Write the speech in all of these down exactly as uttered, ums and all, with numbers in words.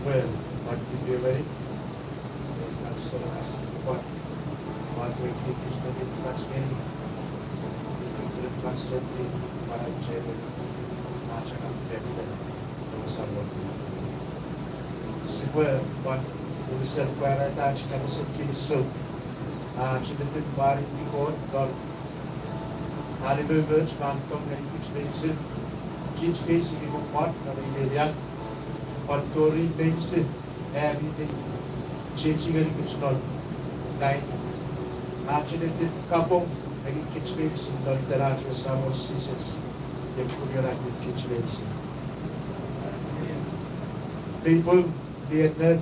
Pwe pwan tipeeu ngeni ei fansoun ach sipwe pwan wato ekiekich me netipach ngeni, ika pwe fansoun mi pwan auchea ngeni ach angang fan iten ewe Samon. Sipwe pwan unusen pwarata ach kapasen kinisou, ach ennetin mwareiti Kot non an umoumoch me an tong ngeni kich meinisin, kich kei sipwe pwan non ei nenian, pwan tori meinisin ami mi chiechi ngeni kich non nang, ach ennetin kapong ngeni kich meinisin non iten ach we Samon Jises, ekunion a kich meinisin. Mei pung, mi ennet,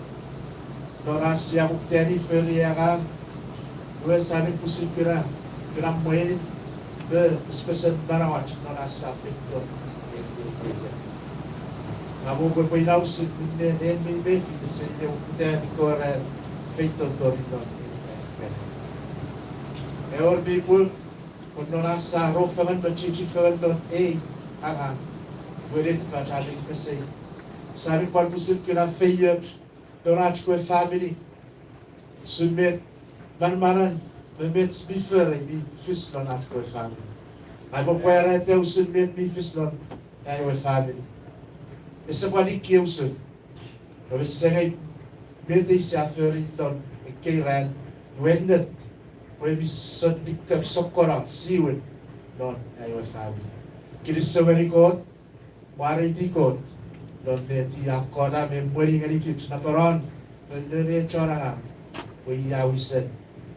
non ach sia poputa ne fori angang, iwe sia mi pusin kuna, kuna mwen me pesepesen manauach non ach sia feito ngeni ei nenian. Amo pwe pwe ina usun minne en mi mefi seni ne poputa ne kora feito tori non ei nenian. Ewer, mei pung, pwe non ach sia rong fengen me chiechi fengen non ei angang, iwe netipach a mi pesei. Sia mi pwan pusin kuna feioch non ach kewe famini, usun met manamanan me met mi fori mi fis non ach kewe famini. Ai pwe pwarata usun met mi fis non ai we famini. Ese pwan ikkei usun, nge sengei met ei sia fori non ekkei ran, iwe ennet pwe mi sot nikap sokkono siwin non ai we famini. Kinisou ngeni Kot, mwareiti Kot non met i a kota me emweni ngeni kich napanon me non ei chon angang, pwe i a wisen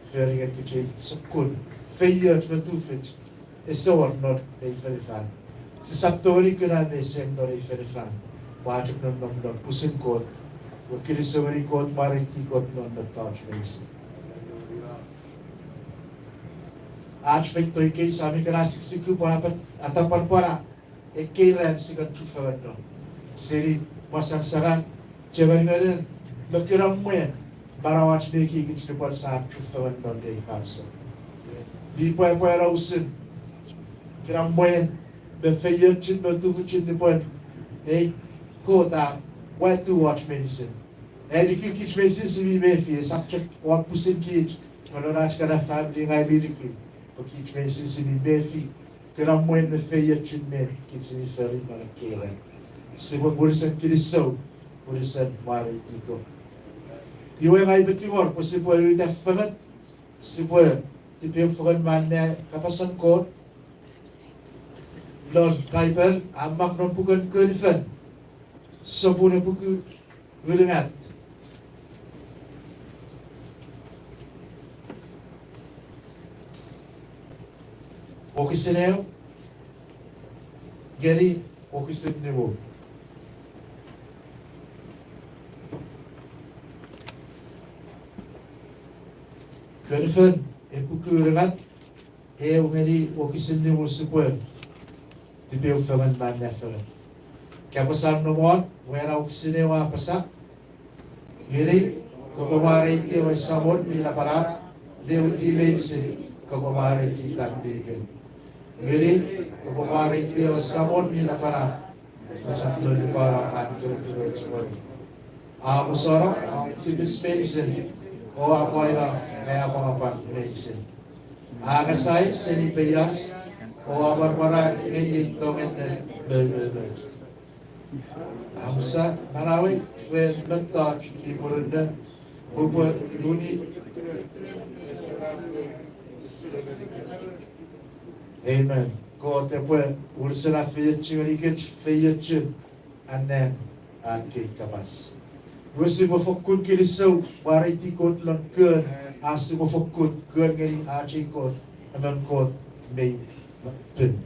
fori ngeni kich ei sokkun feioch me tufich ese wor non ei fonufan. Sisap tongeni kuna mesei non ei fonufan, pwe a chok nonnom non pusin Kot. Iwe kinisou ngeni Kot, mwareiti Kot non mettoch meinisin. Ach feito ikei sia mi kuna sikisiku pwan atapwanapwana ekkei ran sia kan chufengen non, seni mwasangasangan, chemeningenen, me kuna mwen manauach me ekiekich nupwen sia chufengen non ei fansoun. Mi pwapwa usun kuna mwen me feiochun me tufichun nupwen ei Kot a watiw wach meinisin. Ai nuku kich meinisin sia mi mefi, esap chok won pusin kich, nge non ach kana famini ngang mi nuku pwe kich meinisin sia mi mefi kuna mwen me feiochun met kich sia mi fori non ekkei ran. Sipwe unusen kinisou, unusen mwareiti Kot. Iwe ngang upwe tingor pwe sipwe uta fengen, sipwe tipeeu fengen me anneani kapasen Kot. Non Paipel a mak non puken Kon Fel, sopun epuku ulungat, wokisin eu ngeni wokisin nimu. Kon Fel epuku ulungat, eu ngeni wokisin nimu, sipwe tipeeu fengen me anneani fengen. Kapas a nom won, wena wokisin eu a apasa, ngeni, kopwe mwareiti ewe Samon mi napanap ne witi meinisin, kopwe mwareiti itan mi pin. Ngeni, kopwe mwareiti ewe Samon mi napanap, kosap monukano an kirokiroch moni. A musano tipis meinisin, o a mwaino ai apwangapwang meinisin. A ngasai seni peias, o a mwaramwara ngeni ei tong ennet me umoumoch. A musa manauei ren mettoch mi murinno, pwe epwe luni. Amen. Kot epwe unusen afeiochu ngenikich feiochun anneani an kei kapas. Iwe sipwe fokkun kinisou, mwareiti Kot lon kon, a sipwe fokkun kon ngeni ach ei Kot, emon Kot mi pin.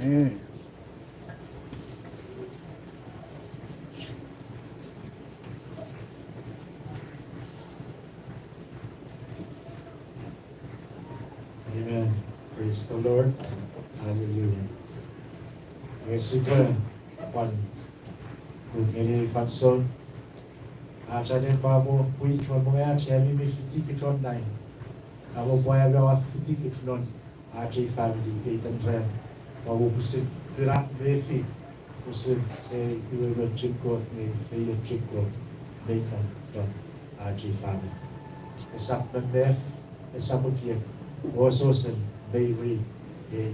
Amen. Amen. Praise the Lord. Hallelujah. Iwe sipwe pwan kut ngeni ei fansoun. Ach anen pwapwa pwich me mongach ami mi fitikich non nang. Amo pwe ami oua fitikich non ach ei famini iteiten ran. Pwapwa pwisin kuna mefi pwisin ei umoumochun Kot me feiochun Kot mei nom non ach ei famini. Esap memef, esap ekiek, wesewesen mei ri ei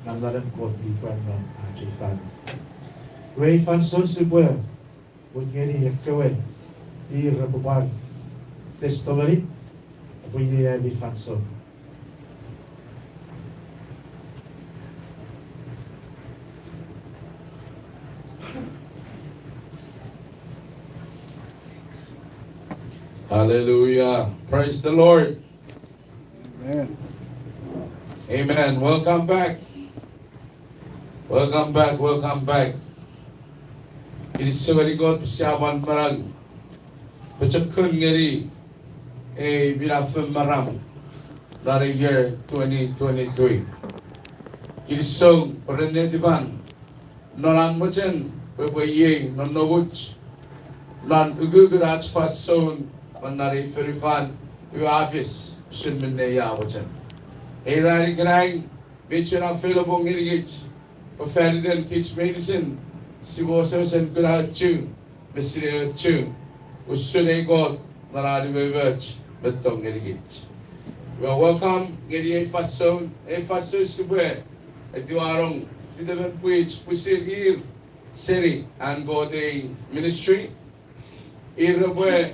manamanen Kot mi pwan non ach ei famini. Iwe ei fansoun sipwe mut ngeni ekkewe ir repwe pwan testimony, epwe iei ami fansoun. Hallelujah. Praise the Lord. Amen. Amen. Welcome back. Welcome back, welcome back. Kinisou ngeni Kot pwe sia pwan manau pochokun ngeni ei minafon maram non ei year twenty twenty-three. Kinisou pwe ren netipan non an mochen pwe epwe iei nonnomuch non ukukun ach fansoun non ei fonufan, iwe a fis usun minne a mochen. Ei ran ikenai mi chuen available ngenikich, pwe faniten kich meinisin sipwe wesewesen kuna ochu me sinei ochu usun ei Kot non an umoumoch me tong ngenikich. Iwe welcome ngeni ei fansoun, ei fansoun sipwe etiwanong fitemon pwich pwisin ir seni an Kot ei ministry. Ir repwe,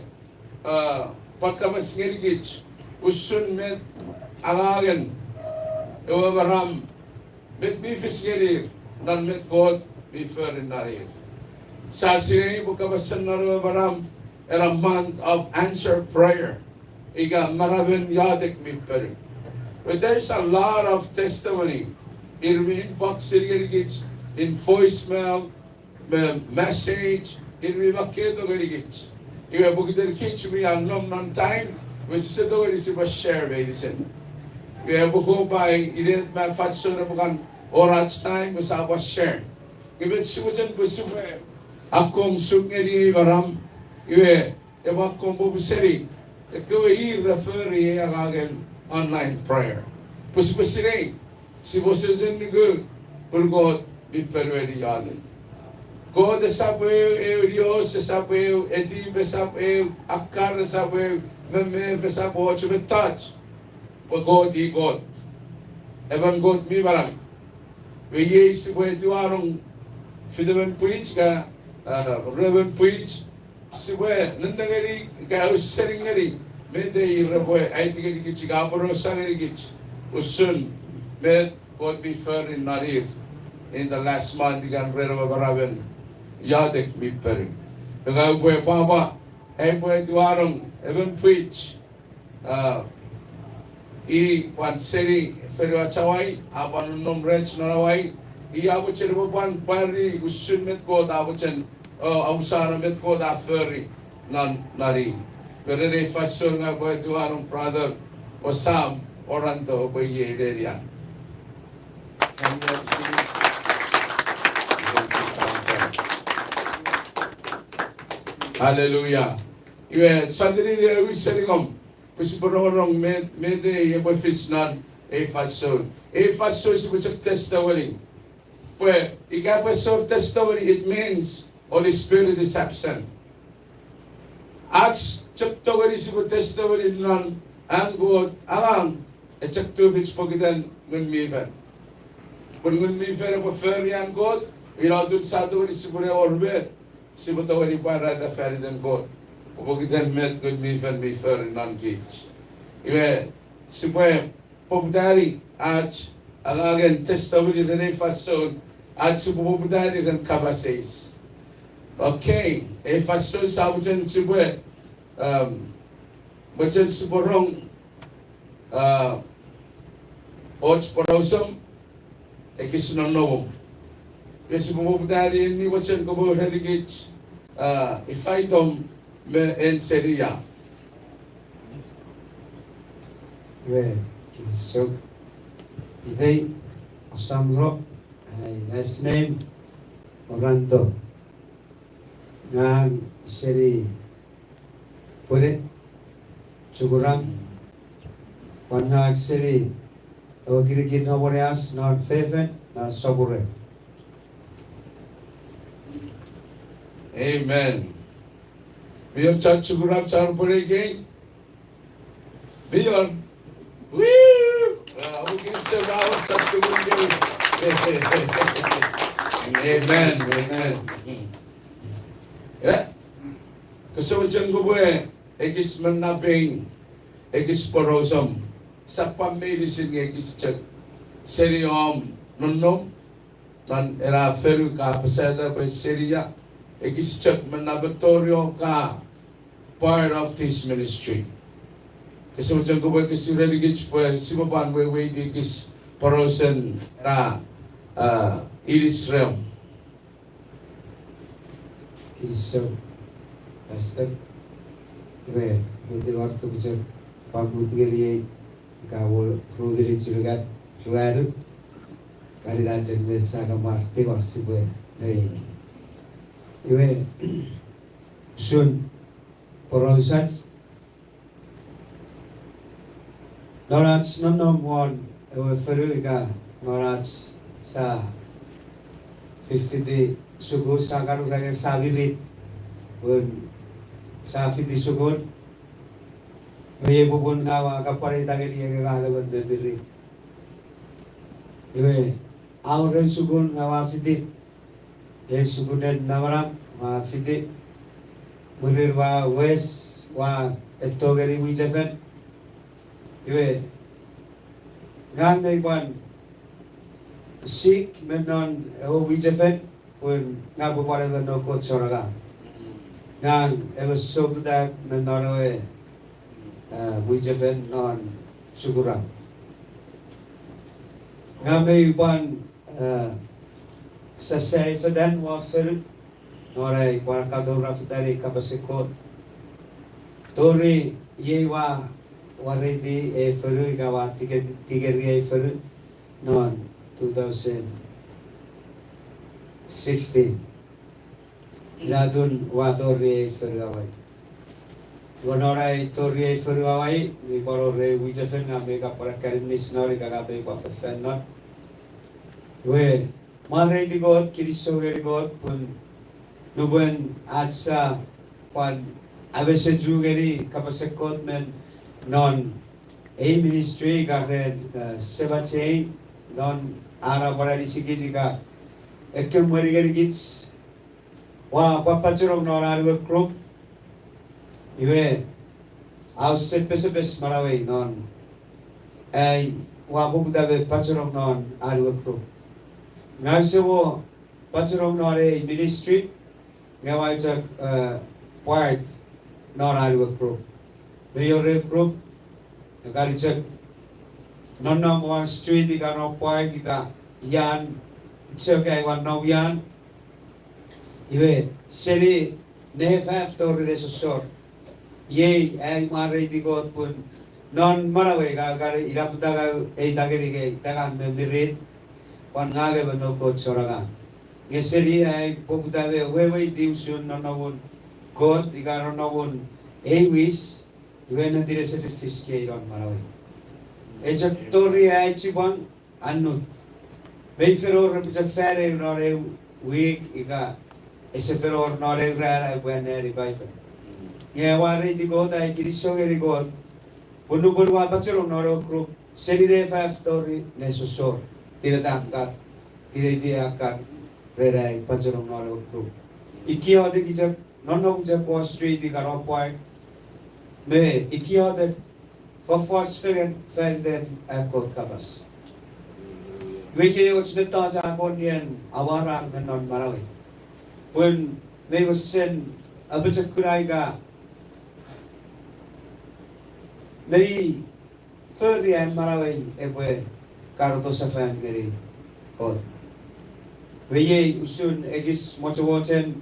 uh, pwan kapas ngenikich usun met angangen ewe maram, met mi fis ngenir non met Kot mi fori non ir. Sia sinei pwe kapasen non ewe maram ena month of answer prayer, ika maramen iotek mi ponu. But there's a lot of testimony. Ir mi inbox-ini ngenikich in voicemail, me message, ir mi makketo ngenikich. Iwe pokiten kich mi a nom non time, iwe sise tongeni sipwe share meinisin. Iwe epwe ko pai inet me fansoun epwe kan wor ach time pwe sia pwan share. Nge met sipwe chen pwe sipwe akkom suk ngeni ei maram, iwe epwe akkom popun seni ekkewe ir ra fori ei angangen online prayer. Pwe sipwe sinei, sipwe wesewesen nuku pun Kot mi ponueni iotek. Kot esap eu, eu nios, esap eu etip, esap eu akkar, esap eu memef, esap och mettoch. Pwe Kot i Kot, emon Kot mi manau. Iwe iei sipwe etiwanong fitemon pwich ka, uh, ruemon pwich, sipwe nennengeni ika ausening ngeni met ir repwe aiti ngenikich ika aporausa ngenikich usun met Kot mi fori non ir in the last month ika ren ewe maramen iotek mi ponu. Nge upwe pwapwa ai upwe etiwanong emon pwich, uh, i pwan seni fonuach Hawaii, a pwan nonnom rech non Hawaii. I a mochen epwe pwan pwari usun met Kot a mochen, uh, amusano met Kot a fori non, non i. Nge ren ei fansoun ngang upwe etiwanong brother Osam Orlando pwe iei nenian. Hallelujah. Iwe, sia tini ne wi seni ngang pwe sipwe rongorong met, met ei epwe fis non ei fansoun. Ei fansoun sipwe chok testimony. Pwe ika pwe sor testimony, it means Holy Spirit is absent. Ach chok tongeni sipwe testimony non an Kot angang, e chok tufich pokiten Ngun mi Fel. Pwe Ngun mi Fel epwe fori an Kot, ina atun sia tongeni sipwe ne wor met sipwe tongeni pwarata fan iten Kot, pokiten met Ngun mi Fel mi fori non kich. Iwe, sipwe poputani ach angangen testimony ren ei fansoun, ach sipwe poputani ren kapas eis. Okay, ei fansoun sia mochen sipwe, um, mochen sipwe rong, uh, och porausen ekis nonnom. Nge sipwe poputani eni mochen kopwe urenikich, uh, ifa itom me en seni ia. Iwe, kinisou. Itei Osam Ro, ai last name Orlando. Ngang seni Pwene, Chukuram, pwan ngang seni ewe kinikin Nomoneas non Fefin non Sokure. Amen. Mi wor chon Chukuram chon Pwene ikei? Mi wor? Woo! Ah, we can say, wow, chon Chukuram ikei. Amen, amen. Eh? Kose mochen kopwe ekis menapeng, ekis porausen, sap pwan meinisin nge ekis chok seni om nonnom non ena fonu ka apasata pwe seni ia, ekis chok menapetori om ka part of this ministry. Kose mochen kopwe ekis urenikich pwe sipwe pwan weweiti ekis porausen ena, uh, inis reom. Kinisou, Pastor. Iwe, mete war kupichok pamut ngeniei, ika wor ru minich unungat, ruanu. Kari na chen met sa kamar tingor sipwe nei. Iwe, usun porausach, non ach nonnom won ewe fonu ika non ach sa fifiti sukun sa kan ura nge sa mirit. Pun sa fiti sukun, iwe iei popun nga ua kapwareita ngeni ekkewe ngang emon me mirit. Iwe, a wor eu sukun nga ua fiti, eu sukunen namanam ua fiti. Mwirin ua wes, ua etto ngeni mwichefen. Iwe, ngang mei pwan sick me non ewe mwichefen, pun nga pwe pwan emon noun Kot chon angang. Ngang ewe souputak me non ewe, eh, mwichefen non Chukuram. Nga mei pwan, eh, sasai fetan won fonu, non ai pwan katou ra fetan ei kapasen Kot. Tori iei ua, ua reiti ei fonu ika ua tike-, tikeri ei fonu non two thousand sixteen. Ina atun ua tori ei fonu Hawaii. Iwe non ai tori ei fonu Hawaii, mi pwan wor ei mwichefen nga mei kan pwan akkanim nis non ika nga mei pwan fefan non. Iwe, mwareiti Kot, kinisou ngeni Kot, pun nupwen ach sa pwan amesechu ngeni kapasen Kot me non ei ministry ika ren, eh, semach ei, non an a pwan anisikich ika ekkewe emwen ngenikich, ua pwan pachenong non an we group. Iwe, a wesen pesepes manauei non ai ua poputa me pachenong non an we group. Ngang use mo pachenong non ei ministry, nge ua chok, eh, part non an we group. Mei wor eu group, ekkan chok nonnom won street ika non park ika ian, chok ai ua nom ian. Iwe, seni ne faf tori ne sosor. Iei ai mwareiti Kot pun non manauei ka, ka ina pwata ka eita ngeni ei tangan me mirit, pwan ngang emon noun Kot chon angang. Nge seni ai poputa me weweiti usun nonnomun Kot ika nonnomun ei wis, iwe ennetin ese fifis kei non manauei. E chok tori ai chipwang annut. Mei fen wor epwe chok fan eu non eu wik ika ese fen wor non eu ran ai upwe anneani Paipel. Nge ua mwareiti Kot, ai kinisou ngeni Kot pun nupwen ua pachenong non eu group, seni ne faf tori ne sosor, tinetan akkar, tineiti akkar, ren ai pachenong non eu group. Ikiotek chok, nonnom chok won street ika non park, me ikiotek fofos fengen faniten an Kot kapas. Iwe iei och mettoch a kon ien amwarar me non manauei. Pun mei wesen apochokuna ika mei fori an manauei epwe karoto sefan ngeni Kot. Iwe iei usun ekis mochomochen,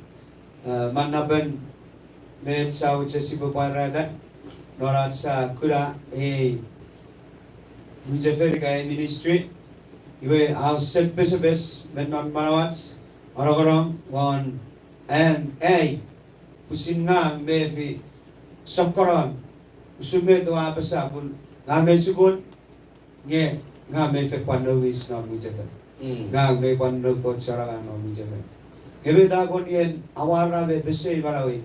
eh, manapen met sa mochen sipwe pwarata non ach sa kuna ei mwichefen ika ei ministry. Iwe a wesen pesepes me non manauach, anongonong won an ai pwisin ngang mefi sokkonon usun met ua apasa pun ngang mei sukun, nge ngang mei fen pwan nouwis non mwichefen. Ngang mei pwan noun Kot chon angang non mwichefen. Nge met a kon ien amwarar me pesei manauei,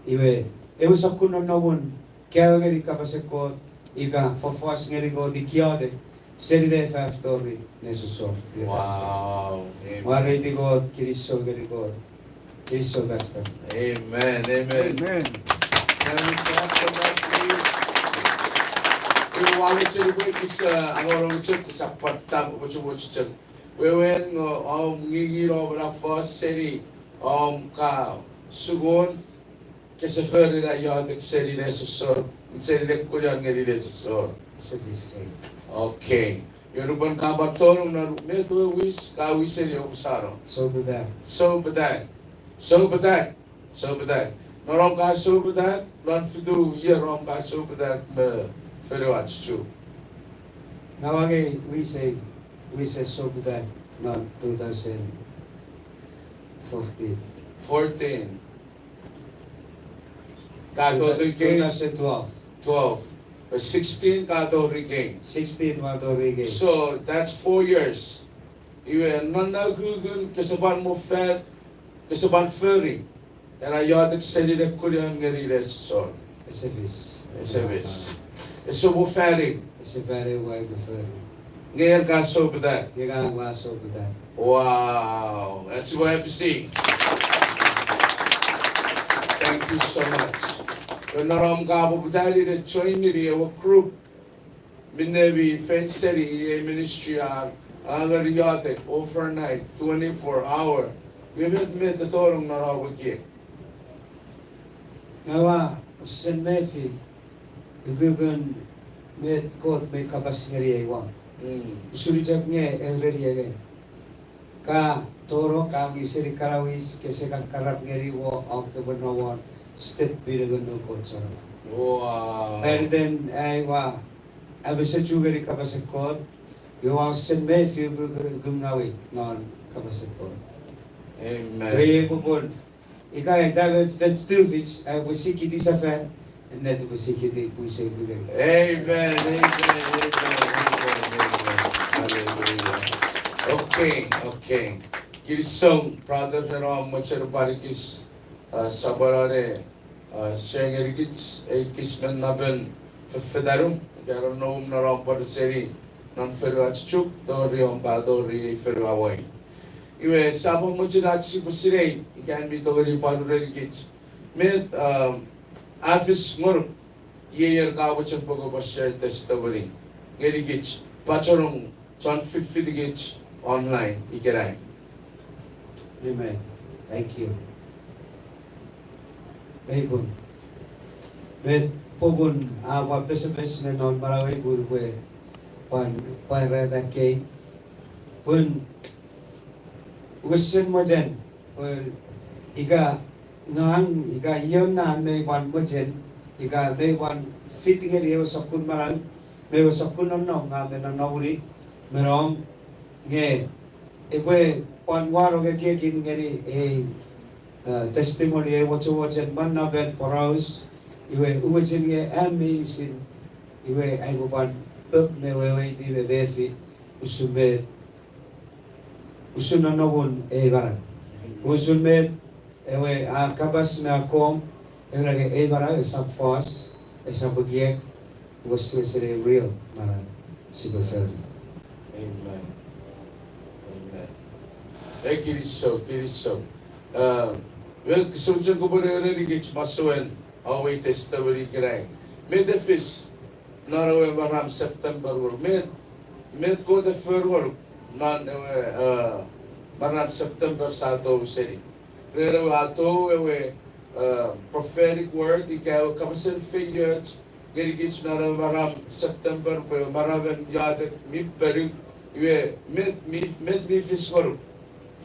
iwe ewe sokkun nonnomun kaeo ngeni kapasen Kot ika fofos ngeni Kot, ikiotek seni ne faf tori ne sosor. Mwareiti Kot, kinisou ngeni Kot. Kinisou, Pastor. Amen, amen. Can we clap for that, please? Iwe ua mochen pwe kisa, anongonong chok, kisa pwan tap mochomoch chok. Wewen nge om ngingin om ena fos seni om ka sukun, kese fori ena iotek seni ne sosor, seni ne kuna ngeni ne sosor. Okay. Iwe nupwen ka pwan tonong non met we wis, ka wiseni omusano. Souputak. Souputak. Souputak. Souputak. Non om ka souputak, non fitu ier om ka souputak me fonuach Chuuk? Ngang ua angei wisei, wisen souputak non two thousand fourteen. Fourteen. Ka tori ikei? Two thousand twelve. Twelve. Sixteen ka tori ikei? Sixteen ua tori ikei. So, that's four years. Iwe, non na ukukun, kese pwan mo fat, kese pwan fori. Ena iotek seni ne kunion ngeni nesosor. Ese fis. Ese fis. Ese mo fani. Ese fani wai mo fori. Nge en ka sopotan. Nge ngang ua sopotan. Wow, that's what I see. Thank you so much. Ren nonom ka poputani ne join ngeni ewe group. Minne mi fen seni ei ministry a, a ngeni iotek overnight, twenty-four hour. Nge met, met a tonong non om ekiek? Ngang ua sen mefi ukukun met Kot mi kapas ngeniei won. Mm. Usun chok nge eureni enge. Ka toro ka wiseni kana wis kese kan karap ngeni wo om kopwe no won step pine me no Kot sona. Wow. Faniten ai ua amesechu ngeni kapasen Kot, iwe ua sen mefi ukukun ngawei non kapasen Kot. Amen. Iwe popun ika ita me fetufich, ai pwe sikiti sefan, ennet pwe sikiti pun se pwe. Amen, amen, amen, amen, amen. Hallelujah. Okay, okay. Kinisou, brother, ren om mochen pwan ekis, uh, sapwan ne, uh, share ngenikich, eh, ekis me napen fefetanum, ika non noum non om pwan seni, non fonu ach Chuuk, tori om pwan tori ei fonu Hawaii. Iwe, sapwan mochen ach sipwe sinei, ika mi tongeni pwan urenikich. Met, um, a fis ngonuk, iei en ka mochen pwe kopwe share testimony ngenikich, pachenong chon fifitikich online ikenai. Amen. Thank you. Mei pung. Met popun a pwan pesepes ne non manauei pun pwe pwan pwarata kei. Pun wesen mochen, pwe ika ngang, ika ion na mei pwan mochen, ika mei pwan fit ngeni ewe sokkun manau, me ewe sokkun nonnom ngang me nonnomuni, me nom, nge epwe pwan wanong ekiekin ngeni ei, uh, testimony, ei wochowochen manapen poraus, iwe uwechin nge am meinisin, iwe aipwe pwan pop me weweiti me mefi, usun me usun nonnomun ei manau. Usun met ewe a kapas me akkom, ewe nge ei manau esap fos, esap ekiek, wesewesen real manau sipwe fori. Amen. Amen. E kinisou, kinisou. Uh, well, kinisou chok kopwe urenikich masouen, awe testimony ikenai. Met e fis non ewe maram September wonu. Met, met Kot e fori wonu non ewe, uh, maram September sa tou seni. Ren ewe a tou ewe, uh, prophetic word, ika ewe kapasen feioch ngenikich non ewe maram September, pwe ewe maramen iotek mi ponu, iwe met mi, met mi fis wonu.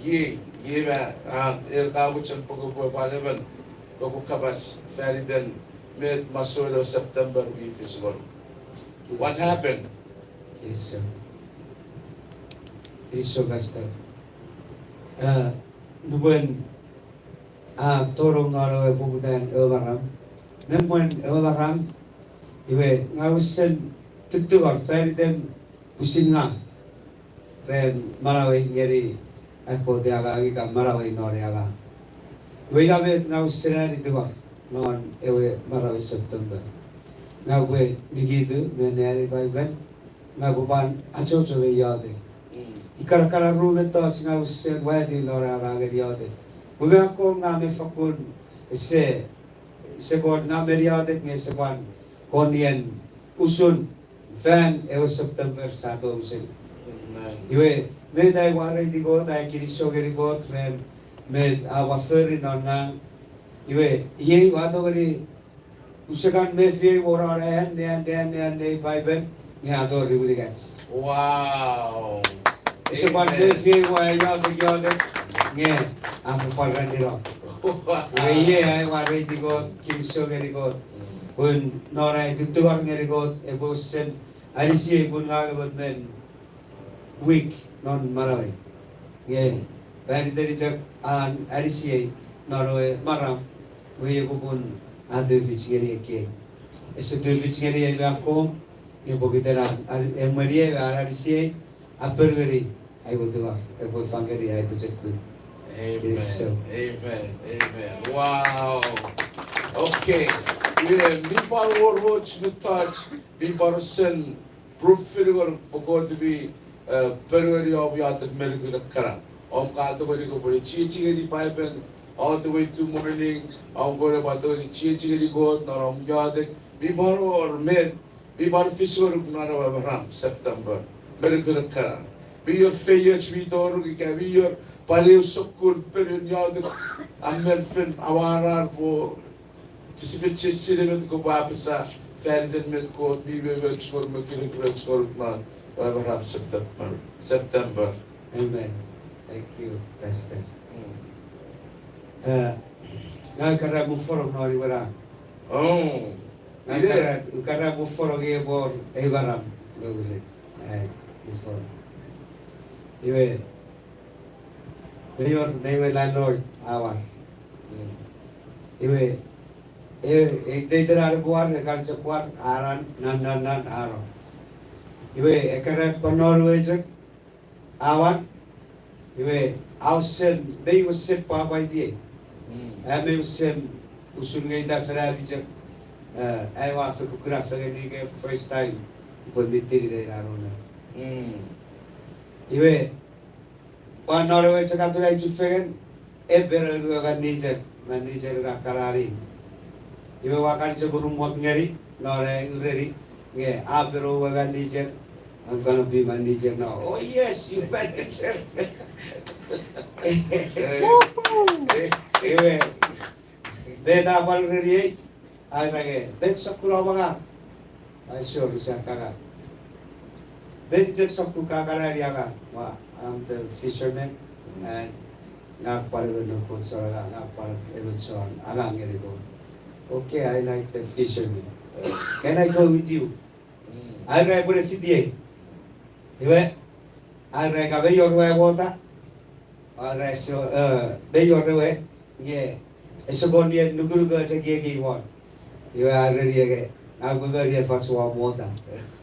Iei, iei ma, ah, en ka mochen pwe kopwe pwan emon, kopwe kapas faniten met masouen ewe September mi fis wonu. What happened? Yes, sir. Yes, sir, Pastor. Ah, nupwen a tonong non ewe poputan ewe maram, me mwen ewe maram, iwe ngang wesen tuttungor faniten pwisin ngang ren manauei ngeni ai Kot e angang ika manauei non e angang. Iwe ina met ngang wesen ani tungor non ewe maramen September. Ngang upwe nikitu me anneani Paipen, ngang upwe pwan achocho me iotek. Ikarakara ru mettoch ngang wesen wati non ai angangen iotek. Pwe me akkom ngang mi fakkun ese, ese kon ngang mi iotek nge ese pwan kon ien usun fan ewe September sa tou seni. Iwe, met ai wareiti Kot, ai kinisou ngeni Kot ren met a wor fori non ngang. Iwe, iei ua tongeni, use kan mefi ei wor an, an, an, an, an, ei Paipen, nge a tori winikach. Use pwan mefi ei ua iotek, iotek, nge a fen pwan ranino. Iwe iei ai wareiti Kot, kinisou ngeni Kot. Pun non ai tuttungor ngeni Kot, epwe wesen anisiei pun ngang emon men weak non manauei. Nge faniten chok an anisiei non ewe maram, iwe iei popun a tufich ngeni ekkei. Ese tufich ngeni ei me akkom, nge pokiten an, an emweniei me an anisiei, a ponueni ai we tungor epwe fang ngeni ai pochokun. Amen. Kinisou. Amen. Amen. Wow. Okay. Iwe, mi pwan wor och mettoch mi pwan sen proof fiti ngonuk pwe Kot mi, eh, ponueni om iotek me nukun ekkana. Om ka tongeni kopwe chiechi ngeni Paipen all the way to morning. Om kopwe pwan tongeni chiechi ngeni Kot non om iotek. Mi pwan wor met mi pwan fis ngonuk non ewe maram September me nukun ekkana. Mi wor feioch mi toruk ika mi wor pwan eu sokkun ponuen iotek a men fen amwarar pwe kese fen sinei met kopwe apasa fan iten met Kot mi wewe och ngonuk me kirekiroch ngonuk non ewe maram September. September. Amen. Thank you, Pastor. Mm. Eh, ngang kara mufonong non iwe na. Oh. Ngang kara, kara mufonong e wor ei maram me ure. Eh, mufonong. Iwe, me wor, me we landlord a war. Mm. Iwe, e, e, iteiten an epwe war, e kan chok war, a ran, nan, nan, nan, a no. Iwe, e kara pwan non we chok, a war, iwe, a usen, mei usen pwapwaitiei. Mm. A mei usen, usun nge ita fen ami chok, eh, ai ua fek kuna fengeni nge first time, upwe mitini ne ina nona. Mm. Iwe, pwan non ewe chok atun ai chufengen, epwe ren ewe manager, manager na kanani. Iwe ua kan chok urumot ngeni, non ai ureni, nge a pwan ewe manager, I'm gonna be manager now. Oh yes, you manager. Iwe, met a pwan ureniei, a era nge, met sokkun om angang. Ai sori sa kaka. Met chok sokkun kaka na ni angang. Ua, I'm the fisherman, and ngang pwan emon noun Kot chon angang, ngang pwan emon chon angang ngeni Kot. Okay, I like the fisherman. Can I go with you? Mm. A era epwe ne fitiei. Iwe, a era ika mei wor ewe mota, a era ese, eh, mei wor ewe, nge, ese kon nien nukunuk och ekieki won. Iwe a ereniei nge, ngang upwe moni efoch won mota.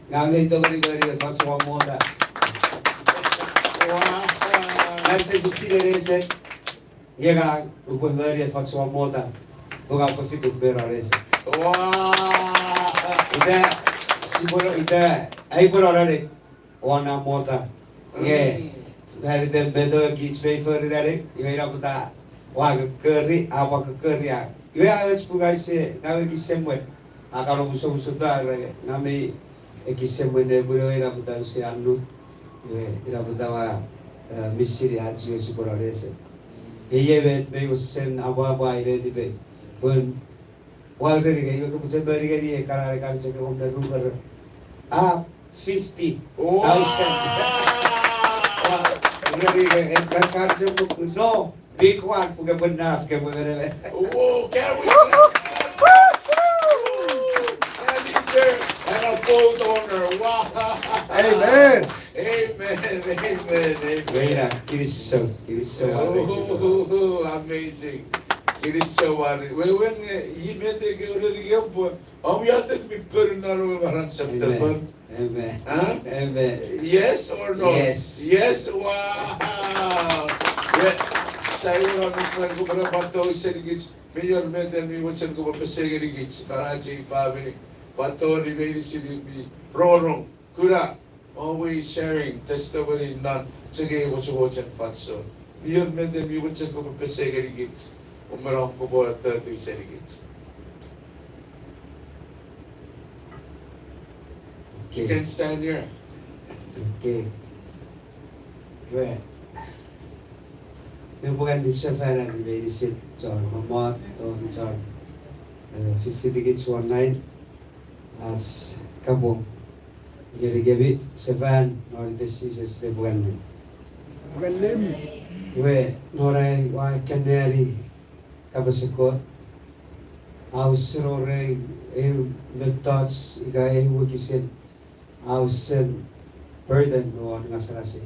Ngang mei tongeni moni efoch won mota. Wow. Ngang sise sinei nesen, nge ngang upwe moni efoch won mota. Pwe ngang upwe fituk me non nesen. Wow. Ita, sipwe no, ita, ai pwe no nane. Won na mota. Nge, mm, fan iten met kich mei fori nane, iwe ina pwata ua kokkori, a pwan kokkori a. Iwe a och pun ngang use, ngang ekis semwen. A kan omusomusuta, ngang mei ekis semwen ne pun iwe ina pwata use annut. Iwe ina pwata ua, eh, misini ach iwe sipwe no nesen. Iei met mei wesen apwapwai netipei. Pun ua ereni nge, iwe kopwe chok moni ngeni ekkana ne kan chok ewe me ruker. A, fifty thousand. Wow. Ua ereni nge, e, kan chok, no, big one, pwe kopwe naf, kopwe meneme. Oh, can we clap? That is a, and a boat owner. Wow. Amen. Amen, amen, amen. Weina, kinisou, kinisou. Oh, amazing. Kinisou, are. Wewen, eh, i met ke ureni nge pwe om iotek mi ponu non ewe maram September. Amen. Amen. Huh? Amen. Yes or no? Yes. Yes, wow. Yeah. Sai wor nukwen kopwe pwan tou senikich, mi wor met mi mochen kopwe pesei ngenikich, non ach ei famini, pwan tori meinisin mi rongorong. Kuna, always sharing testimony non chok ei wochowochen fansoun. Mi wor met mi mochen kopwe pesei ngenikich, o me nom kopwe toti senikich. Okay. You can stand here. Okay. Well, me pwan nipsefan ami meinisin, chon mommot, chon, chon, eh, fifitikich won nine. Ach kapong ngenikemi sefan non iten Jises, lepwinganem. Lepwinganem. Iwe, non ai ua kan anneani kapasen Kot, a usun wor ei mettoch ika ei wokisin, a usun burden won ngasangasei.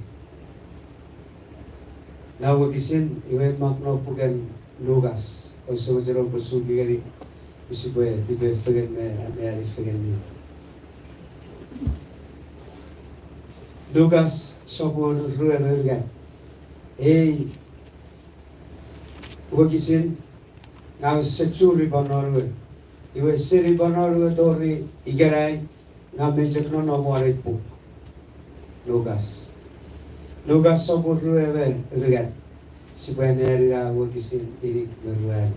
Na wokisin, iwe mak non puken Lukas, ouse mochen oupwe suki ngeni, pwe sipwe tipefengen me anneani fengeni. Lukas sopun rue me unungat. Ei Wokisin, ngang use churi pwan non ewe. Iwe seni pwan non ewe tori ikenai, ngang mi chok nonnom won ei puk. Lukas. Lukas sopun rue me unungat. Sipwe anneani na wokisin inik me ruanu.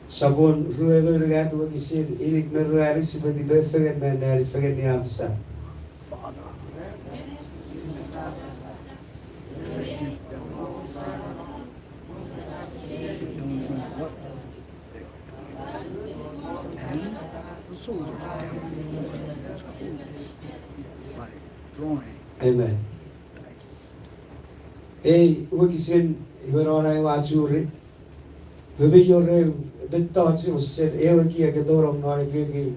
Sopun rue me unungat wokisin inik me ruanu, sipwe tipe fengen me anneani fengeni a apasa. Amen. Ei wokisin iwe non ai ua churi, pwe mi wor eu mettoch usun ewe ekiek a tonong non ekieki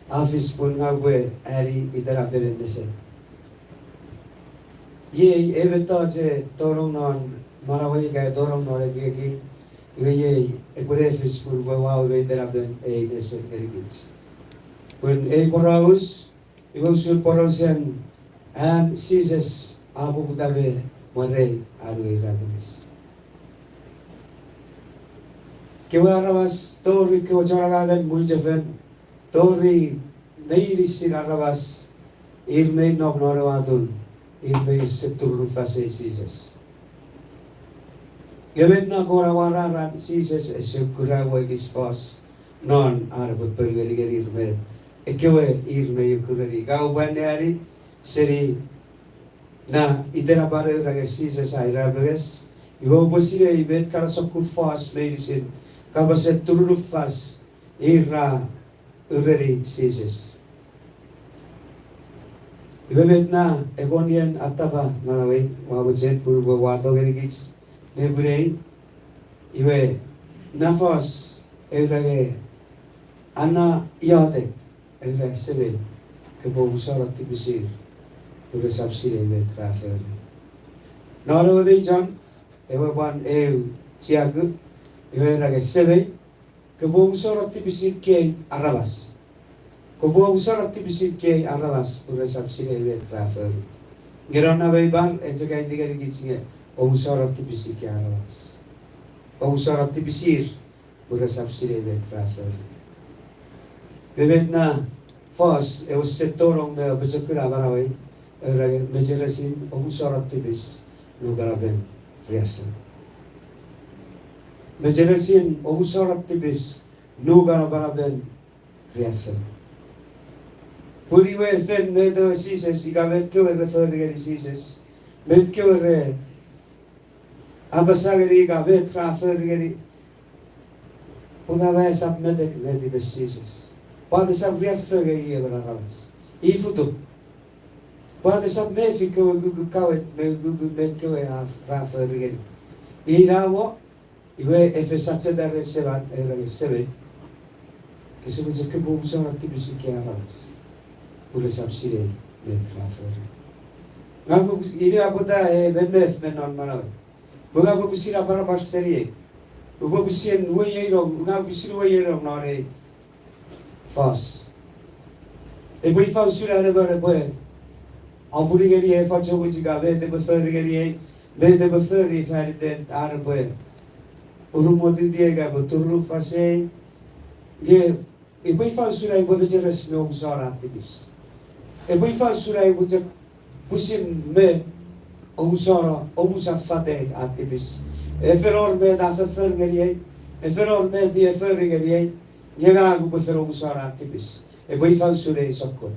a fis pun ngang upwe ani itenapen nesen. Iei ei mettoch a tonong non manauei ika a tonong non ekieki, iwe iei epwe ne fis pun upwe uwau me itenapen ei nesen ngenikich. Pun ei poraus, iwe usun porausen an Jises a poputa me mwarei an we irapenges. Kewe aramas tori kewe chon angangen mwichefen, tori meinisin aramas, ir mei nom non ewe atun, ir mei ese turunufasei Jises. Nge met na kon amwararen Jises ese kuna ewe ekis fos non an epwe ponueni ngenir met ekkewe ir mei okureni. Ika oupwe anneani seni na itenapen ewe ira nge Jises a irapenges, iwe oupwe sinei met kana sokkun fos meinisin, kapasen turunufas, ir ra ureni Jises. Iwe met na ekonien atapa manauei, ua mochen pun upwe wato ngenikich nepwinei, iwe na fos ewe ira nge a na iotek, ewe ira, Semei, kopwe omusano tipisir, pun resap sinei met ra fori. Non ewe mei chon, ewe pwan eu chiaku, iwe ira nge, Semei, kopwe omusano tipisin ekkei aramas. Kopwe omusano tipisin ekkei aramas pun resap sinei met ra fori. Nge non na mei pwan, e chok aiti ngenikich nge, omusano tipisin ekkei aramas. Omusano tipisir pun resap sinei met ra fori. Iwe met na fos ewe ese tonong me apochokuna manauei, ewe ira nge mecheresin omusano tipis nukanapen riaffou. Mecheresin omusano tipis nukanapanapen riaffou. Pun iwe fen met ewe Jises, ika met kewe re fori ngeni Jises, met kewe re apasa ngeni ika met ra fori ngeni, pwata me esap metek met ipen Jises? Pwata esap riaffou ngeni emon aramas? I futuk. Pwata esap mefi kewe ukukun kawet me ukukun met kewe a, ra fori ngeni? Ina mo, iwe e fen sacheta ren seman, ewe ira nge, Semei, kose mochen kopwe omusano tipisin ekkei aramas pun resap sinei met ra fori. Ngang upwe, ina pwata e memef me non manauei. Pwe ngang upwe pwisin aparapar seniei. Upwe pwisin uweiei nom, ngang upwe pwisin uweiei nom non ei fos. Epwe ifa usun an emon epwe apuni ngeniei efoch mwich ika met epwe fori ngeniei, met epwe fori fan iten an epwe urumotitiei ika epwe turunufasei. Nge epwe ifa usun ai upwe mecheres me omusano an tipis? Epwe ifa usun ai upwe chok pwisin me omusano, omusa fatei an tipis? Efen wor met a foffor ngeniei, efen wor met i a fori ngeniei, nge ngang upwe fen omusano an tipis. Epwe ifa usun ei sokkun?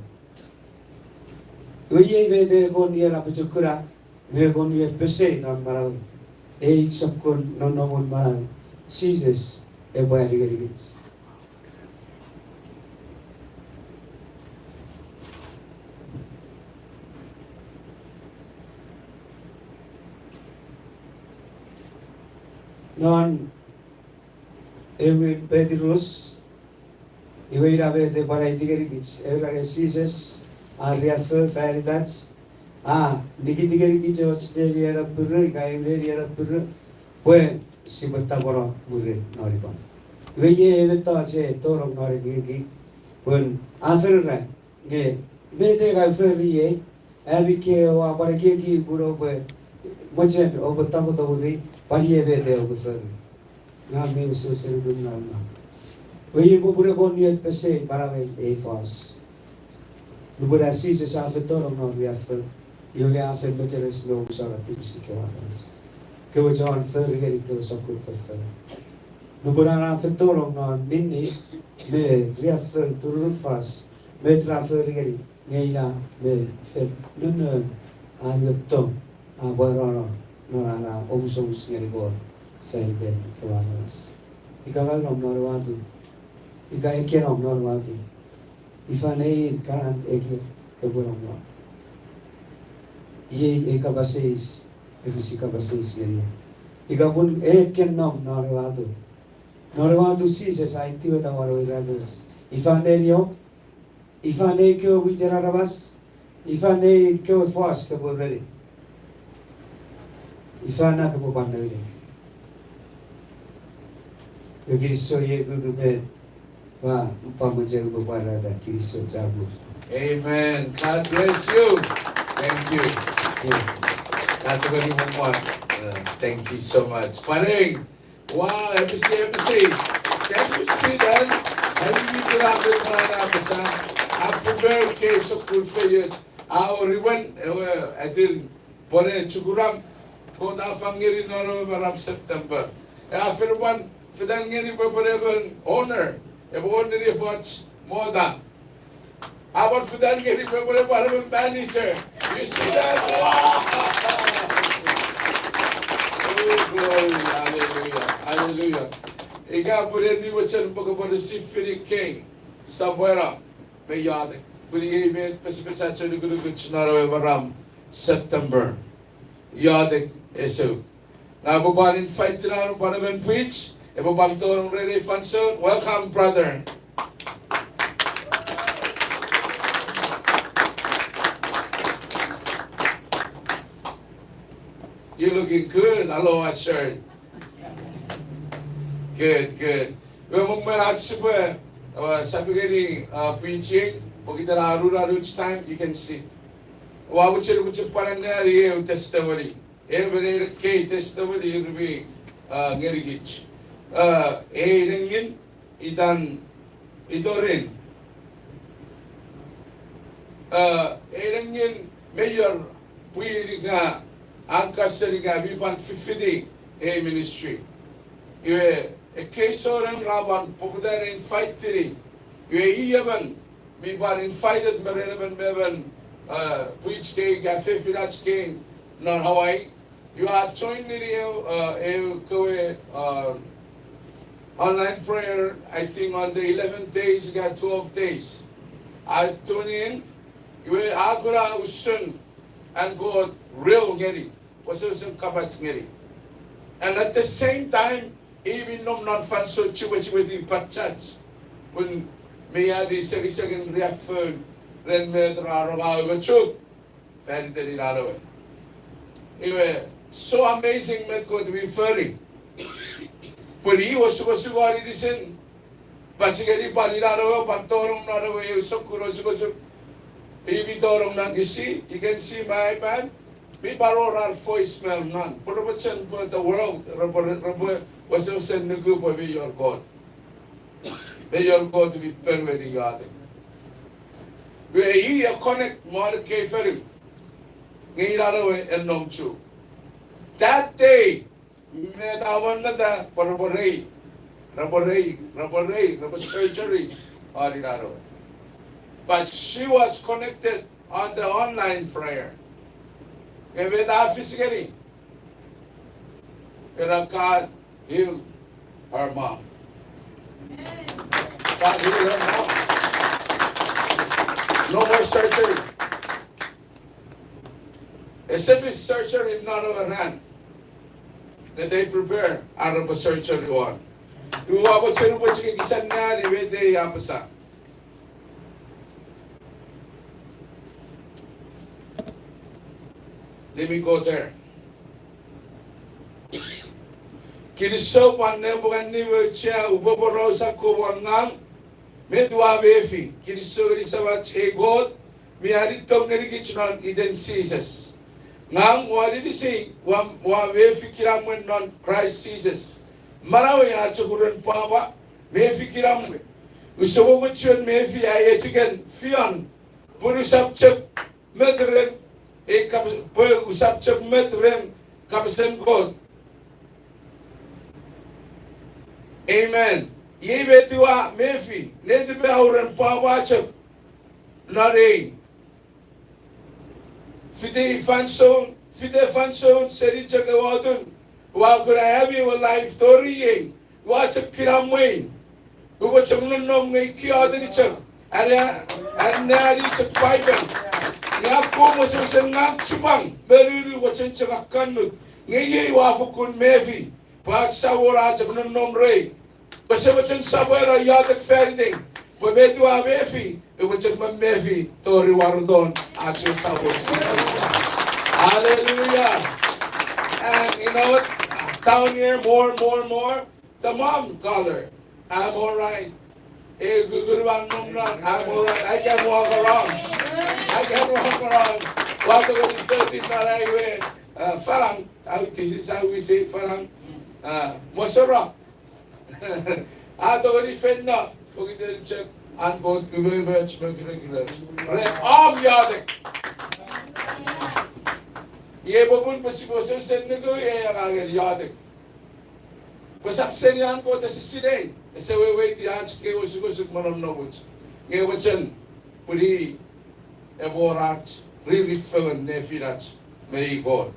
Iwe iei met e kon ien apochokuna, me e kon ien pesei non manauei. Ei sokkun nonnomun manau Jises epwe ani ngenikich. Non ewin Petrus, iwe ina met e pwan aiti ngenikich, ewe ira nge Jises a riaffou fan itach, a nikiti ngenikich och nenien appiru, ika eu nenien appiru, pwe sipwe tapweno mwirin non imwan. Iwe iei ewe mettoch e tonong non ekieki, pun a fen ura nge, met e ka fori iei, Ami ke oua pwan ekieki pun oupwe mochen oupwe tongotongeni, pwan iei met oupwe fori. Ngang mi usun senukun ngang ngang. Pwe iei popun epwe kon iei pesei pwan angei ei fos. Nupwen an Jises a fen tonong non riaffou, iwe nge a fen mecheres me omusano tipis kewe aramas. Kewe chon fori ngeni kewe sokkun foffor. Nupwen an a fen tonong non ninni me riaffou turunufas, met ra fori ngeni, nge ina me fen nonnon an we tong a pwarano non an a omusomus ngeni Kot fan iten kewe aramas. Ika ka nom non ewe atu. Ika eke nom non ewe atu. Ifa nein kanan eke kopwe nom non. Iei ei kapas eis, episi kapas eis ngeni. Ika pun eke nom non ewe atu. Non ewe atu Jises a itiweta won ewe irapenges. Ifa nein iom, ifa nein kewe mwichen aramas, ifa nein kewe fos kopwe reni. Ifa na kopwe pwan nouni. Iwe kinisou iei kuku met, ua pwan mochen upwe pwarata kinisou chapur. Amen. God bless you. Thank you. Thank you. Ka tongeni mwan. Uh, thank you so much. Pwareng. Wow, episi, episi. Can you see that? Ami mi kuna met na apasa. A prepare ke sokkun feioch. A wor iwen, ewe, atin, pwone chukuram, Kot a fang ngeni non ewe maram September. E a fen pwan fetan ngeni pwe pwone emon owner, epwe own ngeni efoch mota. A pwan fetan ngeni pwe pwone pwan emon manager. You see that? Wow! Oh, glory. Hallelujah. Hallelujah. Ika pwone ni mochen pwe kopwe receive-ini kei, sopweno me iotek. Pwone iei met pesepes ach nukunukuch non ewe maram September. Iotek ese. Ngang upwe pwan invite-ini pwan emon pwich, epwe pwan tonong ren ei fansoun. Welcome, brother. You looking good. Hello, usher. Good, good. Iwe mwen ach sipwe, uh, sapikeni, uh, preaching, pokiten a run out time, you can sit. Ua mochen, mochen pwan anneani eu testimony. Eu mene kei testimony rimi, uh, ngenikich. Uh, ei nengin, itan Itorin. Uh, ei nengin meior pwin ika an kasen ika mi pwan fifiti ei ministry. Iwe ekkei souneng ra pwan poputa ne invite-ini. Iwe i emon mi pwan invited me ren emon me emon, uh, pwich kei ika fefinach kei non Hawaii. Iwe a join ngeni eu, uh, eu kewe, uh, online prayer, I think on the eleven days, ika twelve days. A tune in, iwe a kuna usun an Kot real ngeni, wesewesen kapas ngeni. And at the same time, i mi nom non fansoun chiwechiweti pachach, pun mi ani sekisekin riaffou ren met ra rongau me chuk fan iten inan we. Iwe, so amazing met Kot mi fori. Pun i osukosuk won inisin, pachike ni pwan inan we, pwan tonong non ewe eu sokkun osukosuk. I mi tonong non Kisii, you can see my iPad. Mi pwan wor ar voicemail non. Pun repwe chen pwe the world, repwe, repwe wesewesen nuku pwe mi wor Kot. Meior Kot mi ponueni iotek. Iwe i a connect me ekkei fonu. Nge inan we e nom chok. That day, met a monnota pwe repwe rei, repwe rei, repwe rei, repwe surgery won inan we. But she was connected on the online prayer. Nge met a fis ngeni? Era God healed her mom. God healed her mom. No more surgery. Ese fis surgery non ewe ran. That they prepare ar repwe surgery won. Iwe ua mochen upwe chok ekis anneani met ei a apasa. Let me go there. Kinisou pwan nepwingan niwe uchea upwe porausa kowon ngang met ua mefi. Kinisou ngeni Samach ei Kot, mi anitong ngenikich non iten Jises. Ngang ua ninisei, ua, ua mefi kinamwe non Kraist Jises. Manauei a chok uren pwapwa, mefi kinamwe. Use mwo chuen mefi ai echiken fion, pun usap chok met ren, e kap-, pwe usap chok met ren kapasen Kot. Amen. Iei met ua mefi, netipei a uren pwapwa chok non ei. Fite fansoun, fite fansoun seni chok ewe otun, ua kuna ami ewe life tori ei, ua chok kinamwe. Upwe chok nonnom nge iotek chok. Are, anneani chok Paipen. Nge akkom wesewesen ngang chupwang, me nunu mochen chok akkannut. Nge iei ua fokkun mefi, pwe ach Samon a chok nonnom rei. Pwe ese mochen sopweno iotek fanitei. Pwe met ua mefi, epwe chok memefi tori wareton ach we Samon Jises. Hallelujah. And you know what? Down here, more and more and more, the mom color. I'm all right. Eh, good, good one, no, no, I'm all right. I can walk around. I can walk around. Walk around thirty, but I wear, uh, farang. How, this is how we say farang. Uh, mosora. A tongeni fenno, pokiten chok an Kot umoumoch me kirekiroch. Ren om iotek. Iei popun pwe sipwe wesewesen nuku, iei angangen iotek. Pwe sap seni an Kot ese sinei, ese weweiti ach kewe osukosuk me nonnomuch. Nge mochen, pwini epwe wor ach riri fengen nefinach me i Kot.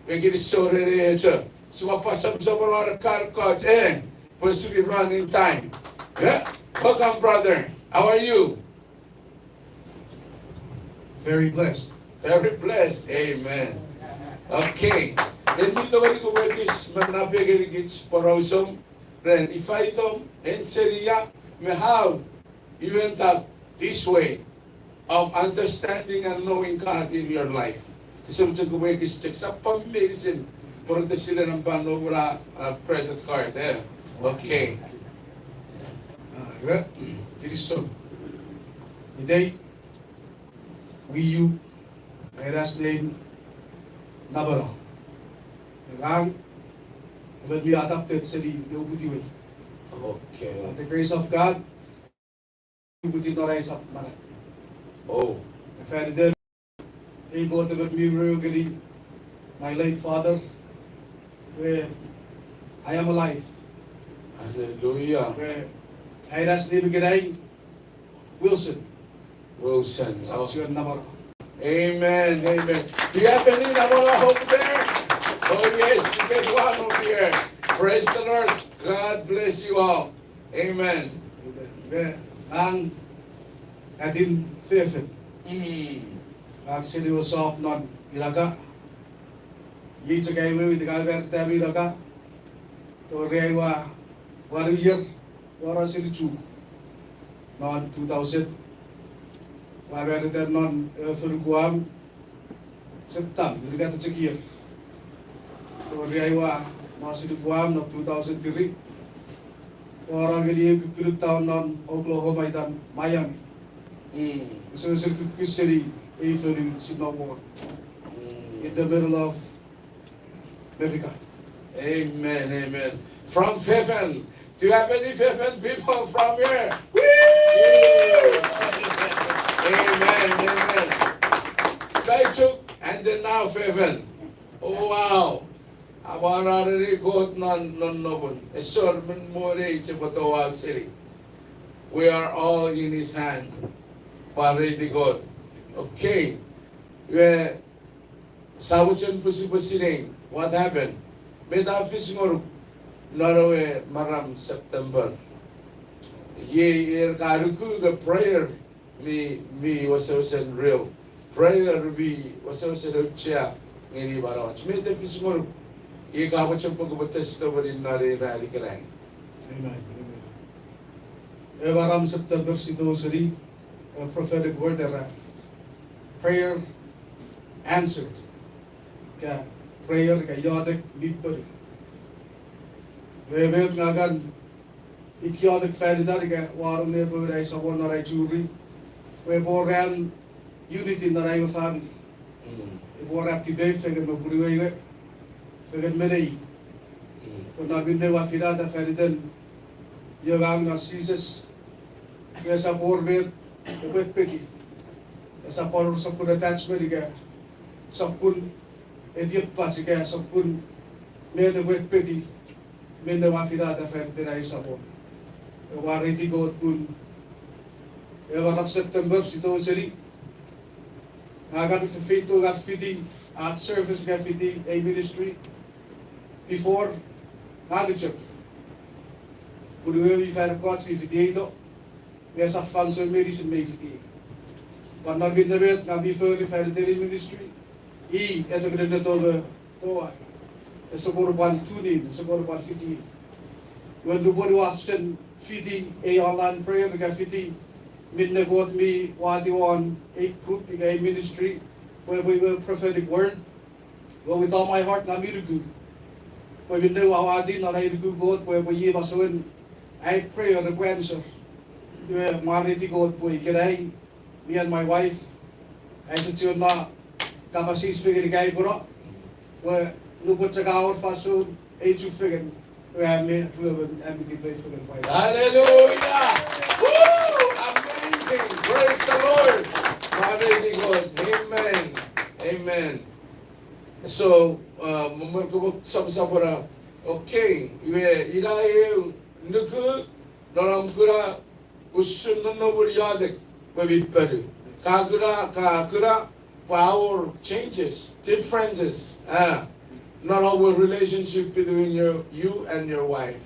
Me kinisou ren ei echo, sipwe pwan soposopono ar ekkan ekkoch, eh, pwe sipwe running time. Yeah? Welcome, brother. How are you? Very blessed. Very blessed. Amen. Okay. En mi tongeni kopwe ekis me napengeni kich porausom ren ifa itom en seni ia me how you end up this way of understanding and knowing God in your life. Kese mochen kopwe ekis chok sap pwan meinisin pwe rete sile nampa no ura, uh, credit card, eh. Okay. Ah, iwe, kinisou. Itei, Wiu, my last name, Namano. Ngang, emon mi adopted seni ewe uputiw ei. Okay. By the grace of God, uputiw non ai sap manau. Oh. Fan iten ei Kot emon mi rongeni my late father, we I am alive. Hallelujah. We ai last name ikenai, Wilson. Wilson. Sap chiwen Namano. Amen. Amen. Do you have any Namano over there? Oh, yes, you get one over here. Praise the Lord. God bless you all. Amen. Amen. Ngang atin fefin. Mm. Ngang seni ewe sop non Ilaka. Iei chok ai wewe ika a marita me Ilaka. Tori ai ua, ua New Year, ua ra seni Chuuk. Non two thousand. Ua marita non, eh, fonu Guam. September, ilikata chok ier. Tori ai ua, ua seni Guam non two thousand three. Ua ra ngeni ei kukkun town non Oklahoma itan Miami. Mm. Ese, ese kukkun seni ei fonu sinna won. Mm. In the middle of America. Amen, amen. From Fefan. Do you have any Fefan people from here? Woo! Amen, amen. Faichuk, and then now Fefan. Oh, wow. Amwararen Kot non, non nonnomun. Esor men mone iche potowa seni. We are all in his hand. Pwareti Kot. Okay. We Sa mochen pwisin pwisin sinei what happened. Met a fis ngonuk non ewe maram September. Iei er ka nuku ika prayer mi, mi wesewesen real. Prayer mi wesewesen auchea ngeni manauach. Met a fis ngonuk. Iei ka mochen pwe kopwe testimony non ei ran ikenai. Amen. Amen. Ewe maram September si tou seni, a prophetic word era prayer answered. Ka prayer ka iotek mi ponu. Ewe met nga kan iotek fan itan ika wanong ne pwe ai Samon non ai churi. Pwe epwe ran unity non ai we famini. Epwe wor ap tipeu fengen me punuwei we, fengen me nei. Pwe non minne ua finata fan iten iei ngang non Jises, nge esap wor met epwe peki. Esap wor sokkun attachment ika sokkun etiepach ika sokkun met epwe peki. Minne ua finata fan iten ai Samon. Ua mwareiti Kot pun ewe arap September si tou seni. Ngang kan fefeito ngan fiti ach service, ngan fiti ei ministry. Before, ngang chok. Pun ewe mi fan ekkoch mi fiti eito. Nge esap fansoun meinisin mi fiti. Pwan non minne met ngang mi fori fan iten ei ministry, i echok nenneto me towau. Ese kon pwan tune in, ese kon pwan fiti. Iwe nupwen ua sen fiti ei online prayer ika fiti minne Kot mi watiw won ei group ika ei ministry, pwe epwe iwe prophetic word, with all my heart ngang mi nuku pwe minne ua wati non ai nuku Kot pwe epwe iei masouen ai prayer epwe answer. Iwe mwareiti Kot pwe ikenai, me and my wife, aise chiwen no kapas eis fengen ika ai pwe no, pwe nupwen chok a wor fansoun ei chufengen, iwe am me ruemon am mi tipeu fengen pwai. Hallelujah! Woo! Amazing! Praise the Lord! Mwareiti Kot. Amen. Amen. So, uh, mo mwen kopwe sapsapora, okay, iwe ina eu nuku non om kuna usun nonnomun iotek pwe mi ponu. Ka kuna, ka kuna pwe a wor changes, differences, ah, non our relationship between your, you and your wife.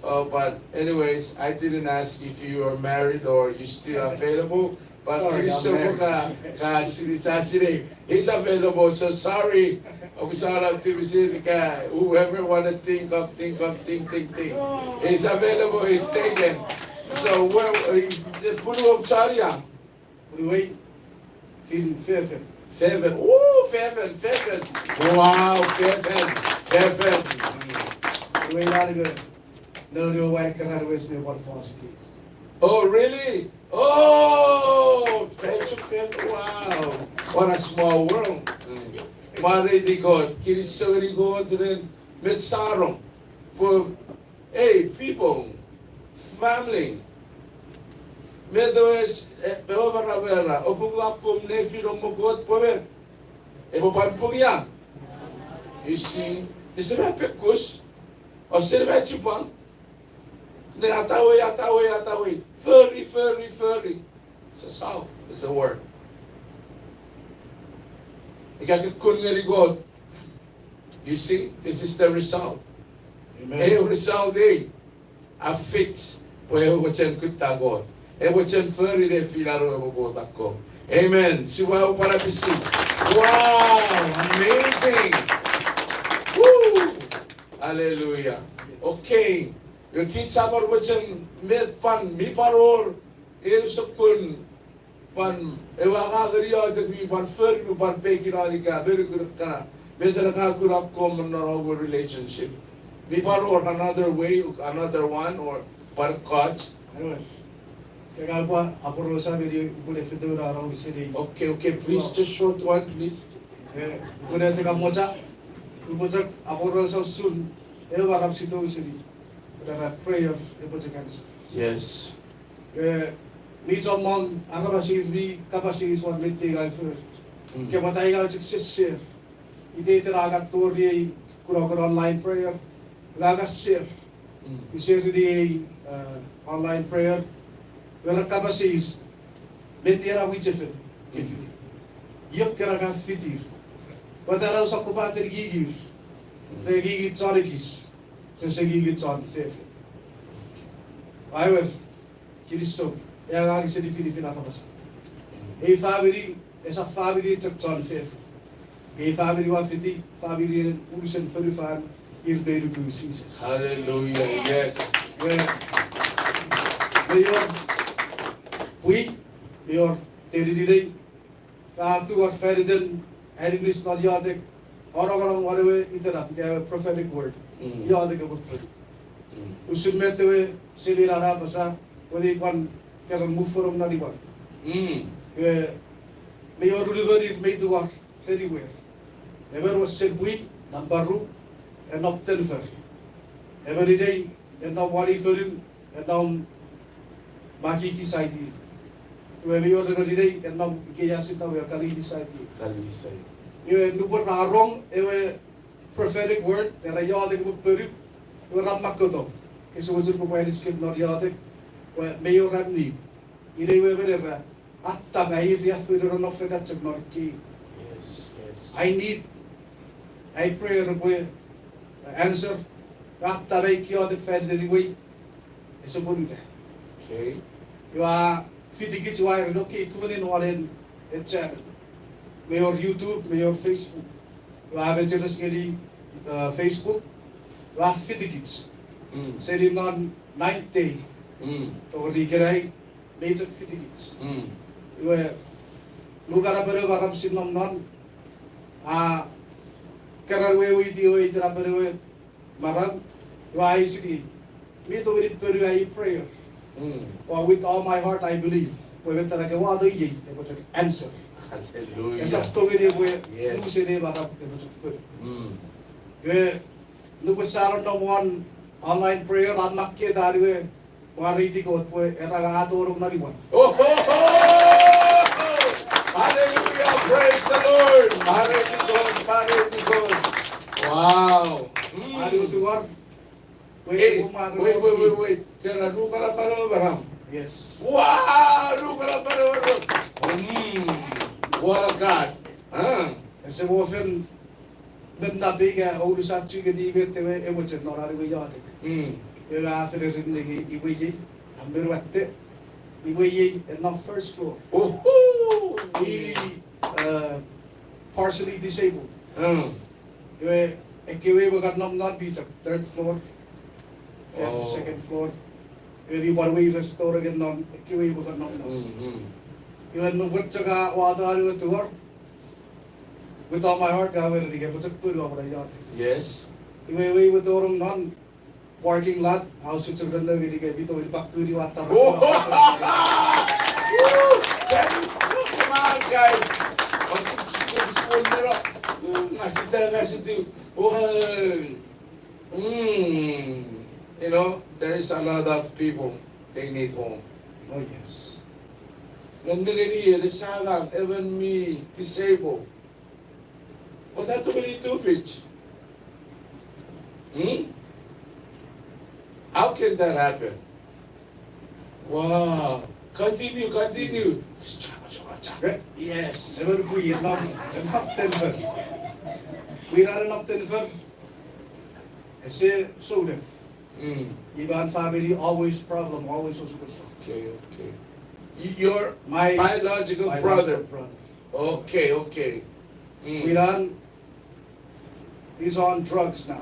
Oh, but anyways, I didn't ask if you are married or you still available. But sorry, I'm married. Ka, ka sini sa sini. He's available, so sorry. Omusala tipisin ka, whoever wanna think of, think of, think, think, think. He's available, he's taken. So, well, uh, the punu of Charia. Anyway, feel fefin. Fefin. Woo, fefin, fefin. Wow, fefin, fefin. Anyway, not good. No, no, why can't I waste me one false key? Oh, really? Oh, friendship, friend. Wow. What a small world. Mm. Mwareiti Kot, kinisou ngeni Kot ren met sa rong. Pwe, hey, people, family. Met ewe s-, eh, ewe mera mera, oupwe akkom nefin om me Kot pwe me, epwe pwan pungia. You see, ese me pekus, ese me chipwang. Ne atawei, atawei, atawei. Fori, fori, fori. It's a solve. It's a work. Ika ke kun ngeni Kot. You see, this is the result. Amen. Ei result ei a fix pwe ewe mochen kutta Kot. Ewe mochen fori nefin an ewe Kot akkom. Amen. Siwa upara pisi. Wow, amazing. Woo! Hallelujah. Okay. Iwe kich sa pwan mochen met pwan mi pwan wor eu sokkun pwan ewe angangen iotek mi pwan fori, mi pwan pekin ika menukun kana. Met ena ka kuna common non our relationship. Mi pwan wor another way, another one, or pwan ekkoch. Anyway, ke ka pwan aporausa meni upwene feito na rong seni. Okay, okay, please, just short one, please. Eh, upwene chok amocha, upwe chok aporausa usun ewe arap si tou seni. Ena prayer epwe chok answer. Yes. Eh, mi chommong aramas ir mi kapas eis won met ei ngang fori. Mm. Ke pwata ei ngang chok share. Iteiten a kan tori ei kunokun online prayer, ngang share. Mm. I share-ini ei, eh, online prayer. Nge ra kapas eis, met ena mwichefen ke fiti. Iok kena ka fitir. Pwata ra usap kopwe atenikikir. Re kiki chon ekis. Rese kiki chon fefin. Aewer, kinisou, e angang seni finifin aramas. Ei famini, esap famini chok chon fefin. Ei famini ua fiti, famini en unusen fonufan, ir mi nuku Jises. Hallelujah, yes. Me, me wor pwi, me wor teninimw, ra tungor fan iten aninis non iotek, anongonong won ewe itenap, ika ewe prophetic word. Mm. Iotek epwe pwon. Mm. Usun met ewe seminar a apasa, pwe ei pwan keran mufonong non imwan. Mm. Ewe, Mi wor unumon ir mi tungor ren iwe. Emon wesen pwin, nampa ru, e nom Denver. Emon inei, e nom Wani Fonu, e nom Makiki side. Iwe mi wor emon inei, e nom ikeia sita we Kalili side. Kalili side. Iwe nupwen ra rong ewe prophetic word, era iotek epwe ponu, iwe ra makkoto. Kese mochen kopwe aniskem non iotek, pwe mi wor am need. Inei we emon era, Attapa, ir riaffou nonnom fetachok non kei. Yes, yes. I need, I pray repwe answer. Attapa, iotek fan iten iwe, ese pwonuta. Okay. Iwe a fitikich, iwe a ereni, okay, tune in won ei channel. Mi wor YouTube, mi wor Facebook. Iwe a mecheres ngeni, uh, Facebook. Iwe a fitikich. Mm. Seni non ninth day. Mm. Tori ikenai, mi chok fitikich. Mm. Iwe, lukanapen ewe maram sia nom non, a, keran weweiti ewe itenapen ewe maram, iwe a eisini, mi tongeni ponu ai prayer. Mm. Or with all my heart I believe. Pwe met ena ke wato iei, epwe chok answer. Hallelujah. Esap tongeni epwe, yes, nu seni ei maram epwe chok ponu. Mm. Iwe, nupwen sa nonnom won online prayer, a makketa iwe, mwareiti Kot pwe era a tonong non imwan. Oh, oh, oh! Hallelujah, praise the Lord. Mwareiti Kot, mwareiti Kot. Wow. Mm. Are otuar. Wait, wait, wait, wait, wait. Kera nukanapan ewe maram. Yes. Wow, nukanapan ewe maram. Mm. What a God. Ah. Ese mo fen men napei ika ounusat chikeni met ewe, ewe mochen non an iwe iotek. Mm. Ewe a fen erinne nge iwe iei, a men watte, iwe iei, e non first floor. Uhu! Iwe, uh, partially disabled. Mm. Iwe, ekkewe iwe kan nom non mi chok third floor, and, oh, second floor. Iwe mi pwan wei restore ken non, ekkewe iwe kan nom non. Mm, mm. Iwe nupwen chok a wato an iwe tuor, with all my heart, ka weri nge pwe chok ponu a pwan iotek. Yes. Iwe, iwe, iwe tonong non parking lot, a usun chok nonno ngeni ke mi tongeni pakuni wa tara. Oh! Woo! That is, come on, guys. Ngasita, ngasiti. Oh, mm. You know, there is a lot of people, they need home. Oh, yes. Nge nengeni e, le saga, even me, disabled. But that too many tufich. Hmm? How can that happen? Wow. Continue, continue. Yes. Never pwe enough, enough Denver. We are enough Denver. Ese souleng. Mm. Even family, always problem, always osukosuk. Okay, okay. Y-, your, my biological brother. Biological brother. Okay, okay. Mm. Wiran is on drugs now.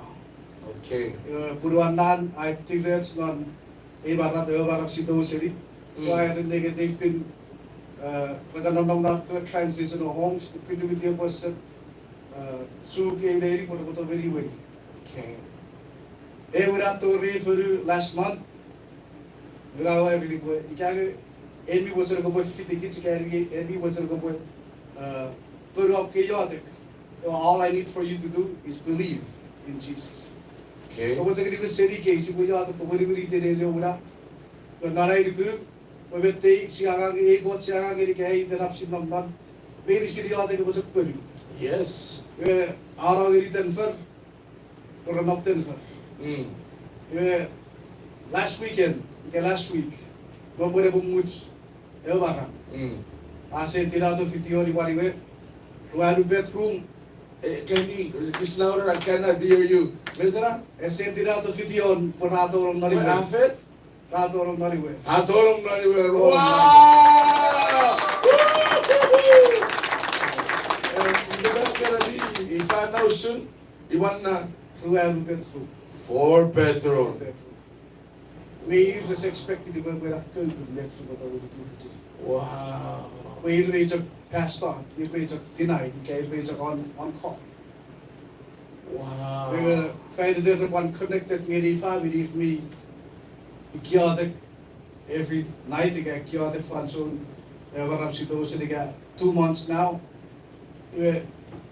Okay. Uh, punuan nan, I think that's non, ei maram, ei maram sito seni. Mm. Why the negative been, uh, like a non, non, not transitional homes, kutu kutu person, uh, su ke ile ili, kutu kutu very, very. Okay. E wira tori fonu last month. Nge a weri pwe, ika nge, ami mochen kopwe fitikich, ika ami, ami mochen kopwe, uh, ponu ap ke iotek. Well, all I need for you to do is believe in Jesus. Okay. Kopwe chok niwin seni kei, sipwe iotek, kopwe niwin iten ei le wira. Pwe non ai nuku, pwe met ei, sia angang, ei Kot sia angang ngeni ika ei itenap sia nom non. Meinisin iotek kopwe chok ponu. Yes. Iwe, a no ngeni Denver. Pwe ra nom Denver. Mm. Iwe, last weekend, ika last week, me mwen epwe much, ewe maram. Mm. A send out a video ni waniwe, ruanu bedroom. Eh, can you, it's louder, I cannot hear you. Met ena? A send out a video, pwe ra tonong non iwe. Ra tonong non iwe. A tonong non iwe. Wow! Eh, iwe, ifa na usun, iwe na ruanu bedroom. Four bedroom. Four bedroom. Iwe ir ese expect ni iwe pwe na kukun bedroom ota wini tufichin. Wow. Iwe ir me chok pass on, ir me chok deny, ika ir me chok on, on call. Wow. Nge fan iten repwe pwan connected ngeni famini mi iotek every night, ika iotek fansoun Ewe arap sito seni ka two months now. Iwe,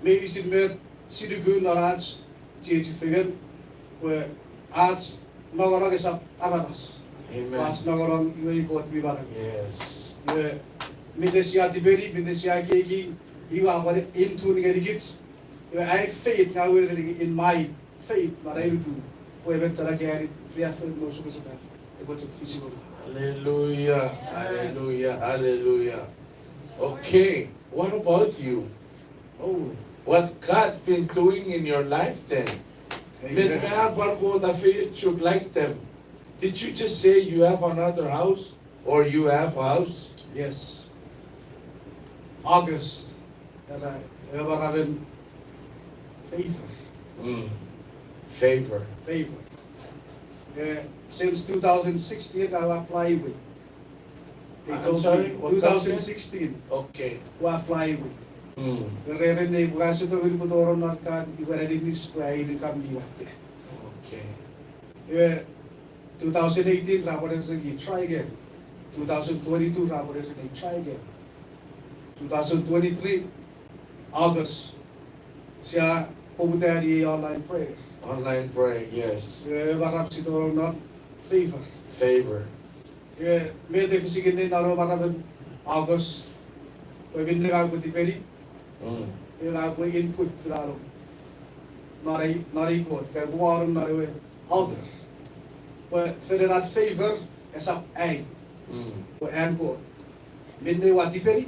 meinisin met sinuku non ach chiechi fengen, pwe ach nongonong esap aramas. Amen. Ach nongonong iwe i Kot mi manau. Yes. Iwe, minne sia tipeni, minne sia ekieki, iwe a pwan in tune ngenikich. Iwe, I have faith, ngang ua ereni in my faith, non ai nuku, pwe met ena ka ani riaffou me osukosukan epwe chok fisi ngonuk. Hallelujah, hallelujah, hallelujah. Okay, what about you? Oh. What God been doing in your life then? Amen. Met me a pwan Kot a fei chok like them? Did you just say you have another house? Or you have house? Yes. August, era, ewe maramen favor. Mm. Favor. Favor. Eh, since two thousand sixteen, I apply iwe. They I'm told sorry, me, what country? Two thousand sixteen. Okay. Ua apply iwe. Mm. Reren nei, ua sito ngeni pwe tori non kan iwe ren inis pwe ai ni kan mi watte. Okay. Eh, two thousand eighteen, ra pwan ereni try again. Two thousand twenty-two, ra pwan ereni try again. Two thousand twenty-three, August, sia poputa ngeni online prayer. Online prayer, yes. Eh, ewe arap sito non favor. Favor. Eh, met e fis ikenai non ewe maramen August, pwe minne ngang upwe tipeni, Mm. Iwe ngang upwe input ran non ei, non ei Kot, ka upwe wanong non ewe altar. Pwe fen ena favor esap ai. Mm. Pwe an Kot. Minne ua tipeni,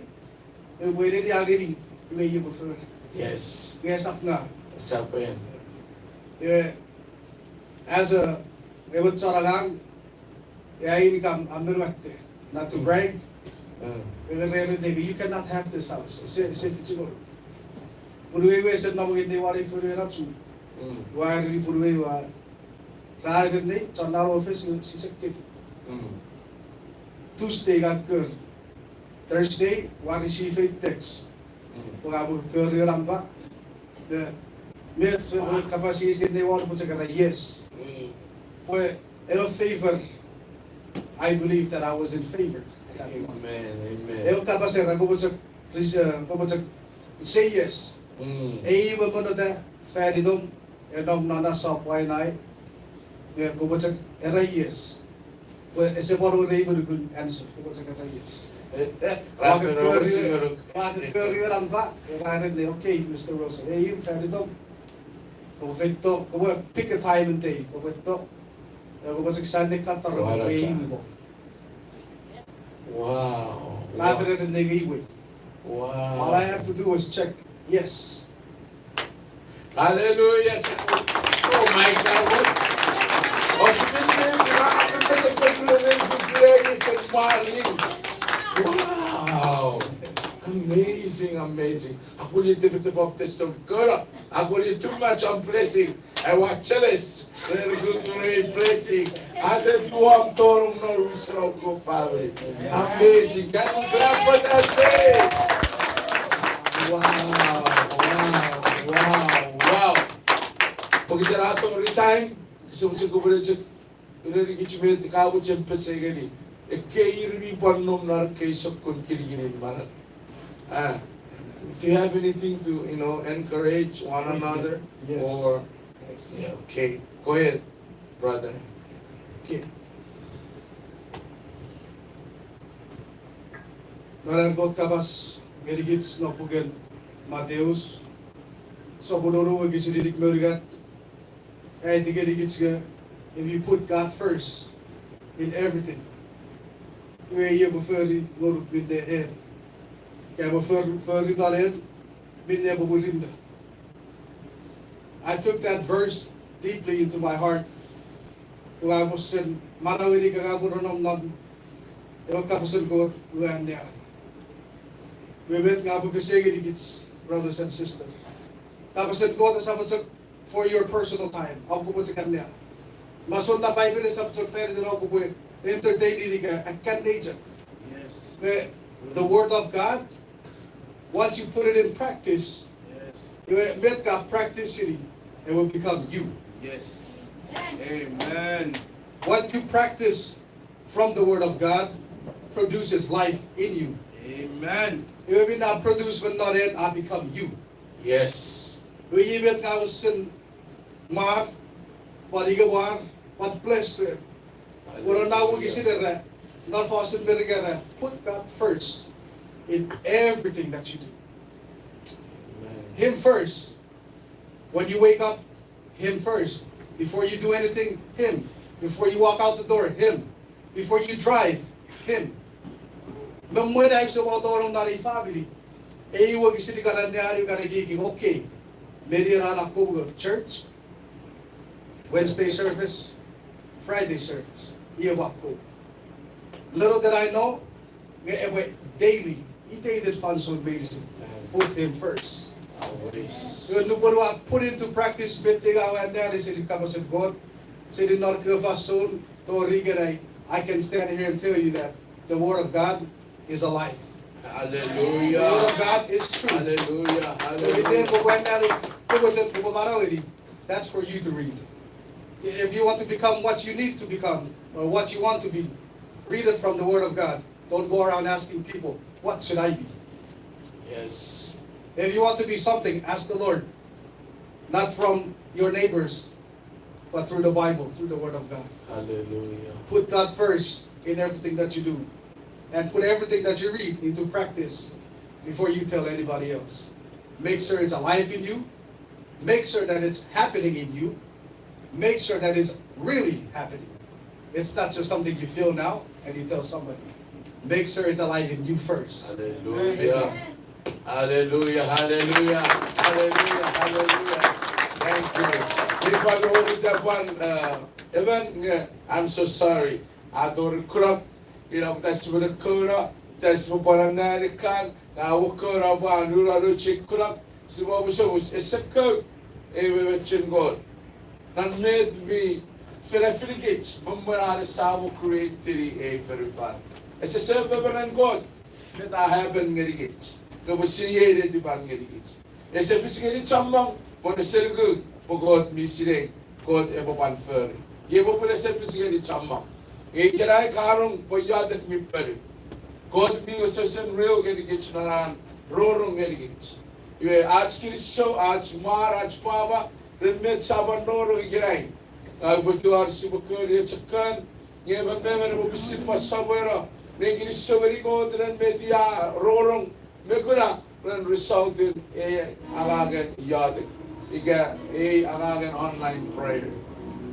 ewe upwe ereni a ngeni, iwe i epwe fori. Yes. Nge esap ngang. Esap en. Iwe, as a, ewe chon angang, e ai income a men watte. Not to brag. Mm. Nge reren nei, you cannot have this house. Se, se fichikoro. Punuei we ese nom ngeni wari fonu ena chu. Mm. Ua ereni punuei we, ra ereni, chon nano office, sise keti. Mm. Tuesday ka kori. Thursday, ua receive a text. Mm. Pwe ka pwe kori nampa. Nge, met, wow, kapas eis ngeni won pwe chok era yes. Mm. Pwe, ewe favor, I believe that I was in favor at that point. Amen, amen. Ewe kapas era kopwe chok, please, uh, kopwe chok say yes. Mm. Ei we monota fan itom, e nom non na sop wainai. Nge kopwe chok era yes. Pwe ese pwan wor ei monukun answer, kopwe chok era yes. Ua kori, ua kori nampa, era ereni, okay, Mister Wilson, ei fan itom. Kopwe feito, kopwe pick a time and day, kopwe feito. E, kopwe chok sign ne katar, kopwe ei mo. Wow. Ra fen ereni ngang iwe. Wow. All I have to do was check. Yes. Hallelujah. Oh my God. What? Wow. Amazing, amazing. Akuni tepetepok testimony. Kora. Akuni too much on blessing. I was jealous. Very good, very blessing. Ate tuom tonong non usun ko family. Amazing. Can you clap for that day? Wow, wow, wow, wow. Pokiten a tori time, kese mochen kopwe chok ereni kich met ka mochen pesei ngeni. Ekkei ir mi pwan nom non ekkei sokkun kinikinin manau. Ah, do you have anything to, you know, encourage one another? Yes. Or, yes. Yeah, okay. Go ahead, brother. Okay. Non an Kot kapas ngenikich non puken Mateus, sopun wonu wokisin inik me unungat. Aiti ngenikich nge, if you put God first in everything, iwe i epwe fori ngonuk minne en. Ka epwe for-, fori non en, minne epwe murinno. I took that verse deeply into my heart. Ua mochen manaueni ika ka pwe nonnom non ewe kapasen Kot ua anneani. Iwe met ngang upwe pesei ngenikich, brothers and sisters. Kapasen Kot esap chok for your personal time. Om kopwe chok annea. Masoun na Bible esap chok fan iten om kopwe entertain ika akkanne chok. Yes. The, the word of God, once you put it in practice, yes, iwe met ka practice-ini, it will become you. Yes. Amen. What you practice from the word of God produces life in you. Amen. Iwe mi na produce me non en a become you. Yes. Iwe iei met ngang usun mar, pwan ika mar, pwan bless them. Wona na wokisin era, non fosun Merika era, put God first in everything that you do. Amen. Him first. When you wake up, Him first. Before you do anything, Him. Before you walk out the door, Him. Before you drive, Him. Me mwen ai use wato non ei famini, ei wokisin kana ne ani kana kiki, okay. Meni ra na kubuka church, Wednesday service, Friday service. Iei wako. Little did I know, nge epwe daily, iteiten fansoun meinisin, put Him first. Always. Nupwen ua put into practice met ei aua anneani seni kapasen Kot, seni non kewe fansoun tori ikenai, I can stand here and tell you that the Word of God is alive. Hallelujah. The Word of God is true. Hallelujah. Hallelujah. Iten kopwe anneani, kopwe sen kopwe manaueni, that's for you to read. If you want to become what you need to become, or what you want to be, read it from the Word of God. Don't go around asking people, what should I be? Yes. If you want to be something, ask the Lord. Not from your neighbors, but through the Bible, through the Word of God. Hallelujah. Put God first in everything that you do. And put everything that you read into practice before you tell anybody else. Make sure it's alive in you. Make sure that it's happening in you. Make sure that it's really happening. It's not just something you feel now and you tell somebody. Make sure it's alive in you first. Hallelujah. Hallelujah, hallelujah, hallelujah, hallelujah. Thank you. Ifa ke wori tapan, uh, even, uh, I'm so sorry. Atori kurap, ina pwata sipwe ne kouno, pwata sipwe pwan anneani kan, nga wokouno pwan uno nuchei kurap, sipwe omusomus, ese kou, ei wewen chun Kot. Non met mi fenefinikich, me mwen an esamo create-ini ei fonufan. Ese sefo me ren Kot, met a happen ngenikich. Nge pwe siniei netipan ngenikich. Ese fis ngeni chommong, pwe ese nuku, pwe Kot mi sinei, Kot epwe pwan fori. Iei popun ese fis ngeni chommong. Nge ikenai ka rong pwe iotek mi ponu. Kot mi wesewesen real ngenikich non an rongorong ngenikich. Iwe ach kinisou, ach mwar, ach pwapwa, ren met sia pwan rongorong ikenai. Ngang upwe tingor sipwe kori echo kan, nge emon me emon epwe pwisin pwan sopweno ne kinisou ngeni Kot ren met i a rongorong me kuna ren result-in ei angangen iotek ika ei angangen online prayer.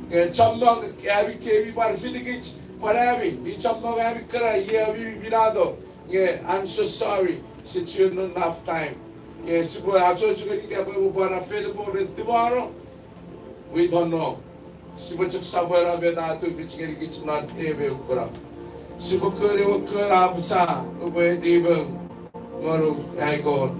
Nge chommong ami kemi pwan fitikich, pwan ami, mi chommong ami kana iei ami mi pinato, nge I'm so sorry, it's not enough time. Nge sipwe achocho ngeni ika pwe epwe pwan available ren tomorrow, we don't know. Sipwe chok sopweno met a tufich ngenikich non ei me ukuna. Sipwe kori ewe kon a apasa, upwe eti mong ngonuk ai Kot.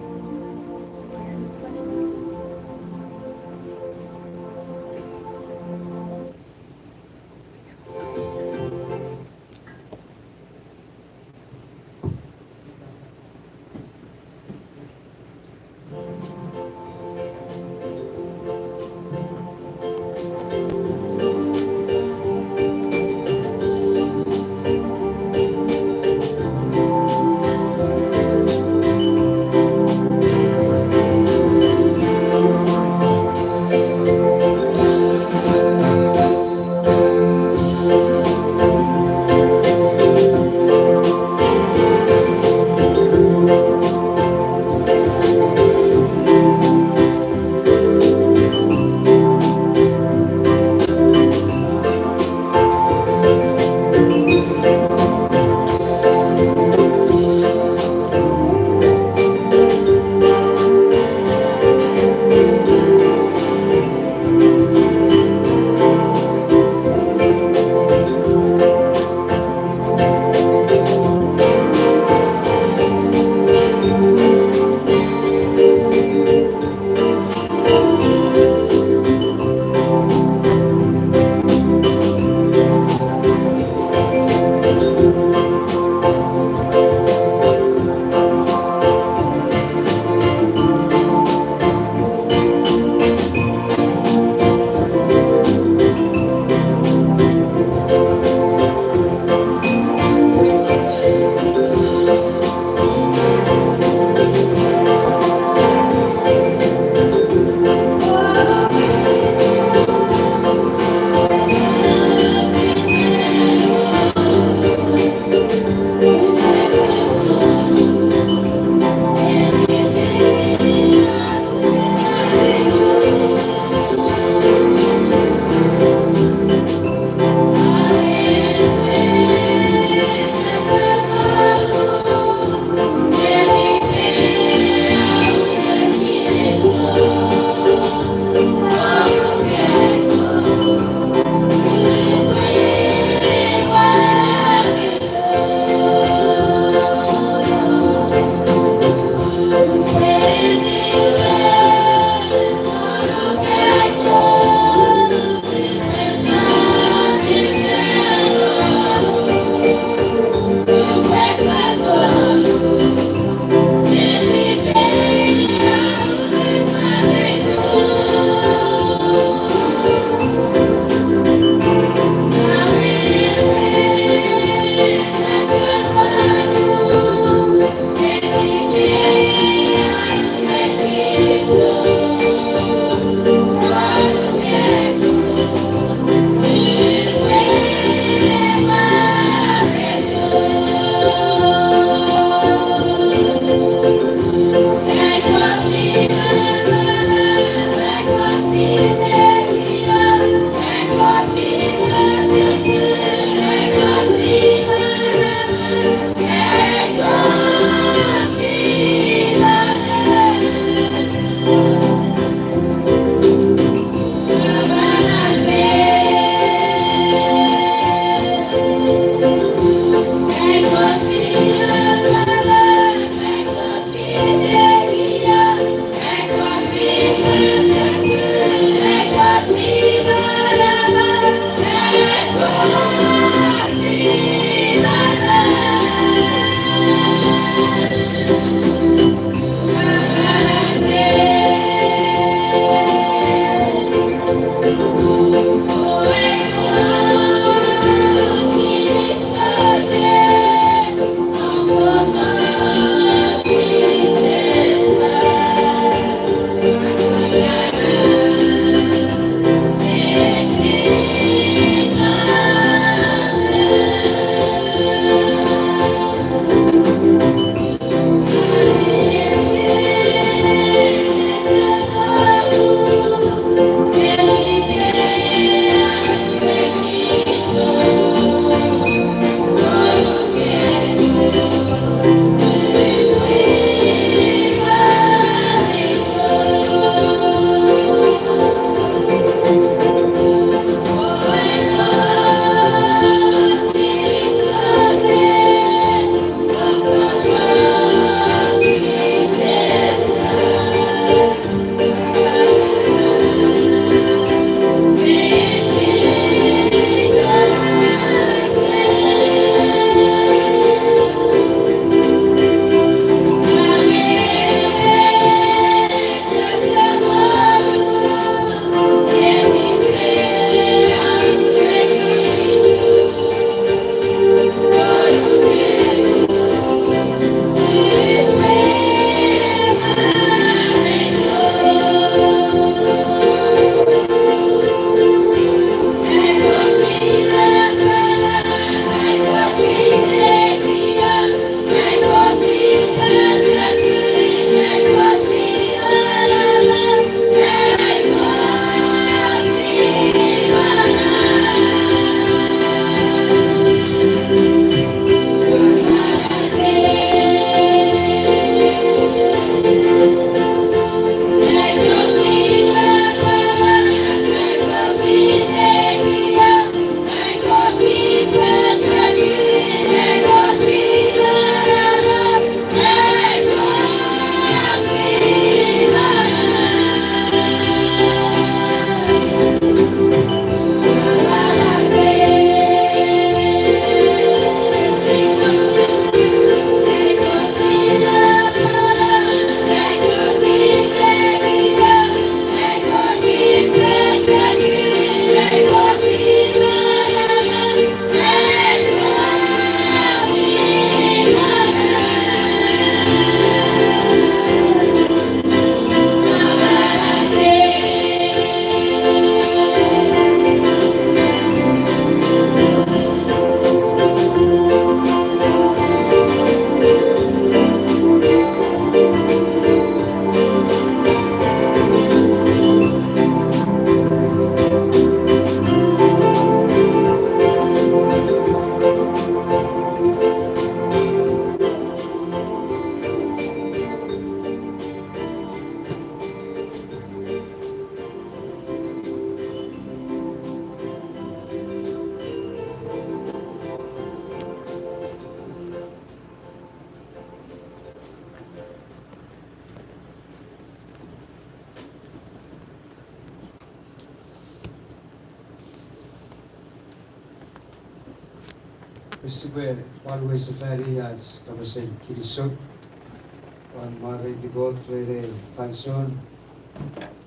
Sipwe pwan wesefani ach kapasen kinisou, pwan mwareiti Kot ren ei fansoun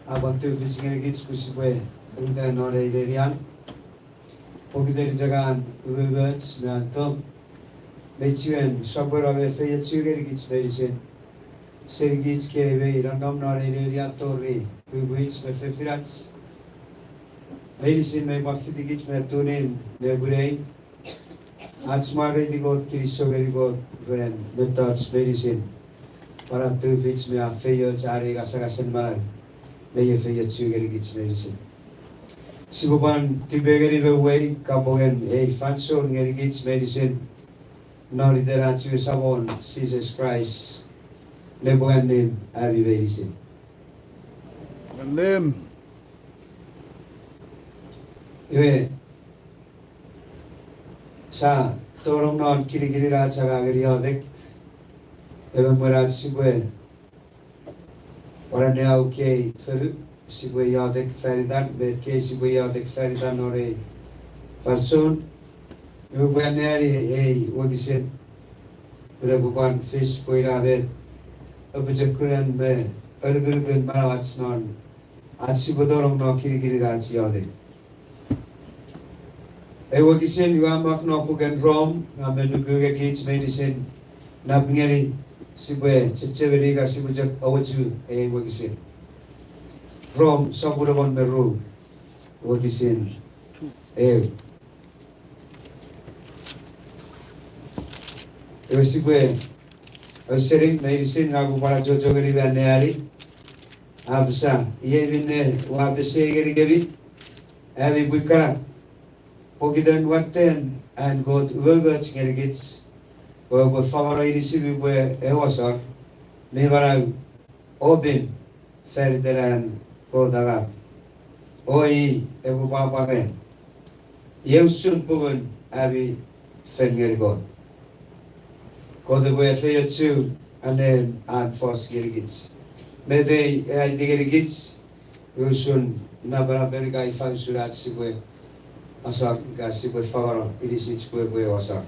a pwan tufich ngenikich pwe sipwe uta non ei nenian. Pokiten chok an umoumoch me an tong, me chiwen sopweno me efeiochu ngenikich meinisin, senikich kei mei nonnom non ei nenian tori pwipwich me fefinach meinisin mei pwan fitikich me tunin nepwinei. Ach mwareiti Kot, kinisou ngeni Kot ren mettoch meinisin, pwan a tufich me a feioch an ei ngasangasen manau, mei efeiochu ngenikich meinisin. Sipwe pwan tipengeni me uwei kapwongen ei fansoun ngenikich meinisin, non iten ach we Samon Jises Kraist, nepwinganin ami meinisin. Amen. Iwe, sia tonong non kinikinin ach angangen iotek, emon mwen ach sipwe pwan anneani kei fonu, sipwe iotek fanitan, met kei sipwe iotek fanitan non ei fansoun. Iwe upwe anneani ei wokisin, pwe epwe pwan fis pwe ina met apochokunen me anukunukun manauach non ach sipwe tonong non kinikinin ach iotek. Ei wokisin iwe a mak non puken Rom, nge me nuku ngenikich meinisin, nap ngeni sipwe chechemeni ika sipwe chok awochu ei wokisin. Rom sopun engon me ru, wokisin eu. Iwe sipwe ausening meinisin, nge upwe pwan achocho ngeni me anneani. A apasa, iei minne ua pesei ngenikemi, ami pwi kana, pokiten watten an Kot umoumoch ngenikich, pwe epwe fangeno inisimi pwe eu asor mi manau o pin fan iten an Kot angang, o i epwe pwapwa ren. Iei usun pungun ami fen ngeni Kot. Kot epwe efeiochu anen an fos ngenikich. Met ei a aiti ngenikich, usun napanapen ika ifa usun ach sipwe asor ika sipwe fangeno inisich pwe epwe eu asor.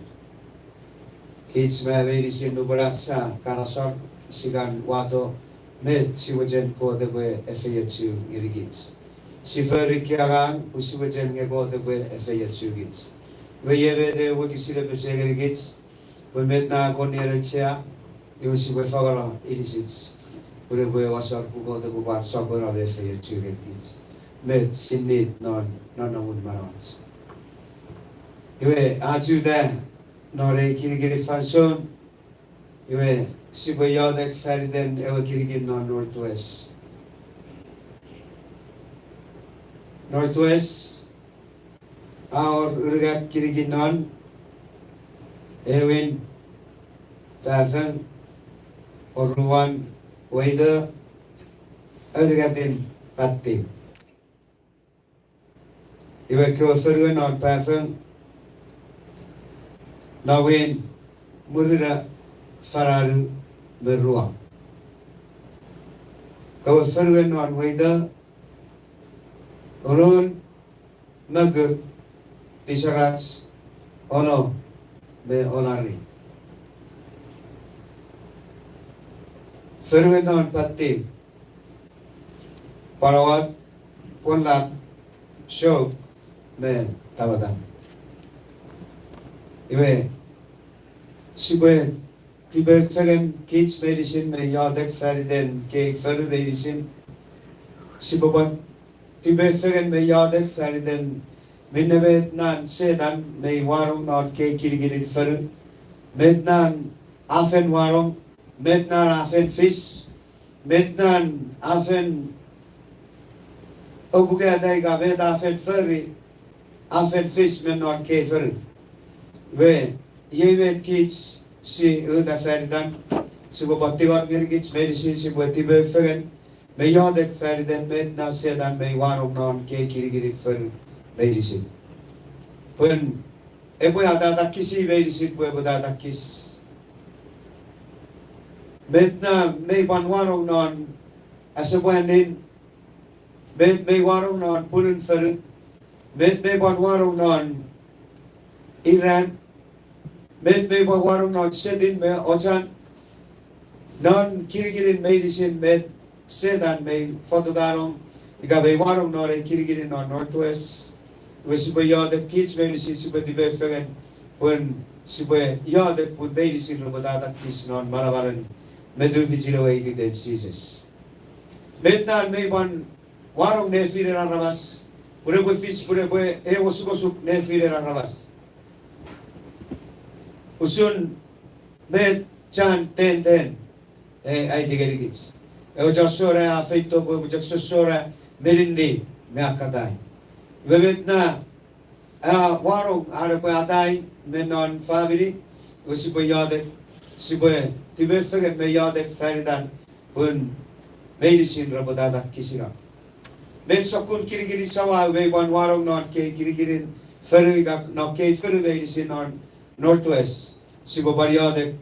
Kich me meinisin nupwen ach sia kan asor, sia kan wato met sia mochen Kot epwe efeiochu ngenikich. Sia fori ekkei angang pwe sia mochen nge Kot epwe efeiochu kich. Iwe iei met ei wokisin a pesei ngenikich, pwe met na kon ien auchea, iwe sipwe fangeno inisich pwe epwe eu asor pwe Kot epwe pwan sopweno me efeiochu ngenikich met sia need non nonnomun manauach. Iwe ach uta non ei kinikinin fansoun, iwe sipwe iotek fan iten ewe kinikin non Northwest. Northwest a wor unungat kinikin non, ewin Pafeng, oruan Weito, aunungatin Patti. Iwe kewe fonuen non Pafeng, Nawin, Murina, Fananu me Rua. Kewe fonuen non Weito, Olun, Moku, Pisarach, Ono me Onari. Fonuen non Patti, Panawat, Pwonlap, Sok me Tamata. Iwe sipwe tipefengen kich meinisin me iotek fan iten kei fonu meinisin. Sipwe pwan tipefengen me iotek fan iten minne met nan Setan mei wanong non kei kinikinin fonu, met nan a fen wanong, met nan a fen fis, met nan a fen opuketa ika met a fen fori, a fen fis me non kei fonu. Iwe iei met kich sia uta fan itan, sipwe pwan tingor ngenikich meinisin sipwe tipefengen me iotek fan iten met nan Setan mei wanong non kei kinikinin fonu meinisin. Pwe epwe atatakisi meinisin pwe epwe tatakis. Met na mei pwan wanong non asepwanin, met mei wanong non punun fonu, met mei pwan wanong non Iran, Met mei pwan wanong non Setin me Ochan, non kinikinin meinisin met Setan mei fotukanong, ika mei wanong non ei kinikinin non Northwest, iwe sipwe iotek kich meinisin sipwe tipefengen, pun sipwe iotek pun meinisin repwe tatakis non manamanen me tufichin ewe iteiten Jises. Met nan mei pwan wanong nefinen aramas, pun epwe fis pun epwe ew osukosuk nefinen aramas. Usun met chan tenten, e, aiti ngenikich. Ewe chon sona a feito pwe epwe chok sossona meninni me akkatai. Iwe met na, a, wanong an epwe atai me non famini, iwe sipwe iotek, sipwe tipefengen me iotek fan itan, pun meinisin repwe tatakisino. Met sokkun kinikinin samau mei pwan wanong non kei kinikinin fonu ika non kei fonu meinisin non Northwest, sipwe pwan iotek,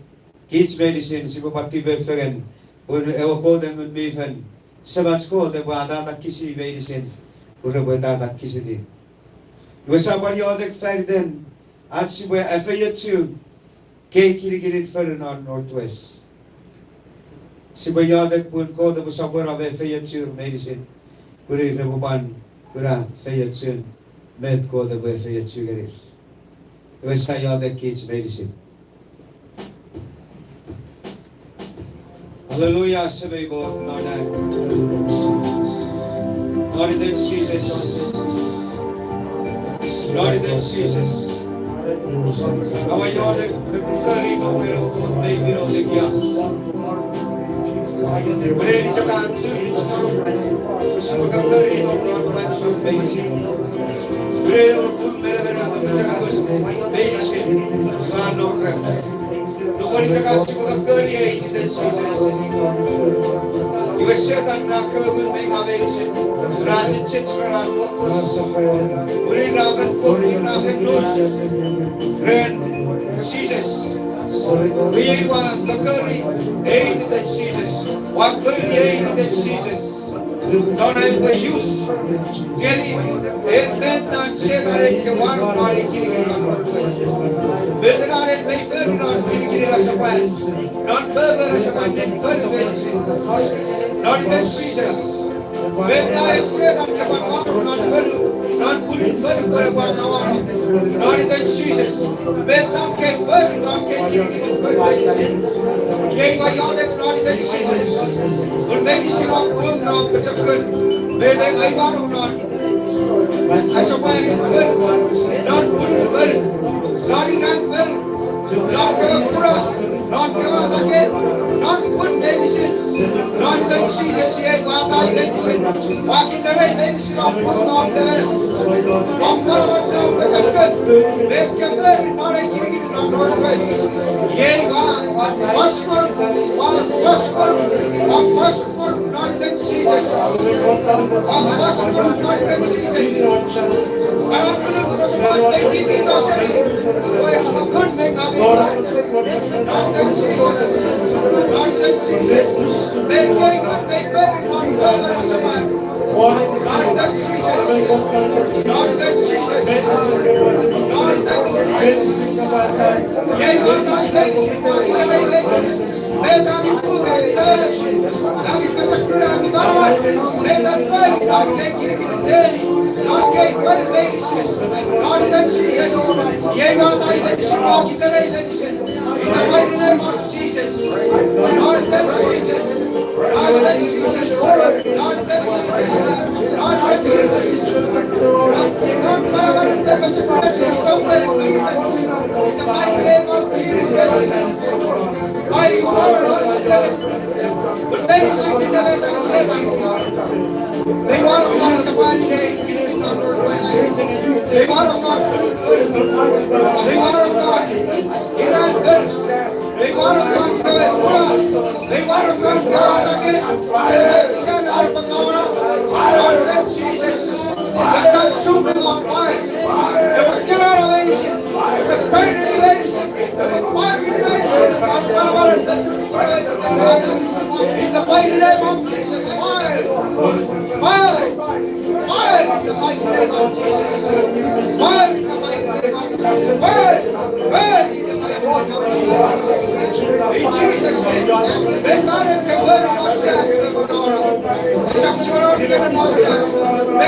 kich meinisin sipwe pwan tipefengen, pun ewe Kot e Ngun mi Fel, Semach Kot epwe atatakisi meinisin, pun repwe tatakisiti. Iwe sia pwan iotek fan iten ach sipwe efeiochu kei kinikinin fonu non Northwest. Sipwe iotek pun Kot epwe sopweno me efeiochur meinisin, pun ir repwe pwan kuna feiochun met Kot epwe efeiochu ngenir. Iwe sia iotek kich meinisin. Hallelujah, semei Kot non nang. Non iten Jises. Non iten Jises. Aua iotek me kukori ewe Kot mei mino tekia. Pun eni chok an tu, sipwe kukori ewe Kot mei mino tekia. Pun eni ewe Kot menemena me chok meinisin sa nokre. Nupwen ita ka sipwe kukori ei iten Jises, iwe Setan me ekkewe ngun mei nga meinisin ra chechech ren an nuokus. Pun ir ra fen kori, ir ra fen nus ren Jises. Iwe ua kukori ei iten Jises. Ua kori ei iten Jises. Non ai we use ngeni, e, met nan Setan e ke wanong non ei kinikinin. Met nan en mei fori non kinikinin asapwan. Non foffor asapwan, met fori meinisin. Non iten Jises. Met nan Setan e pwan wanong non fonu, non pwinin fonu pwe epwe pwan wanong. Non iten Jises. Met nan ke fori non ke kinikinin fonu meinisin. Iei ua iotek non iten Jises. Pun meinisin a pung non pochokun. Met ai wanong non asapwanin fonu, non pwinin fonu, non inan fonu, non kewe kuna, non kewe atake, non pwin meinisin. Non iten Jises iei ua atai meinisin. Ua kiterei meinisin a pung non kewe. Ua manaman non pochokun. Met ke fori non ei kinikinin non Northwest. Iei ua, ua, ua, ua, non iten Jises. Ua, ua, non iten Jises. Non iten Jises. Non iten Jises. In the mighty name of Jesus. Lord, thank you, Jesus. Lord, thank you, Jesus. Lord, thank you, Jesus. In the mighty name of Jesus. Mighty Father, Holy Spirit. Thank you, Jesus. Mei wanong non asapwan, mei wanong non, mei wanong non inan, mei wanong non kewe kuna, mei wanong non kewe atake, mei wanong non kewe atake. Lord Jesus, the consuming of fire, the fire, the fire. In the mighty name of Jesus, fire, fire, fire in the mighty name of Jesus. Fire in the mighty name of Jesus. Fire, fire in the mighty name of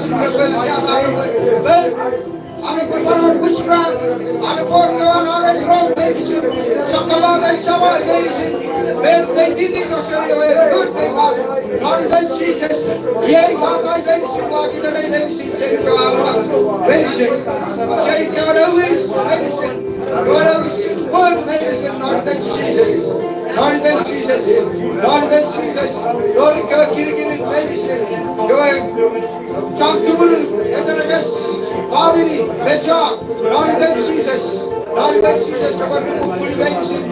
aramas, repwe sa, repwe, repwe, repwe witchcraft, repwe wor kewe angangen rong meinisin, sokkopaten samau meinisin, met mei titi no seni ewe, good mei pas. Non iten Jises, iei ua atai meinisin, ua kiterei meinisin, seni kewe aramas meinisin, seni kewe nouwis meinisin, kewe nouwis pun meinisin, non iten Jises. Non iten Jises. Non iten Jises. Non kewe kinikinin meinisin. Kewe chon tumunu, etenemes, famini, me chon. Non iten Jises. Non iten Jises, kawar pupunu meinisin.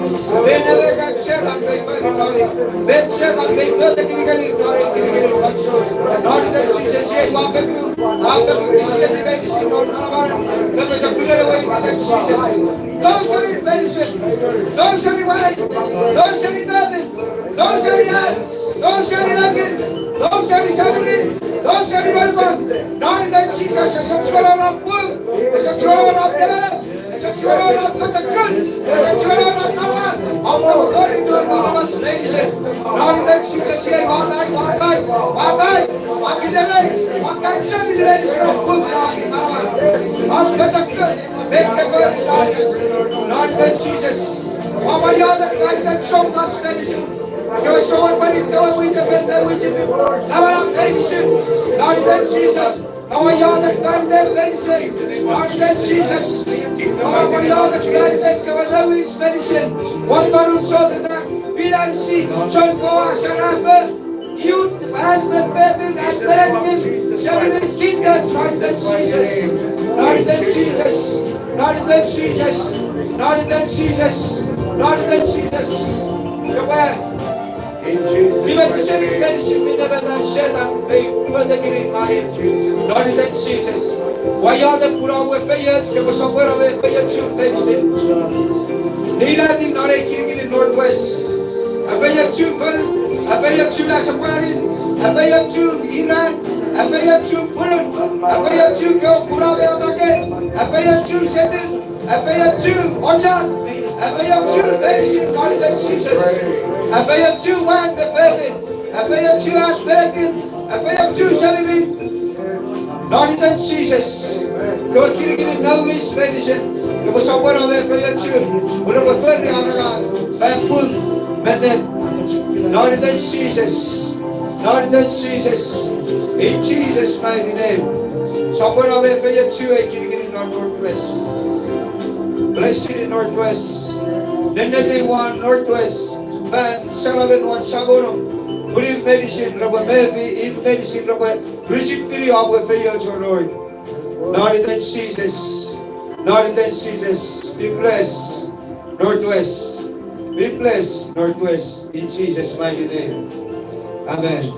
Me nemekan Setan mei fori noni. Met Setan mei fori kinikinin, non ei kinikinin fansoun. Non iten Jises, iei ua peku, ua peku kisieti meinisin non manaman. Nemecha kunere we iten Jises. Tou seni meinisin. Tou seni wai. Tou seni metin. Tou seni an. Tou seni nakin. Tou seni semirit. Tou seni monumon. Non iten Jises, ese chuen wor om pung. Ese chuen wor om nemenem. Ese chuen wor om pochokun. Ese chuen wor om nawa. Om nawa fori non aramas meinisin. Non iten Jises, iei ua atai, ua atai, ua atai. Ua kiterei, ua kan seni meinisin om pung. Om pochokun. Met ke fori non iten Jises. Ua pwan iotek non iten souneng meinisin. Kewe souemwenin, kewe mwichefen me mwichefin. Namanam meinisin. Non iten Jises. Ua iotek non iten meinisin. Non iten Jises. Ua pwan iotek non iten kewe nouwis meinisin. Won tonun soteta, finansi, chon kowa, serafo, youth, an me fefin, an perekin, semirit, kingdom, non iten Jises. Non iten Jises. Non iten Jises. Non iten Jises. Non iten Jises. Epwe, mi met seni meinisin mi nemetan Setan mei fotekini mani. Non iten Jises. Ua iotek pun om we feioch, kopwe sopweno me efeiochu meinisin. Ninatiw non ei kinikinin Northwest. Efeiochu fonu, efeiochu asepwanin, efeiochu iran, efeiochu punun, efeiochu kewe kuna me atake, efeiochu setin, efeiochu ochan, efeiochu meinisin non iten Jises. Efeiochu wan me fefin, efeiochu an me pekin, efeiochu semirit. Non iten Jises. Kewe kinikinin nouwis meinisin, kopwe sopweno me efeiochu, pwe repwe fori angangan, fan pung, me ennet. Non iten Jises. Non iten Jises. In Jesus' mighty name. Sopweno me efeiochu ei kinikinin non Northwest. Blessed in Northwest. Nennetiw won Northwest. Fan saramen won Sacramento. Pun ir meinisin repwe mefi, ir meinisin repwe receive-ini om we feioch, O Lord. Non iten Jises. Non iten Jises. Be blessed, Northwest. Be blessed, Northwest. In Jesus' mighty name. Amen.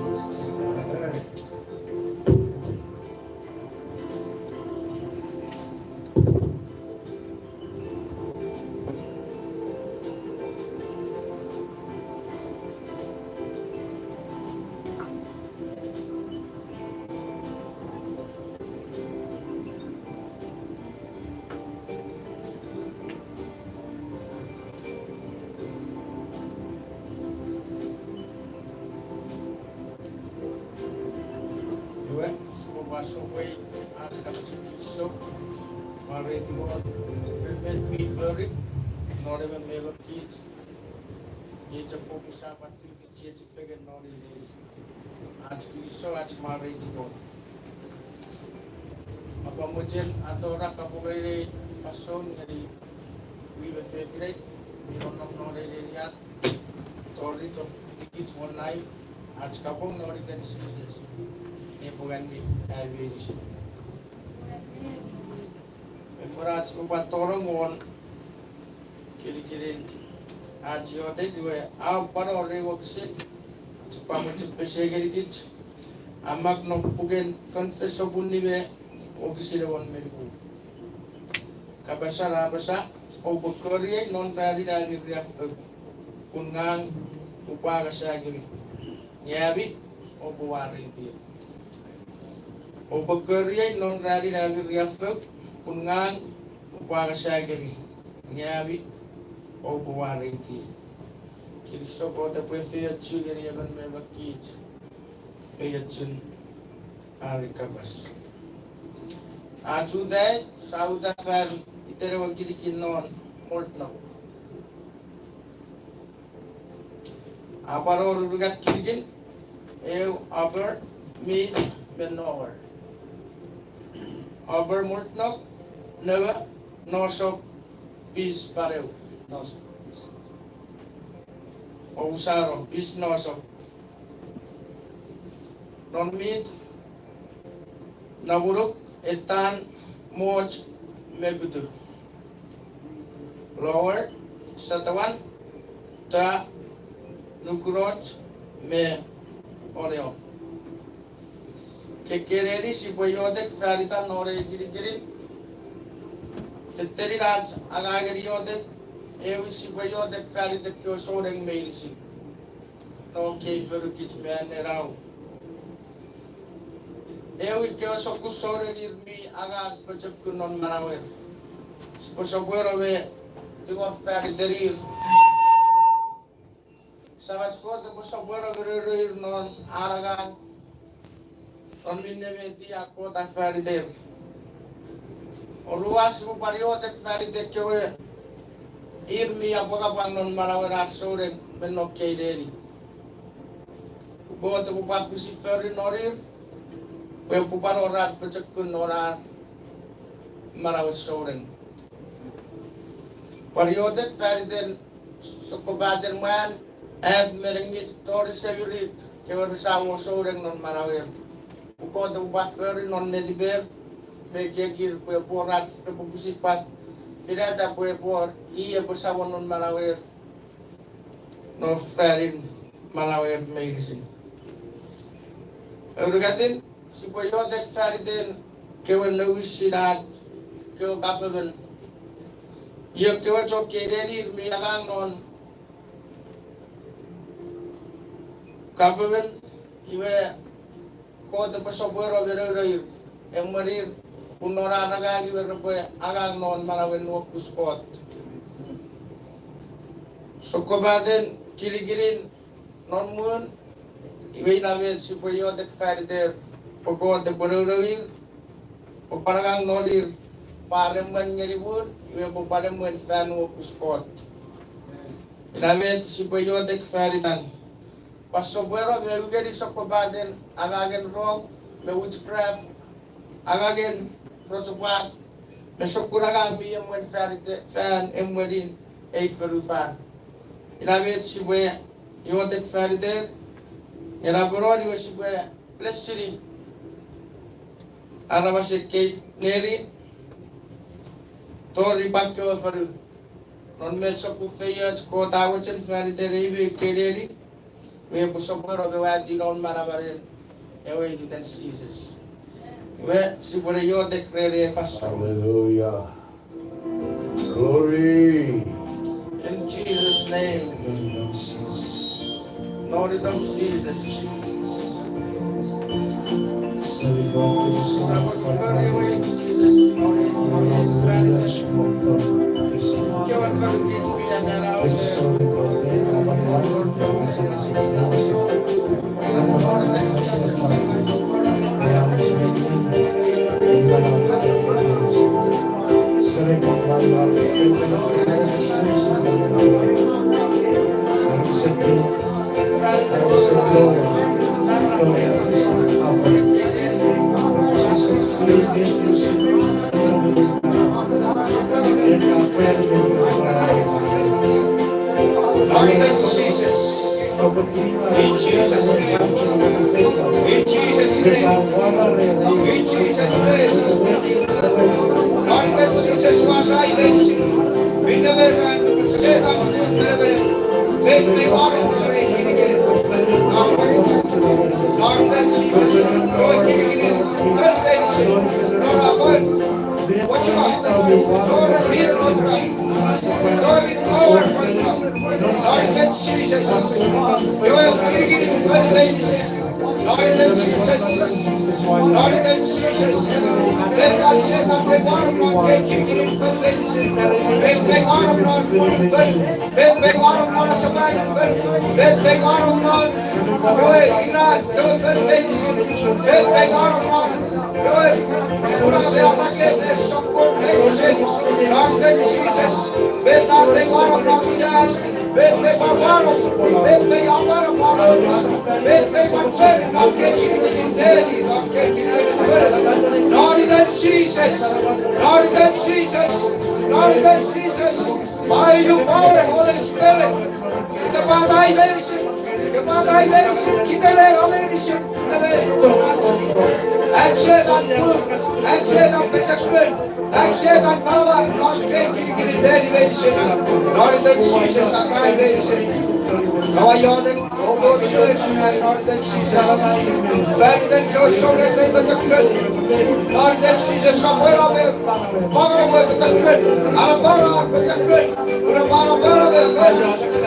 Sopwei ach kapasen kinisou, mwareiti Kot, met mi fori non emon me emon kich, nge chok popun sia pwan tufichin chiechi fengen non ei neni. Ach kinisou, ach mwareiti Kot. Aua mochen atora kapong ei fansoun ngeni pwi me fefinei mi nonnom non ei neni, tori chok fitikich won life, ach kapong non iten Jises. Epwe ngang mi ai meinisin. Epwe ach upwe tonong won kinikinin ach iotek, iwe a pwan wor ei wokisin, ach upwe mochen pesei ngenikich, a mak non puken Confession sopun nime, wokisin engon me nimu. Kapasan a apasa, oupwe koriei non ranin ami riaffou, pun ngang upwe angasa ngemi, nge ami oupwe wareiti. Oupwe koriei non ranin ami riaffou, pun ngang upwe angasa ngemi, nge ami oupwe wareiti. Kinisou Kot epwe efeiochu ngeni emon me emon kich feiochun an ei kapas. Ach uta, sia uta fan iten ewe kinikin non Mortnok. A pwan wor unungat kinikin, eu upper, mid, me lower. Upper Mortnok, newe, nosok, pis pwan eu. Ousano, pis nosok. Non mid, namunuk, etan, moch, me kutu. Lower, satawan, ta, nukunoch, me oneon. Kekkeneni sipwe iotek fan itan non ei kinikinin. Tettenin ach angangen iotek, ewe sipwe iotek fan iten kewe souneng meinisin non ekkei fonukich me anenau. Ewe kewe sokkun souneng ir mi angang pochokun non manauer. Sipwe sopweno me tingor fan iten ir. Samach Kot epwe sopweno me nounou ir non ar angang, non minne met a Kot a fan iter. Oruan, sipwe pwan iotek fan iten kewe ir mi apwangapwang non manauer ar souneng me non ekkei neni. Kot epwe pwan pwisin fori non ir, pwe epwe pwan wor ar pochokun non ar manauen souneng. Pwan iotek fan iten sokkopaten mwan, at, me nengich tori semirit kewe rese wor souneng non manauer. Pwe Kot epwe pwan fori non netiper me ekiekir pwe epwe wor ar repwe pwisin pwan finata pwe epwe wor i epwe samon non manauer non ranin manauer meinisin. Aunungatin, sipwe iotek fan iten kewe nouwisin ach kewe government. Io kewe chok ekkei neni ir mi angang non government, iwe Kot epwe sopweno me nounou ir, emwenir, pun non ar angang iwe repwe angang non manauen nuokus Kot. Sokkopaten kinikinin non mwun, iwe ina met sipwe iotek fan iter, pwe Kot epwe nounou ir, pwe pwan angang non ir, pwe ar emwen ngeni mwun, iwe pwe pwan emwen fan nuokus Kot. Ina met sipwe iotek fan itan. Pwan sopweno me ungeni sokkopaten angangen rong, me witchcraft, angangen rochopwak, me sokkun angang mi emwen fan ite-, fan emwenin ei fonufan. Ina met sipwe iotek fan iter, nge napeno iwe sipwe blessini aramas ekkei neni tori pwan kewe fonu. Non met sokkun feioch Kot a mochen fan iter ei me ekkei neni, iwe epwe sopweno me wati non manamanen ewe iten Jises. Iwe sipwene iotek ren ei fansoun. Hallelujah. Glory. In Jesus' name. Non iten Jises. In Jesus' name. In Jesus' name. In Jesus' name. Lord, in Jesus' name. Lord, in Jesus' name. Lord, in Jesus. Lord, in Jesus. Lord, in Jesus. Let that Satan be one of God, take you in for medicine. Let the one of God put in faith. Let the one of God supply in faith. Let the one of God, Lord, in that, go for medicine. Let the one of God. Lord, Jesus. Lord, in Jesus. Lord, in Jesus. Lord, in Jesus. By your power, Holy Spirit. Kepatai meinisin, kepatai meinisin, kitelel meinisin. An Setan pung, an Setan pochokun, an Setan palawa, non kei kinikinin neni meinisin. Non iten Jises atai meinisin. Kawa iotek, o Kot Setan, non iten Jises. Fan iten Kot Setan pochokun. Non iten Jises, sopweno me Pangano we pochokun, ara pangano pochokun, ura pangano pangano we pochokun.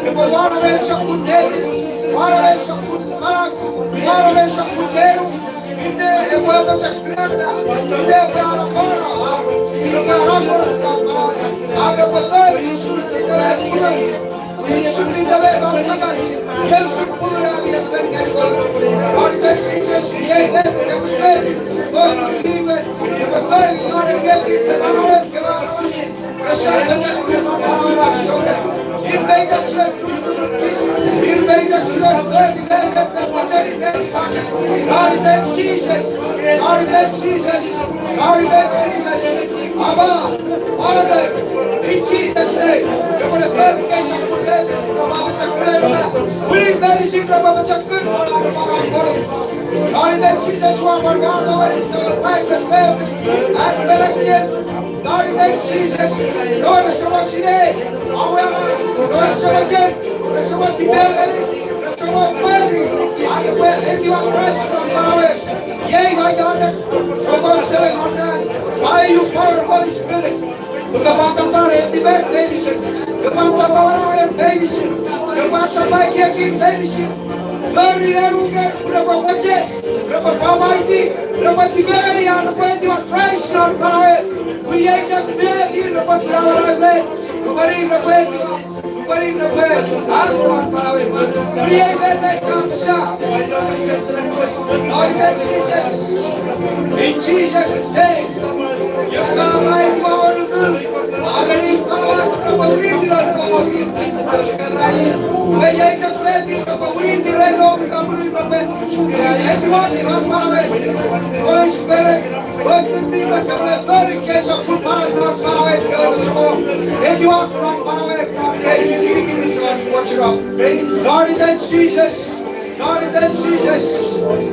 Epwe wano en sokkun neni, wano en sokkun maram, wano en sokkun nenu, minne epwe apochokuna, minne epwe anapano, epwe anapano, epwe fori usun minne epwe, usun minne epwe kapas, usun pun ami efengen. Lord, in Jesus' name, epwe fori, epwe fori, epwe fori, Father, in Jesus' name, Lord, in Jesus' name, Lord, in Jesus', Lord, ese mo sinei, awe, Lord, ese mo chen, ese mo tipengeni, ese mo pweri, awe, etiwa Christ, Lord, awe, yei, my God, Lord, ese mo, by your power, Holy Spirit, kapata pare, etiwa meinisin, kapata pare, meinisin, kapata pare, meinisin, fori nenu nge, repwe mochen, repwe pwapwaiti, repwe tipengeni, repwe etiwa Christ non manauer. Pwe iei chok met repwe pwapwaiti, repwe etiwa, repwe etiwa, repwe etiwa Christ non manauer. Pwe iei met ka apasa. Lord, in Jesus', in Jesus' name. Holy Spirit, work with me, like a very case of good power, power, power, power. Lord, in Jesus'. Lord, in Jesus'.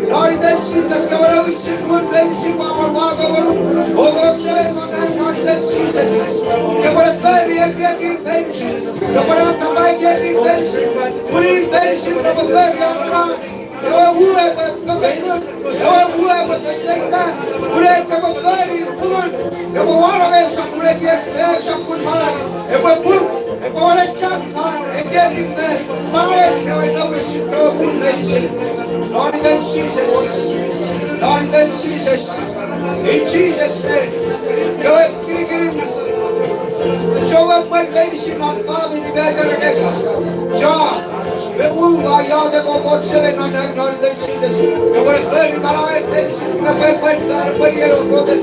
Lord, in Jesus'. Come on, we sing good, baby, sing, mama, mama, mama. Oh, Lord, say, Lord, in Jesus'. Come on, baby, baby, baby, baby. Come on, baby, baby, baby. Please, baby, sing, come on, baby, mama. Ewe wu epwe pepekun, ewe wu epwe pepekun, pun epwe fori pun, epwe wano me sokkun ekiek, me sokkun manau, epwe pun, epwe wone chok manau, Kemi me, manauen kewe nouwisin kewe pun meinisin. Non iten Jises. Non iten Jises. In Jesus' name. Kewe kirikirin, souemwen meinisin non famini, me ekkewe kes. Cha. Me muu, ua iotek, Kot Semei non nang, non iten Jises. Epwe fori manauer meinisin, repwe, repwe, repwe, repwe,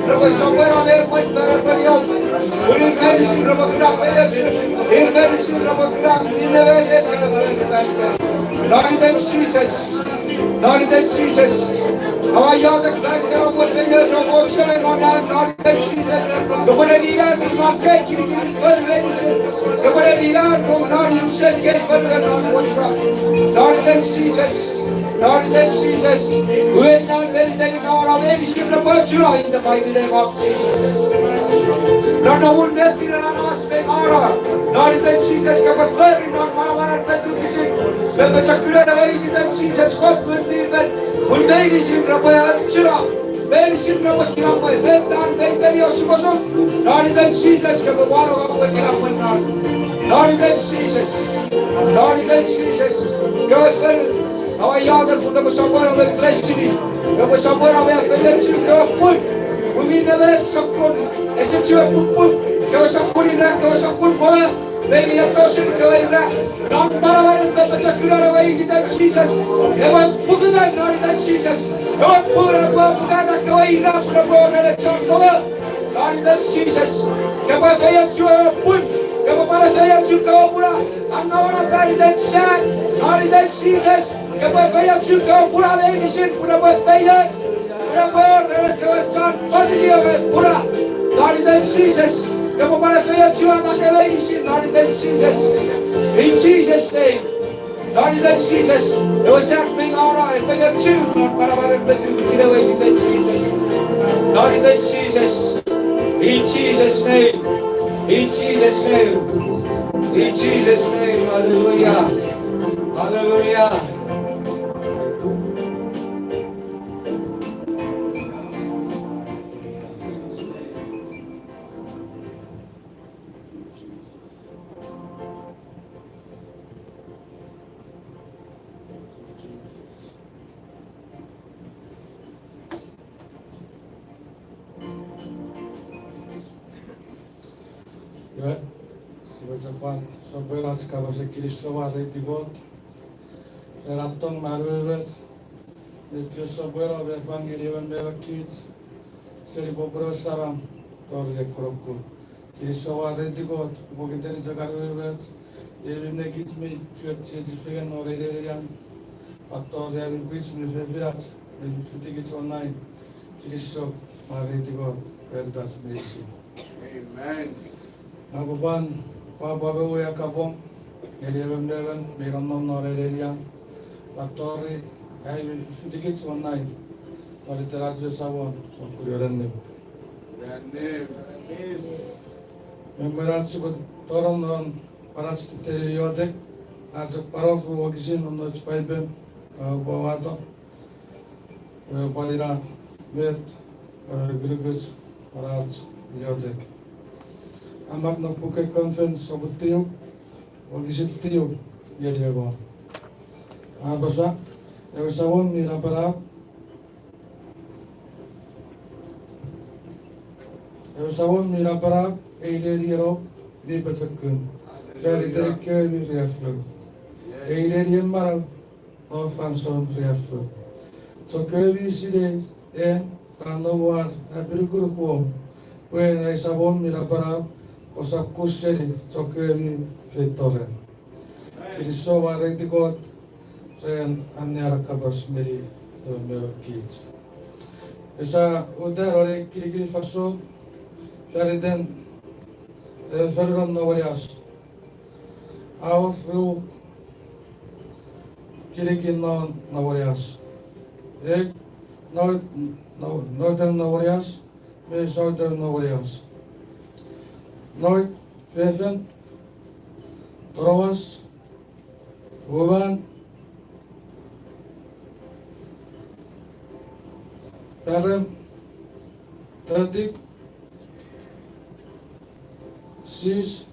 repwe sopweno, repwe, repwe, repwe, repwe meinisin, repwe kuna feioch. Ir meinisin, repwe kuna, repwe, repwe, repwe. Non iten Jises. Non iten Jises. Ua iotek fan iten om we feioch, Kot Semei non nang, non iten Jises. Kopwe ne nina, non kei kinikin fonu meinisin. Kopwe ne nina, non, non unusen kei fonu non watra. Non iten Jises. Non iten Jises. Uen nan meni teni kawana meinisin repwe ochuno in the mighty name of Jesus. Non nomun nefinen anas me ara. Non iten Jises kopwe fori non manamanen me tufichin. Me pochokunen ewe iten Jises Kot Ngun mi Fel. Pun meinisin repwe ochuno. Meinisin repwe kinamwe, metan, meiteni osukosuk. Non iten Jises, kopwe wano kopwe kinamwe non. Non iten Jises. Non iten Jises. Kewe fel, aua iotek pwe kopwe sopweno me blessini. Kopwe sopweno me efeiochu kewe pun. Pun mi nemet sokkun, ese chiwen pukpuk. Kewe sokkun ira, kewe sokkun pwe. Meni etosin kewe ira, non manamanen me pochokunen ewe iten Jises. Ewe pukutan non iten Jises. Ewe pun epwe pukata kewe ira pun epwe orene chon momo. Non iten Jises. Kopwe efeiochu ewe pun. Kopwe pwan efeiochu kewe puna. Angawana fan iten sa. Non iten Jises. Kopwe efeiochu kewe puna meinisin pun epwe efeioch. Pun epwe orene kewe chon continue me puna. Non iten Jises. Kopwe pwan efeiochu atake meinisin non iten Jises. In Jesus' name. Non iten Jises. Ewe sak mi ngaw na efeiochu non manamanen me tufichin ewe iten Jises. Non iten Jises. In Jesus' name. In Jesus' name. In Jesus' name. Hallelujah. Hallelujah. Iwe, sipwe chok pwan sopweno ach kapasen kinisou, mwareiti Kot ren an tong me an umoumoch. Ach sipwe sopweno me pwan ngeni emon me emon kich seni popunen saram tori ekkunukun. Kinisou, mwareiti Kot pokiten chok an umoumoch, ewe mi nekich me chiechi fengen non ei nenian, pwan tori ami pwich me fefinach me fitikich online. Kinisou, mwareiti Kot ren ach meinisin. Amen. Nge pwan, pwan, pwan pwe ua kapong ngeni emon me emon mi nonnom non ei nenian, pwan tori ami fitikich online, pwan itenacho Samon, o kunuonen. Amen. Me mwen ach sipwe tonong non pwan ach tettenin iotek, ach chok pwan wor ru wokisin non ach Paipen, a, pwan wato. Pwe pwan ina met, pwan nukunukuch, pwan ach iotek. A mak non puken Confession sopun tiw, wokisin tiw ngeni engon. A apasa, ewe Samon mi napanap, ewe Samon mi napanap, ei nenienok mi pochokun, fan iten ekkewe mi riaffou. Ei nenien manau non fansoun riaffou. Chokkewe mi sinei en ra nouwar apinukunuk woum, pwe ai Samon mi napanap, kosap kus seni chokkewe mi feito ren. Kinisou, mwareiti Kot ren an anea kapas ngeni emon me emon kich. Esa uta non ei kinikinin fansoun, fan iten, e, fonuran Nowanias. A wor ru kinikin non Nowanias. E, North, Northern Nowanias me Southern Nowanias. North, fefin, torowas, uwan, parem, totik, sis,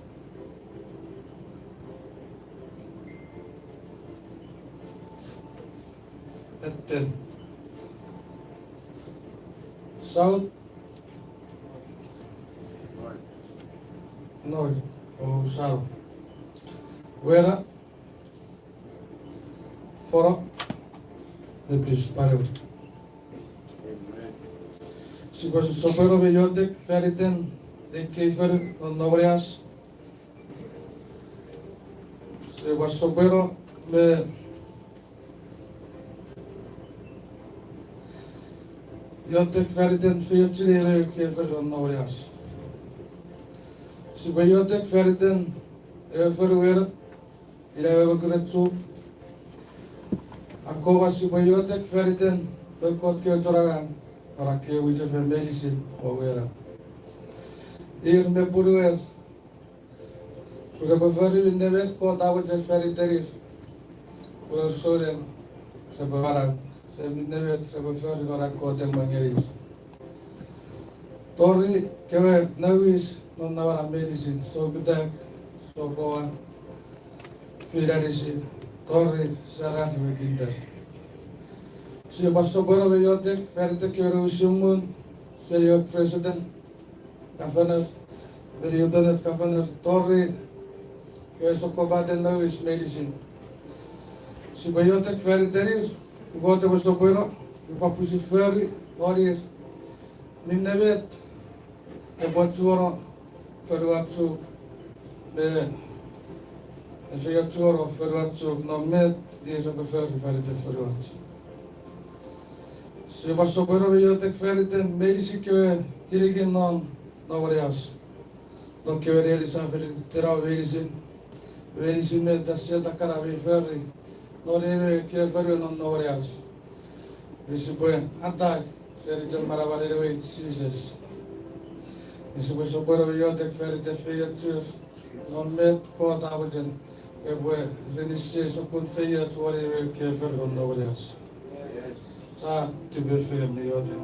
Etten. South. North. O south. Wena. Foro. Nepis, paliu. Sipwe sopweno me iotek faniten ekkei fonu non Noweneas. Sipwe sopweno me iotek faniten feiochun ewe ekkei fonu non Noweneas. Sipwe iotek faniten ewe fonu Wenep, ina ewe mokuren Chuuk. Akkomw, sipwe iotek faniten noun Kot kewe chon angang, non ekkewe mwichefen meinisin won Wenep. Ir me punuer, pwe repwe fori minne met Kot a mochen fan itenir, pwe souneng repwe manau, minne met repwe fori non an Kot emwen ngenir. Tori kewe nouwis non namanam meinisin, sou kutak, sou kowa, fin anisi, tori serafo me kinter. Sipwe sopweno me iotek faniten kewe nouwisin muu, senior president, governor, me lieutenant governor, tori kewe sokkopaten nouwis meinisin. Sipwe iotek fanitenir, pwe Kot epwe sopweno, epwe pwisin fori nonir minne met epwe ochuono fonuach Chuuk, me efeiochuono fonuach Chuuk non met ir repwe fori faniten fonuach. Sipwe sopweno me iotek faniten meinisin kewe kinikin non Noweneas, non kewe neni sa fen tinato meinisin, meinisin met a set akana mi fori non ewe ekkei fonu non Noweneas. Sipwe atai seni chon manamanen ewe Jises. Sipwe sopweno me iotek faniten feiochur non met Kot a mochen epwe ren ise sokkun feioch won ewe ekkei fonu non Noweneas. Sa tipefel me iotek.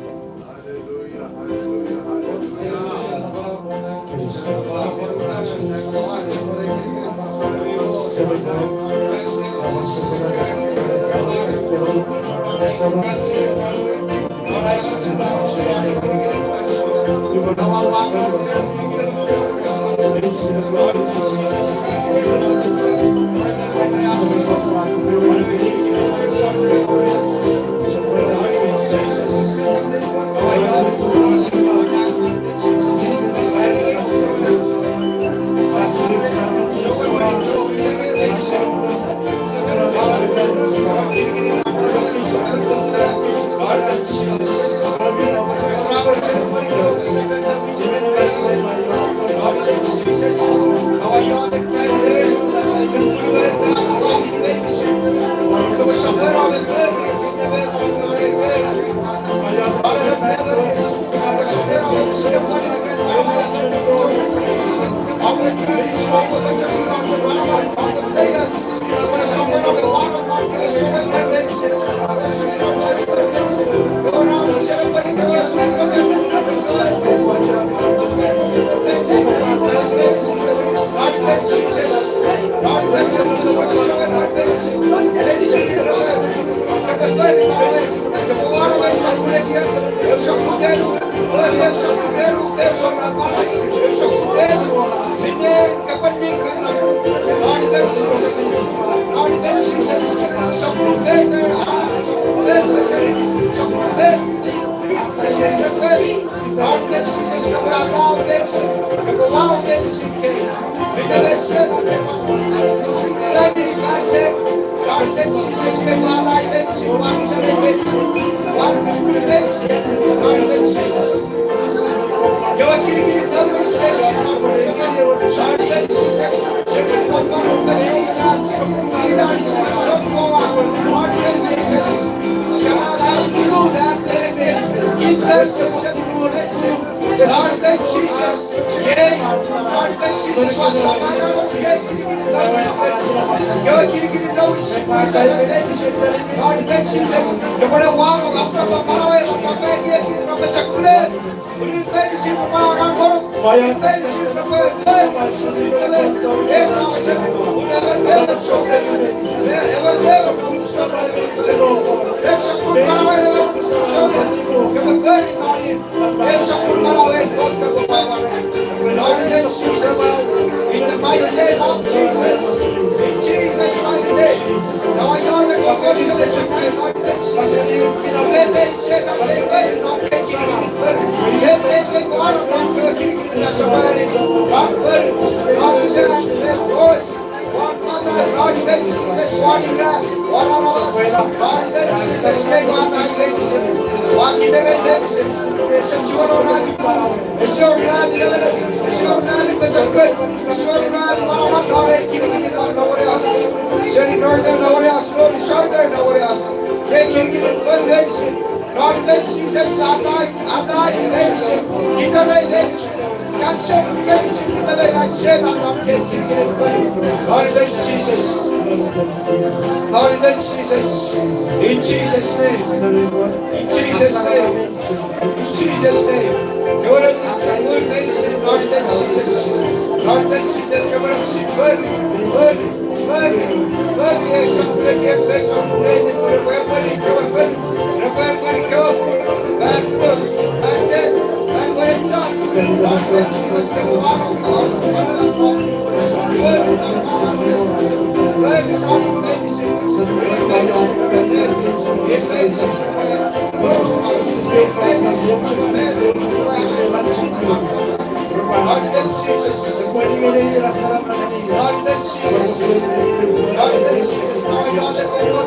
Ese wor nani meinisin. Ua kiterei meinisin. Ese chiwen wor nani. Ese wor nani, ese wor nani pochokun. Ese wor nani manauach are kinikinin non Nowoneas. Seni Northern Nowoneas, non Southern Nowoneas. Nge kinikinin fonu meinisin. Non iten Jises atai, atai meinisin. Kiterei meinisin. Cancel meinisin, itewe cancel, non iten Jises. Non iten Jises. In Jesus' name. In Jesus' name. In Jesus' name. Kewe meinisin, non iten Jises. Non iten Jises, kewe meinisin, fori, fori. Lord, in Jesus. Lord, in Jesus. Lord, in Jesus. Lord, in Jesus. Lord, iten Jises, ewe iotek, ewe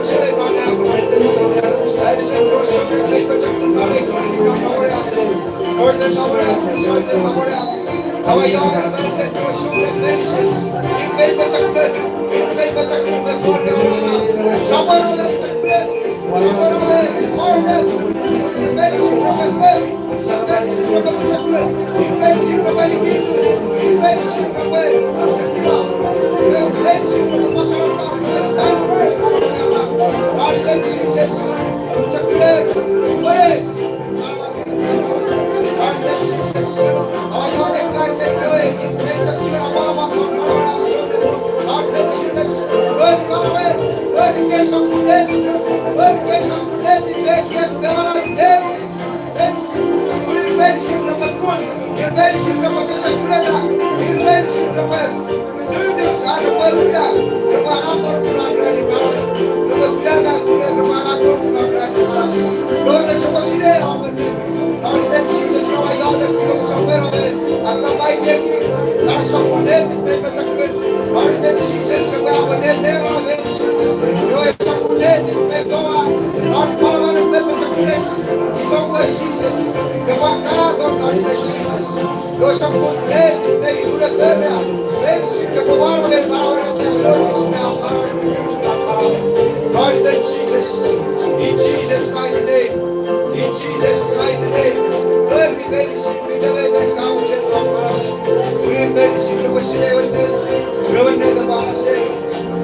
soponon, ewe atamaiteki, ewe soponon, ewe pochokun. Lord, iten Jises, ewe awenete, ewe soponon, ewe toa, Lord, manaman, ewe pochokun. Iten Jises, ewe akkanaton, Lord, iten Jises. Ewe soponon, ewe iunefera, ewe sike pwapwa, ewe manaman, ewe soponon, ewe Lord, in Jesus, in Jesus' mighty name, in Jesus' mighty name, fori meinisin, itewe iten kamochen Lord, pun meinisin, repwe sinei ewe ennet, ewe ennet epwe apasa.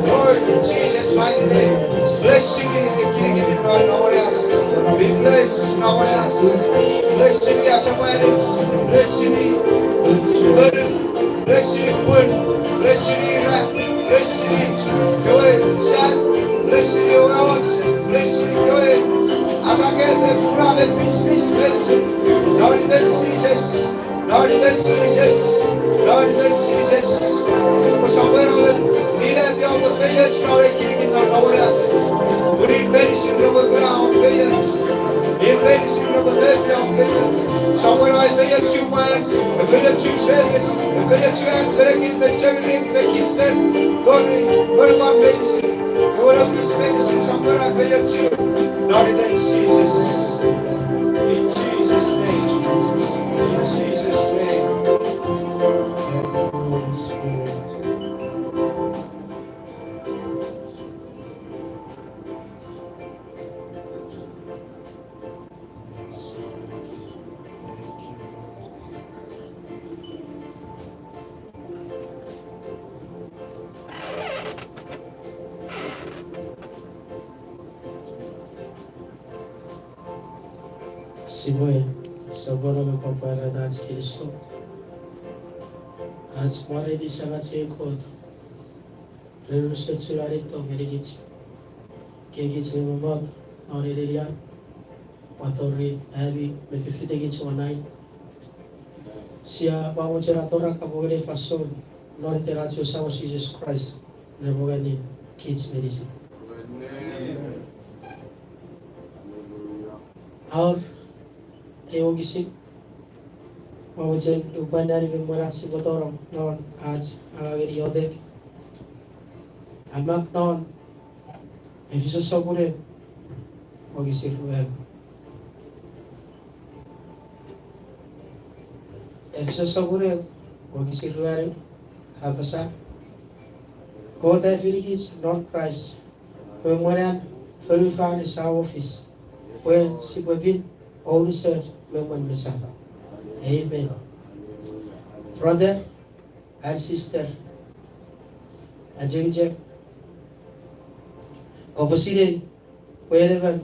Lord, in Jesus' mighty name, bless you, kinikinin Lord, Lord, yes. Be blessed, Lord, yes. Bless you, yes, bless you, bless you, Bless you, pun. Bless you, ira. Bless you, ewe san. Bless you, ewe och. Bless you, ewe arake me pura me business. Bless you. Lord, in Jesus. Lord, in Jesus. Lord, in Jesus. Kosapweno, ina tia mo feioch, Lord, kinikinin Lord, Lord, yes. Pun meinisin repwe kuna om feioch. Pun meinisin repwe kuna om feioch. Sopweno, efeiochu pwan, efeiochu fefin, efeiochu an, perekin, peserin, pekin, pen, tori, tori pwan meinisin. Ewe nokis meinisin, sopweno, efeiochu. Lord, in Jesus. In Jesus' name. In Jesus' name. Sipwe sopweno me pwapwaiti ach Kinisou, ach mwareiti Samach ei Kot, ren unusochun an ito ngenikich, kich me mommot non ei nenian, pwan tori ami me fifitikich won nang. Sia pwan mochen atora kapong ngeni ei fansoun non iten ach Samon Jises Kraist, ne mongo ngeni kich meinisin. Aur, ei wokisin, ua mochen upwe anneani me mwen ach sipwe tonong non ach angangen iotek. A mak non Efisos sopun ew, wokisin ruanu. Efisus sopun ew, wokisin ruanu, a apasa, Kot a efinikich non Kraist, pwe mwen an fonufan esamo fis, pwe sipwe pin o unusoch me mwen mesan. Amen. Brother and sister, achengicheng, kopwe sinei pwe en emon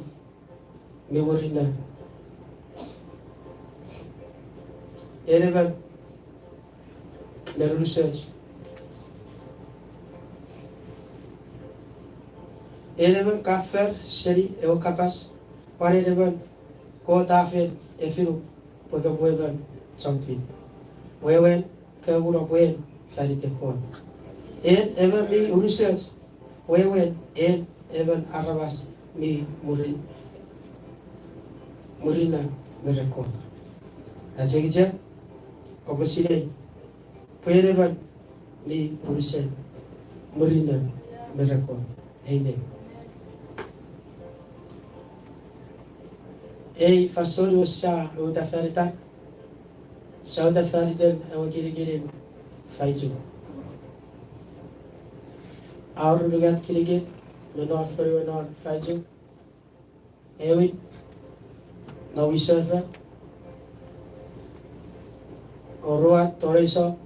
mi murinno, en emon mi unusoch, en emon ka fori seni ewe kapas, pwan en emon Kot a fen efinuk pwe kopwe emon chon pin. Wewen, kopwe no pwe en fan iten Kot. En emon mi unusoch, wewen en emon aramas mi muri, murinno me ren Kot. Achengicheng, kopwe sinei pwe en emon mi unusoch, murinno me ren Kot. Amen. Ei fansoun we sia uta fan itan, sia uta fan iten ewe kinikinin Faichuk. A wor unungat kinikin me non fonuen non Faichuk. Ewin, Nowisefo, oruan, Toreso,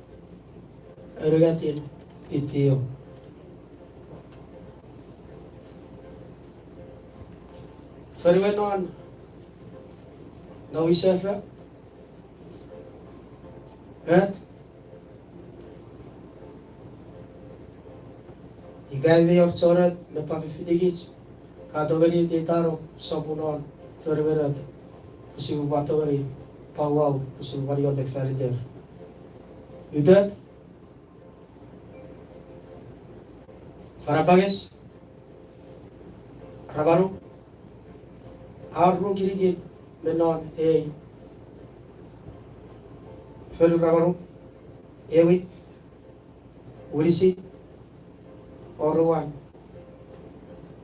unungatin, Pipio. Fonuen non Nowisefo, e, ika mi wor chon me pwan fifitikich, ka tongeni eitietano sopun non fonuen, pwe sipwe pwan tongeni pwauau, pwe sipwe pwan iotek fan iter. Utet, Fanapanges, Ramanu, a wor ru kinikin me non ei fonu Ramanu, Ewin, Winisi, oruan,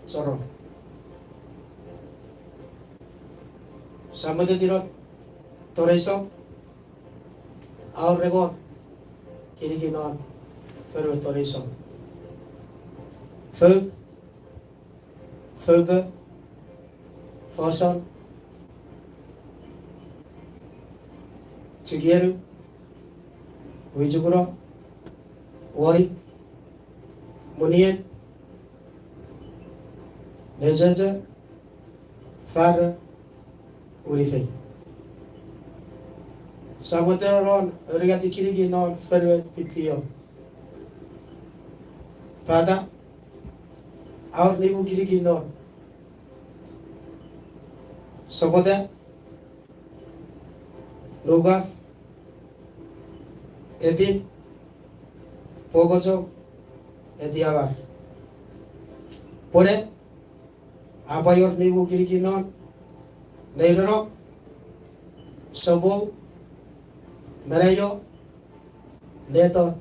Soro. Sia mwetetino Toreso, a wor engon kinikin non fonuen Toreso. Fou, Foupo, Foson, Chikienu, Wichukuno, Wori, Munien, Necheche, Faro, Winifei. Sia mwetetino non unungatin kinikin non fonuen Pipio. Pata, a wor nimu kinikin non. Sokota, Nukaf, Epin, Pokochok, Etiamar. Pwone, a pwan wor nimu kinikin non, Neireno, Sopou, Menaino, Neto,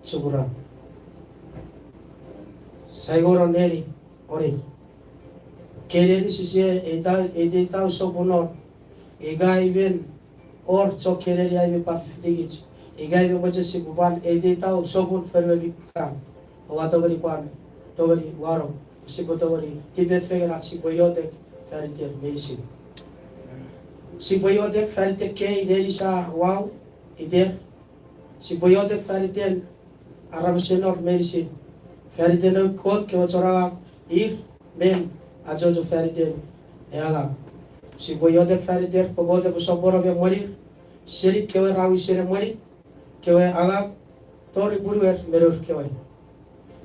Sukuno. Sia ingeno neni, Oni. Kei neni sise eita, eiteitau sopun non, ika i men wor chok kei neni ai mi pwan fifitikich, ika i men mochen sipwe pwan eiteitau sopun fonuen mi kan. Oua tongeni pwan, tongeni wano, sipwe tongeni tipefengen ach sipwe iotek fan iter meinisin. Sipwe iotek fan iter kei neni sa wau iter. Sipwe iotek fan iten aramasen nor meinisin, fan iten noun Kot kewe chon angang, ir men achocho fan iten ei angang. Sipwe iotek fan iter pwe Kot epwe sopweno me emwenir seni kewe ra wisen emweni kewe angang tori punuer me nour kewe.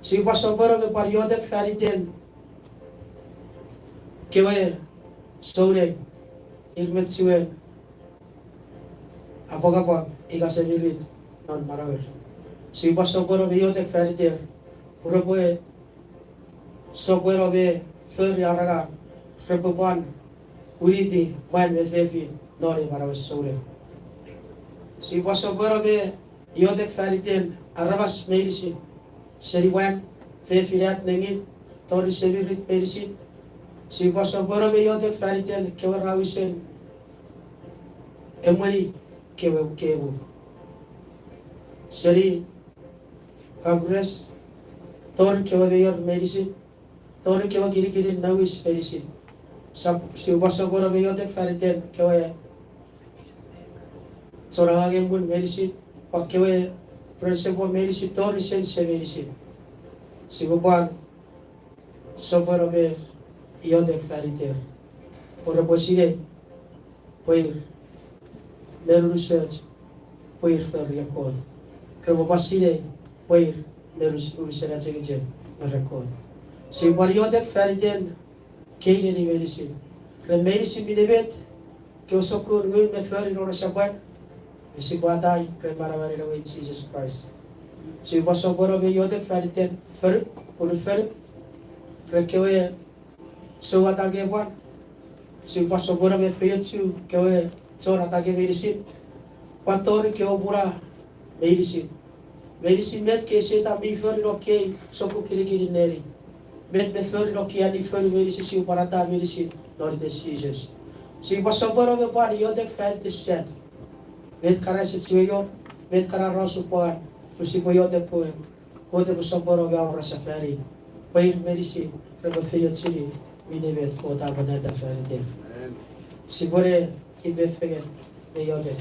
Sipwe sopweno me pwan iotek fan iten kewe souneng, ir met chiwen apwangapwang ika semirit non manauer. Sipwe sopweno me iotek fan iter pwe repwe sopweno me fori ar angang, repwe pwan winiti mwan me fefin non ei manauen souneng. Sipwe sopweno me iotek fan iten aramas meinisin, seni mwan, fefin, at, nengin, tori semirit meinisin, Sipwe sopweno me iotek faniten kewe ra wisen emweni kewe kemu seni Congress, tori kewe mayor meinisin, tori kewe kinikinin nouwis meinisin. Sap-, sipwe sopweno me iotek faniten kewe chon angang emwen meinisin, pwan kewe principal meinisin, tori sense meinisin. Sipwe pwan sopweno me iotek faniter, pwe repwe sinei pwe ir mi unusoch, pwe ir fori Kot. Repwe pwan sinei pwe ir mi unus-, unusen achengicheng me ren Kot. Sipwe pwan iotek faniten kei neni meinisin, ren meinisin mi nimet, kewe sokkun ngun me fori non resapwan, me sipwe atai ren manamanen ewe Jises Kraist. Sipwe pwan sopweno me iotek faniten fonu, punu fonu, ren kewe sou atake pwan. Sipwe pwan sopweno me efeiochu kewe chon atake meinisin, pwan tori kewe muna meinisin. Meinisin met kei Setan mi fori non kei sokkun kinikinin neni, met me fori non kei anni fonu meinisin, sipwe pwan ata meinisin non iten Jises. Sipwe pwan sopweno me pwan iotek faniten sat, met kana ese chiwen wor, met kana ra osupwang, pwe sipwe iotek pwe Kot epwe sopweno me aurasefani pwe ir meinisin repwe feiochuni minne met Kot a pwan neta faniter. Sipwene kipe fengen me iotek.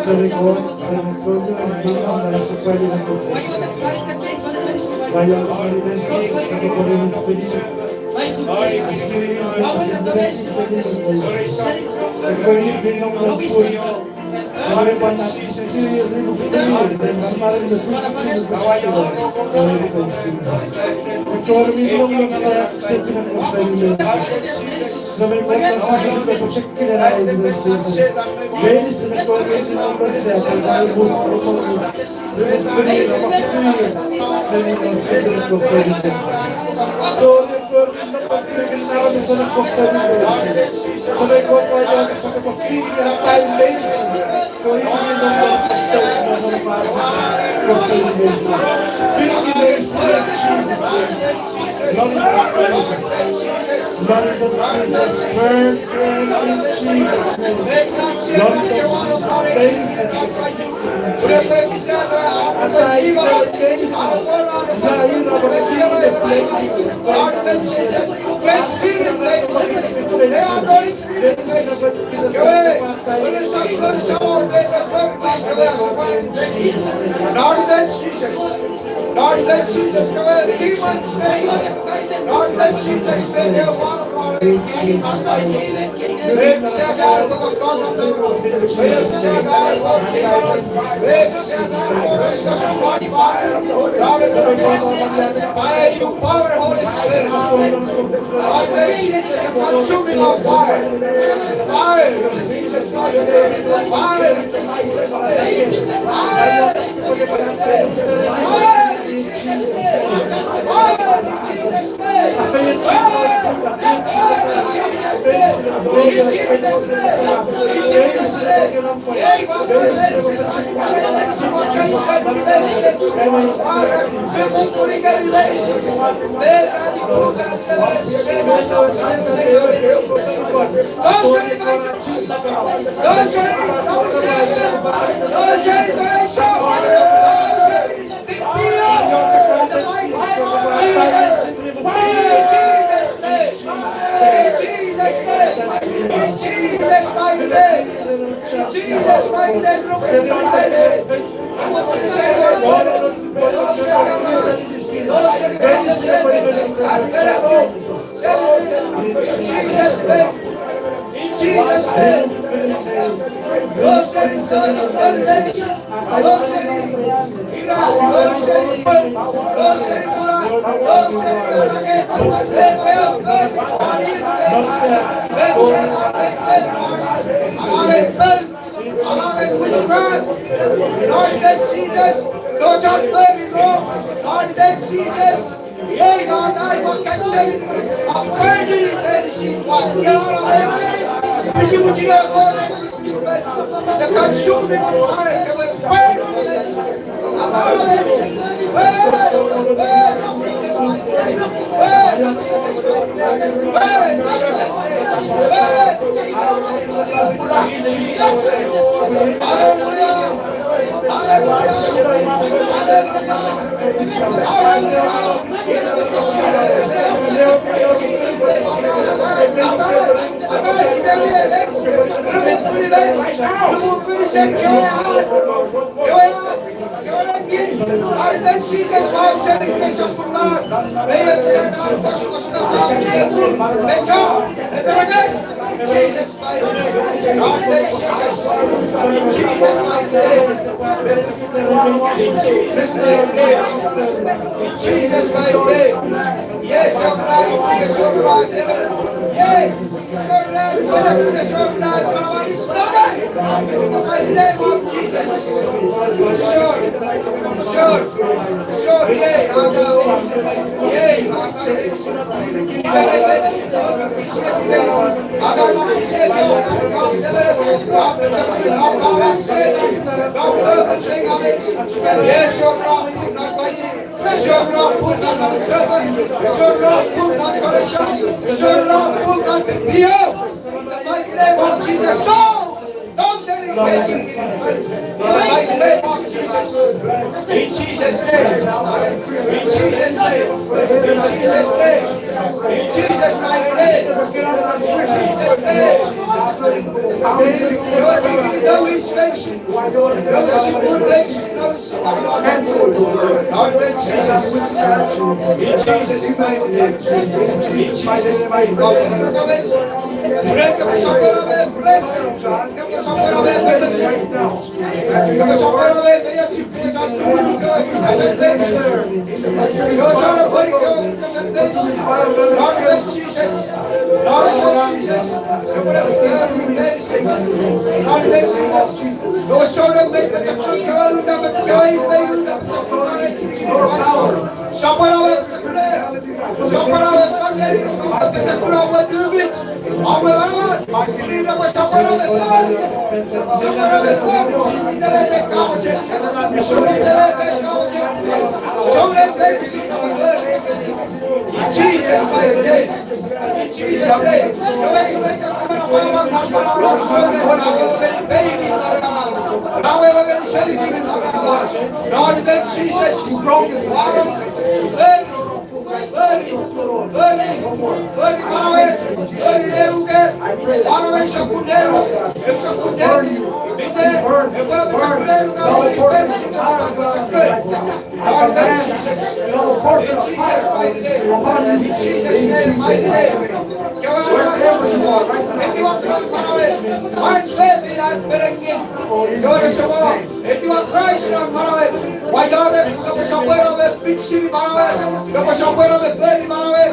Semei Kot, ren Kot, ren Kot, ren Kot, ren Kot, ren Kot, Lord, in Jesus. Lord, in Jesus, command demons, may you, Lord, in Jesus' name. Fire, your power, Holy Spirit. Lord, may you, Jesus, consuming our fire. Fire, Jesus, fire. Fire, Jesus, fire. Lord Jesus, Lord, I pray you, Lord. Lord Jesus, yei God, I want to say, I pray you, Lord, she want, you know, you, you, you, you, the consuming fire, you will burn. Jesus' mighty name. God, thank Jesus. In Jesus' mighty name. In Jesus' mighty name. In Jesus' mighty name. Yes, your blood, yes, your blood. Yes, your blood, yes, your blood. In the mighty name of Jesus. Sure, sure, sure. Yay, yay. In the mighty name of Jesus. In the mighty name of Jesus. In Jesus' name. In Jesus' name. In Jesus' name. In Jesus' mighty name. In Jesus' name. No infection. No sickness. No sickness. Lord, in Jesus'. In Jesus' mighty name. In Jesus' mighty name. In Jesus' mighty name. In Jesus' name. Lord, in Jesus'. Fori, fori, fori manauei, fori nenuker, manauei sokkun nenuk, sokkun nenuk, minne, epwe sokkun nenuk, Lord, in Jesus'. In Jesus' mighty name. In Jesus' mighty name. Etiwa manauei, wan fefin an perengin. Etiwa Kraist non manauei. Ua iotek, kopwe sopweno me fixini manauei, kopwe sopweno me fori manauei,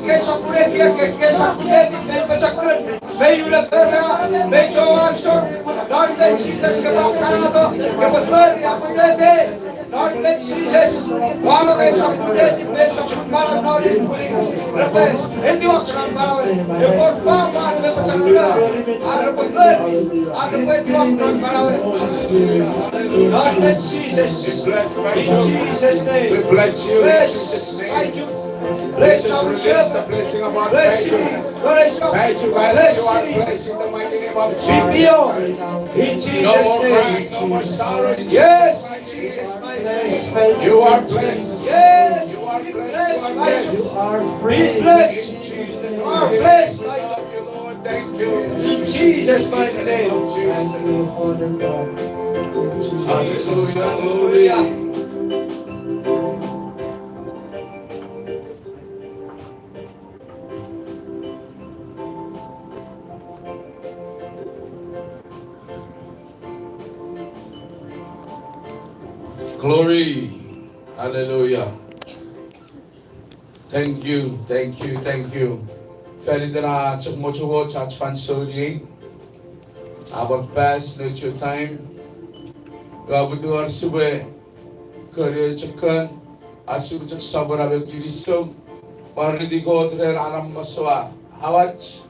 ke sokkun ekiek, ke sokkun ekiek me pochokun, me ule fera, me toau sor, non iten Jises kopwe kanato, kopwe fori, apwetete, non iten Jises, ua rong ei sokkun ekiek me sokkun manau non iten repwe etiwa non manauei, epwe pwapwa me pochokun, are epwe fori, are epwe etiwa non manauei. Lord, in Jesus'. In Jesus' name. We bless you in Jesus' name. Bless you. Bless our church. Bless you. Thank you, God. Bless you. Bless in the mighty name of Jesus. In Jesus' name. No more crying, no more sorrow in Jesus' mighty name. Yes. You are blessed. Yes. You are blessed. You are blessed. You are free. Be blessed. In Jesus' name. You are blessed. We love you, Lord. Thank you. In Jesus' mighty name. Hallelujah. Hallelujah. Glory. Hallelujah. Thank you, thank you, thank you. Fan iten ach chok mochomoch ach fansoun iei. Our past nature time. Ua mutuar sipwe kori ewe chok kon, ach sipwe chok sopweno me kinisou, mwareiti Kot ren an amasoua awach,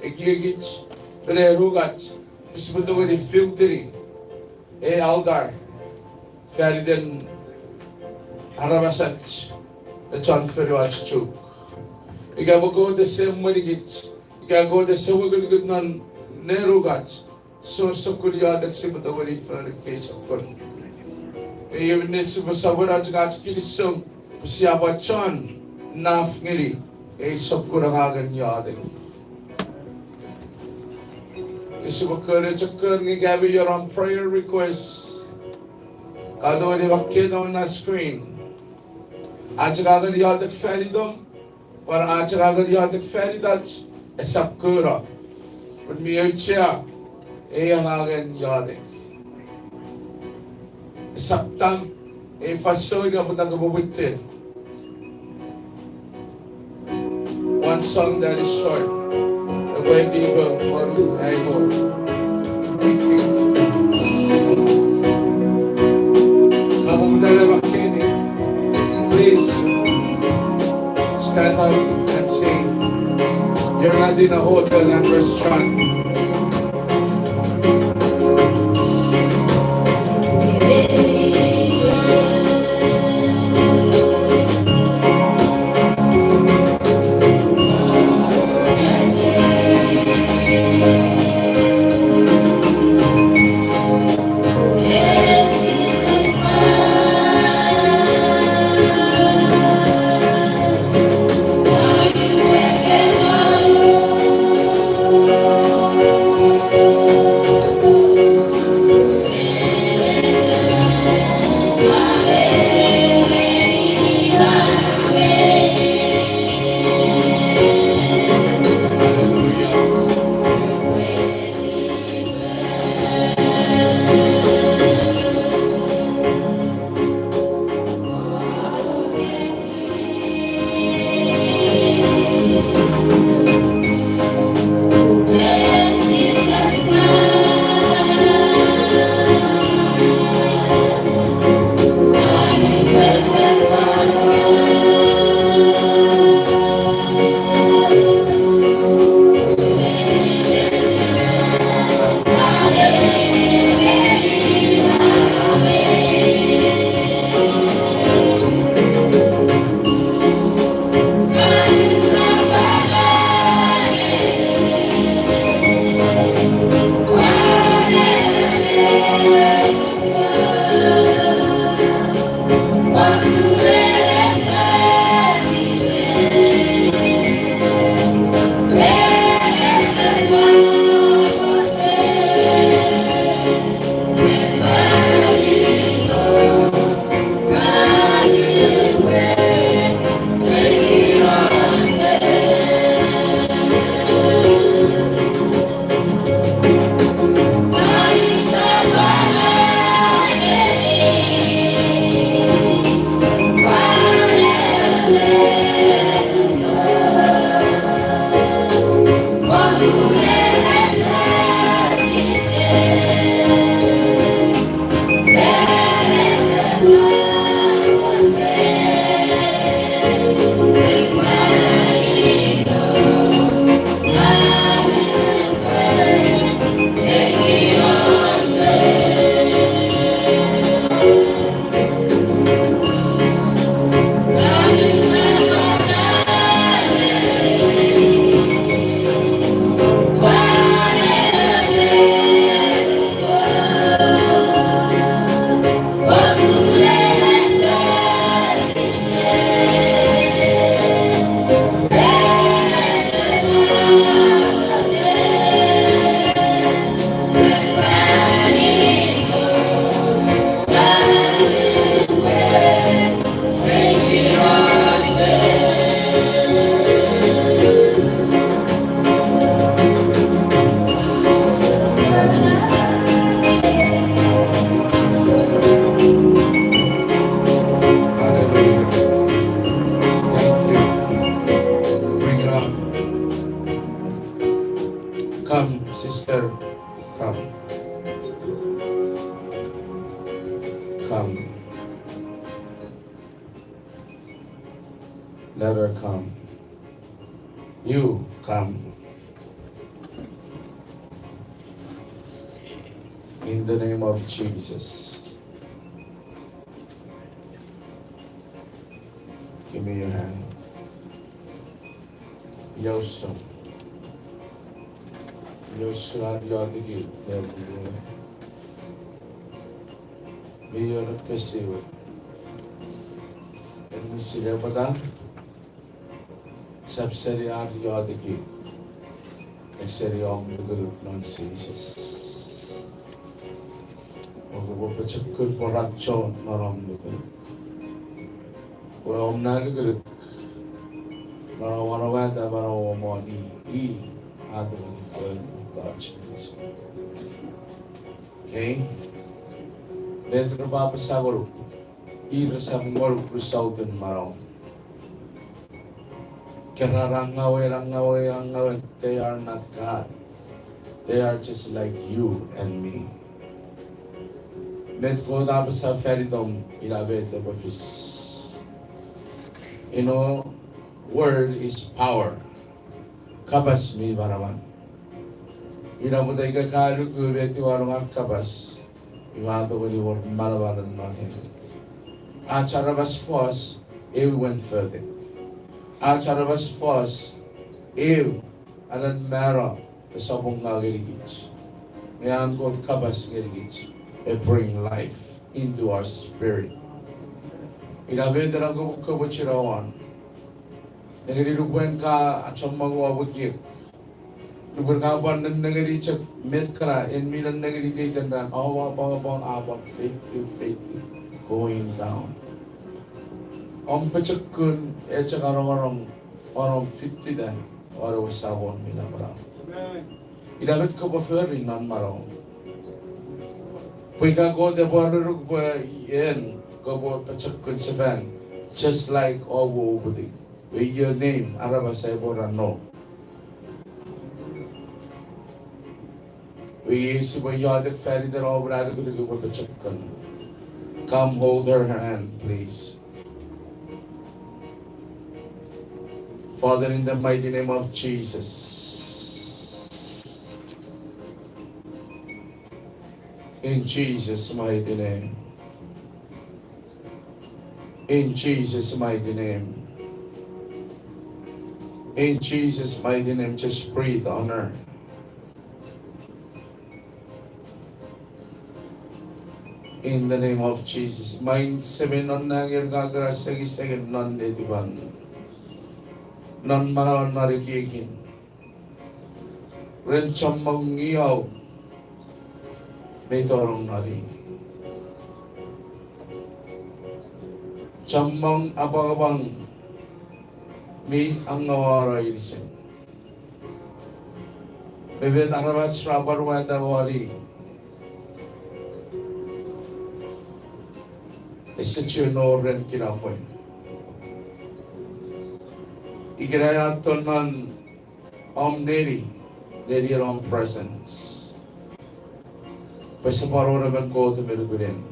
ekiekich, me ren nukach, pwe sipwe tongeni filteri ei altar fan iten aramasach, me chon fonuach Chuuk. Ika pwe Kot ese emwenikich, ika Kot ese mokutukut non nenukach, ese wor sokkun iotek sipwe tongeni fori ekkei sokkun. Iei minne sipwe sopweno chok ach kinisou, pwe sia pwan chon naf ngeni ei sokkun angangen iotek. Sipwe kori chok kon nge ika mi wor prayer request, ka tongeni makketa won na screen. Ach angangen iotek fan itom, pwan ach angangen iotek fan itach, esap kouno. Pun mi auchea ei angangen iotek. Esap tam ei fansoun ina pwata kopwe mwitir. One song that is short. Epwe aiti pwe wonu ai mo. Thank you. Kapong tale makkeni. Please stand up and sing. You're not in a hotel and restaurant. Let her come. You come. In the name of Jesus. Give me your hand. Iausun. Iausun ar iotek. Mi wor ekkesiwin. En mi sinei pwata sap seni ar iotek, nge seni om nukunuk non Jises. Om kopwe pochokun pworacho non om nukunuk. Pwe om na nukunuk, non om anuata manauom won i, i a tongeni fori mettoch meinisin. Okay? Met repwe apasa ngonuk, ir resap ngonuk, result in manauom. Keran angawe, angawe, angawe, they are not God. They are just like you and me. Met Kot a apasa fan itom, ina met epwe fis. You know, word is power. Kapas mi manaman. Ina pwata ika ka luku met ua nongan kapas, iwe a tongeni wor manaman non en. Ach aramas fos, eu wen fotek. Ach aramas fos, eu anen mano esap ngang ngenikich. Nge an Kot kapas ngenikich, e bring life into our spirit. Ina met ena kopwe, kopwe chinawan. Nengeni nupwen ka achommong won ekiek, nupwen ka pwan nennengeni chok met kana en mi nennengeni iteiten ran, om apwangapwang a pwan feitiw, feitiw, going down. Om pochokun e chok anongonong, om fitita won ewe Samon mi napanap. Ina met kopwe fori non manauom. Pwe ika Kot epwe aronuk pwe en kopwe pochokun sefan, just like om we uputiw. Pwe your name, aramas epwe ra no. Pwe sipwe iotek fan iten om na nukunuk epwe pochokun. Come hold her hand, please. Father, in the mighty name of Jesus. In Jesus' mighty name. In Jesus' mighty name. In Jesus' mighty name, just breathe on her. In the name of Jesus. Maing Semei non nang, ika ka kena sengiseng non netipan, non manauan, non ekiekin, ren chommong ngiau mi tonong non i. Chommong apwangapwang mi angawano inisin. Me met aramas ra pwan wata won i, ese chuen wor ren kinamwe. Ikenai a tonong om neni, neni en om presence. Pwe sipwe wor emon Kot me nukun en.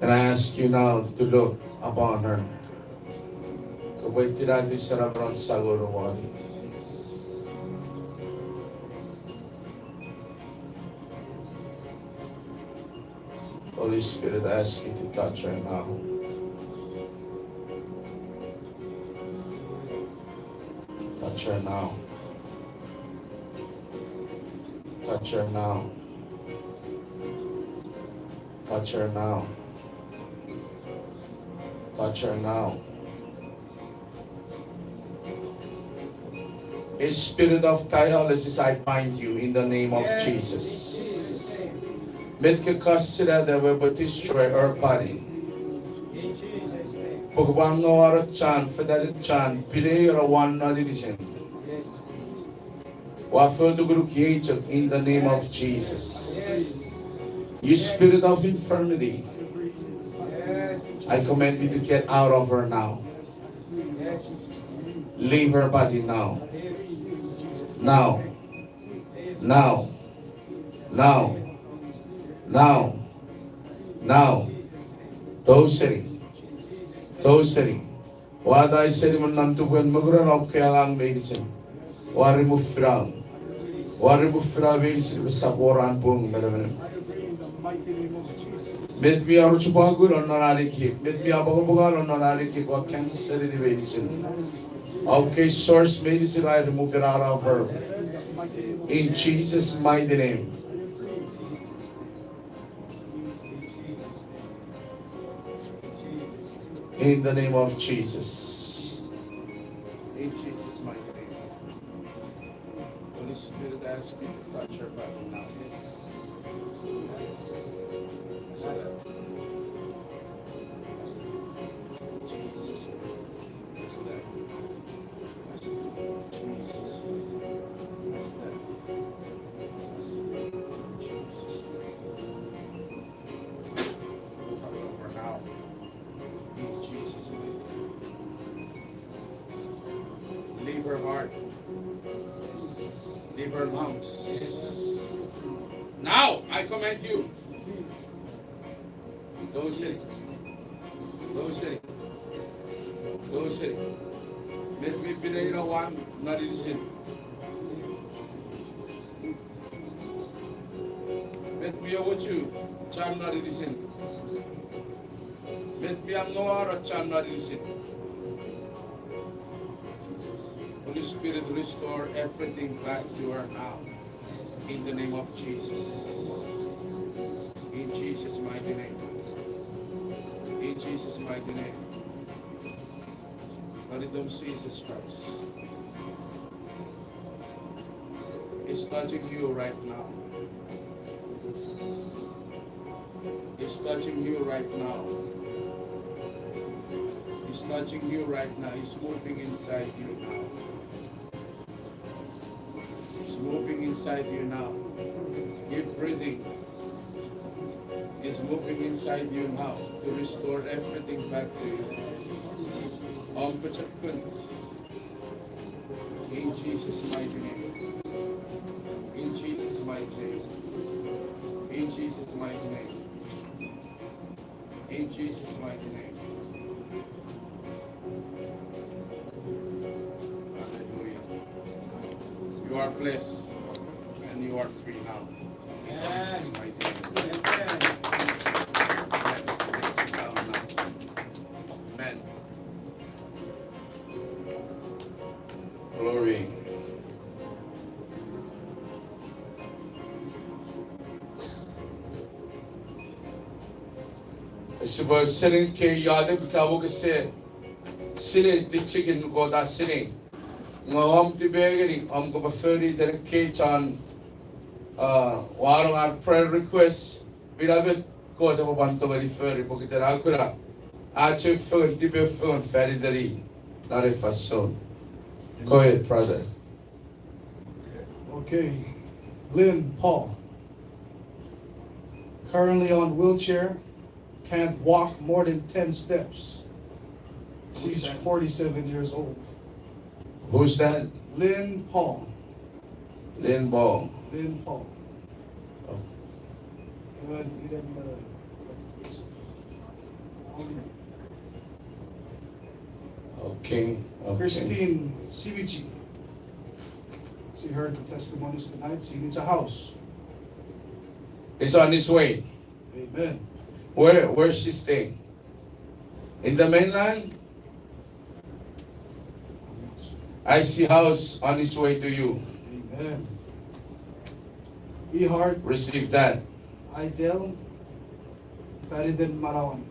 And I ask you now to look upon her. Kopwe tinatiw seni emon sangonu won i. Holy Spirit, I ask you to touch her now. Touch her now. Touch her now. Touch her now. Touch her now. A spirit of dialysis, I bind you in the name of Jesus. Met ke kasinata we pwe destroy her body. Pwe kopwe angawano chan, fetanin chan, pinei ora wan non inisin. Ua fotukunuk iei chok in the name of Jesus. You spirit of infirmity, I command you to get out of her now. Leave her body now. Now. Now. Now. Now. Now. Tou seni. Tou seni. Ua tai seni me non tupwen mokuran oke angang meinisin. Ua remove fear. Ua remove fear meinisin me sap wor an pung menemon. Met mi arochopwaku non non an ekiek. Met mi apwangapwanga non non an ekiek. Ua cancel-ini meinisin. Oke source meinisin I remove it out of her. In Jesus' mighty name. In the name of Jesus. In Jesus' mighty name. Holy Spirit, I ask you to touch her body now. Move her over now. In Jesus' name. Leave her heart. Leave her lungs. Now, I command you. Tou seni. Tou seni. Tou seni. Met mi pineino wan non inisin. Met mi awochu chan non inisin. Met mi angawaro chan non inisin. Holy Spirit, restore everything back to her now. In the name of Jesus. In Jesus' mighty name. In Jesus' mighty name. Lord, in the name of Jesus Christ. He's touching you right now. He's touching you right now. He's touching you right now. He's moving inside you now. He's moving inside you now. Keep breathing. He's moving inside you now to restore everything back to you. Om pochokun. In Jesus' mighty name. In Jesus' mighty name. In Jesus' mighty name. In Jesus' mighty name. Hallelujah. You are blessed and you are free now. In Jesus' mighty name. Amen. Amen. Amen. Glory. Sipwe sening kei iotek, ika pwe kese sinei tichikin Kot a sinei. Nge om tipeew ngeni, om kopwe fori tenekei chon, uh, wanong ar prayer request, mi namot Kot epwe pwan tongeni fori pokiten a kuna ach fengen, tipeew fengen fan iteni non ei fansoun. Go ahead, brother. Okay. Lynn Paul. Currently on wheelchair, can't walk more than ten steps. She's forty-seven years old. Who's that? Lynn Paul. Lynn Paul. Lynn Paul. Oh. Even, even, uh, Okay, okay. Christine Sivici. She heard the testimonies tonight. She needs a house. It's on its way. Amen. Where, where she stay? In the mainland? I see house on its way to you. Amen. Ehart. Receive that. Idel. Faniten manauan.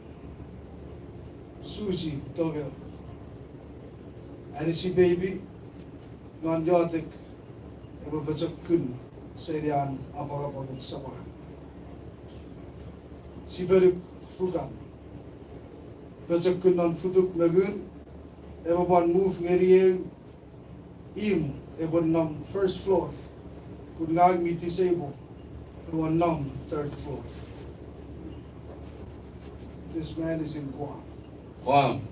Susie Togel. Anisi baby. Non iotek. Epwe pochokun seni an apwangapwangen Samon. Sipenuk Fukan. Pochokun non futuk me ngun. Epwe pwan move ngeni eu imw, epwe nom first floor. Pun ngang mi disable, epwe nom third floor. This man is in Guam. Guam.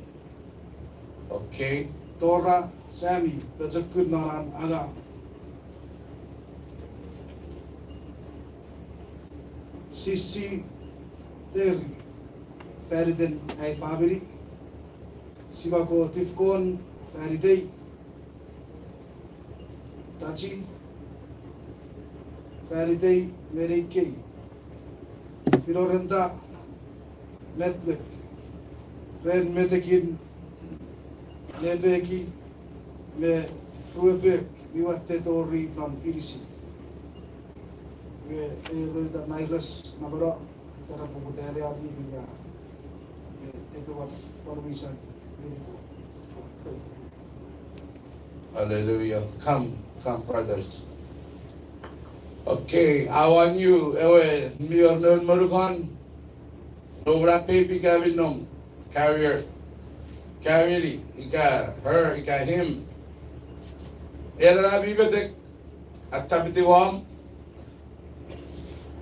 Okay. Tora Sami, pochokun non an angang. Sisi Teri, faniten ai famini. Sipwe ko tifkon fan itei, tachi, fan itei me neikei. Finorenta, metlek, ren metekin nepeki me ruepek mi watte tori non inisin. Nge e leuta nairas namano, tara pokutani ati ia, e, ete wat panuisan mini ko. Hallelujah. Come, come, brothers. Okay, I want you, ewe mi wor noun monukon, no bra baby ka mi nom, carrier, carry it, ika her, ika him. Ena mi metek, attapiti wom,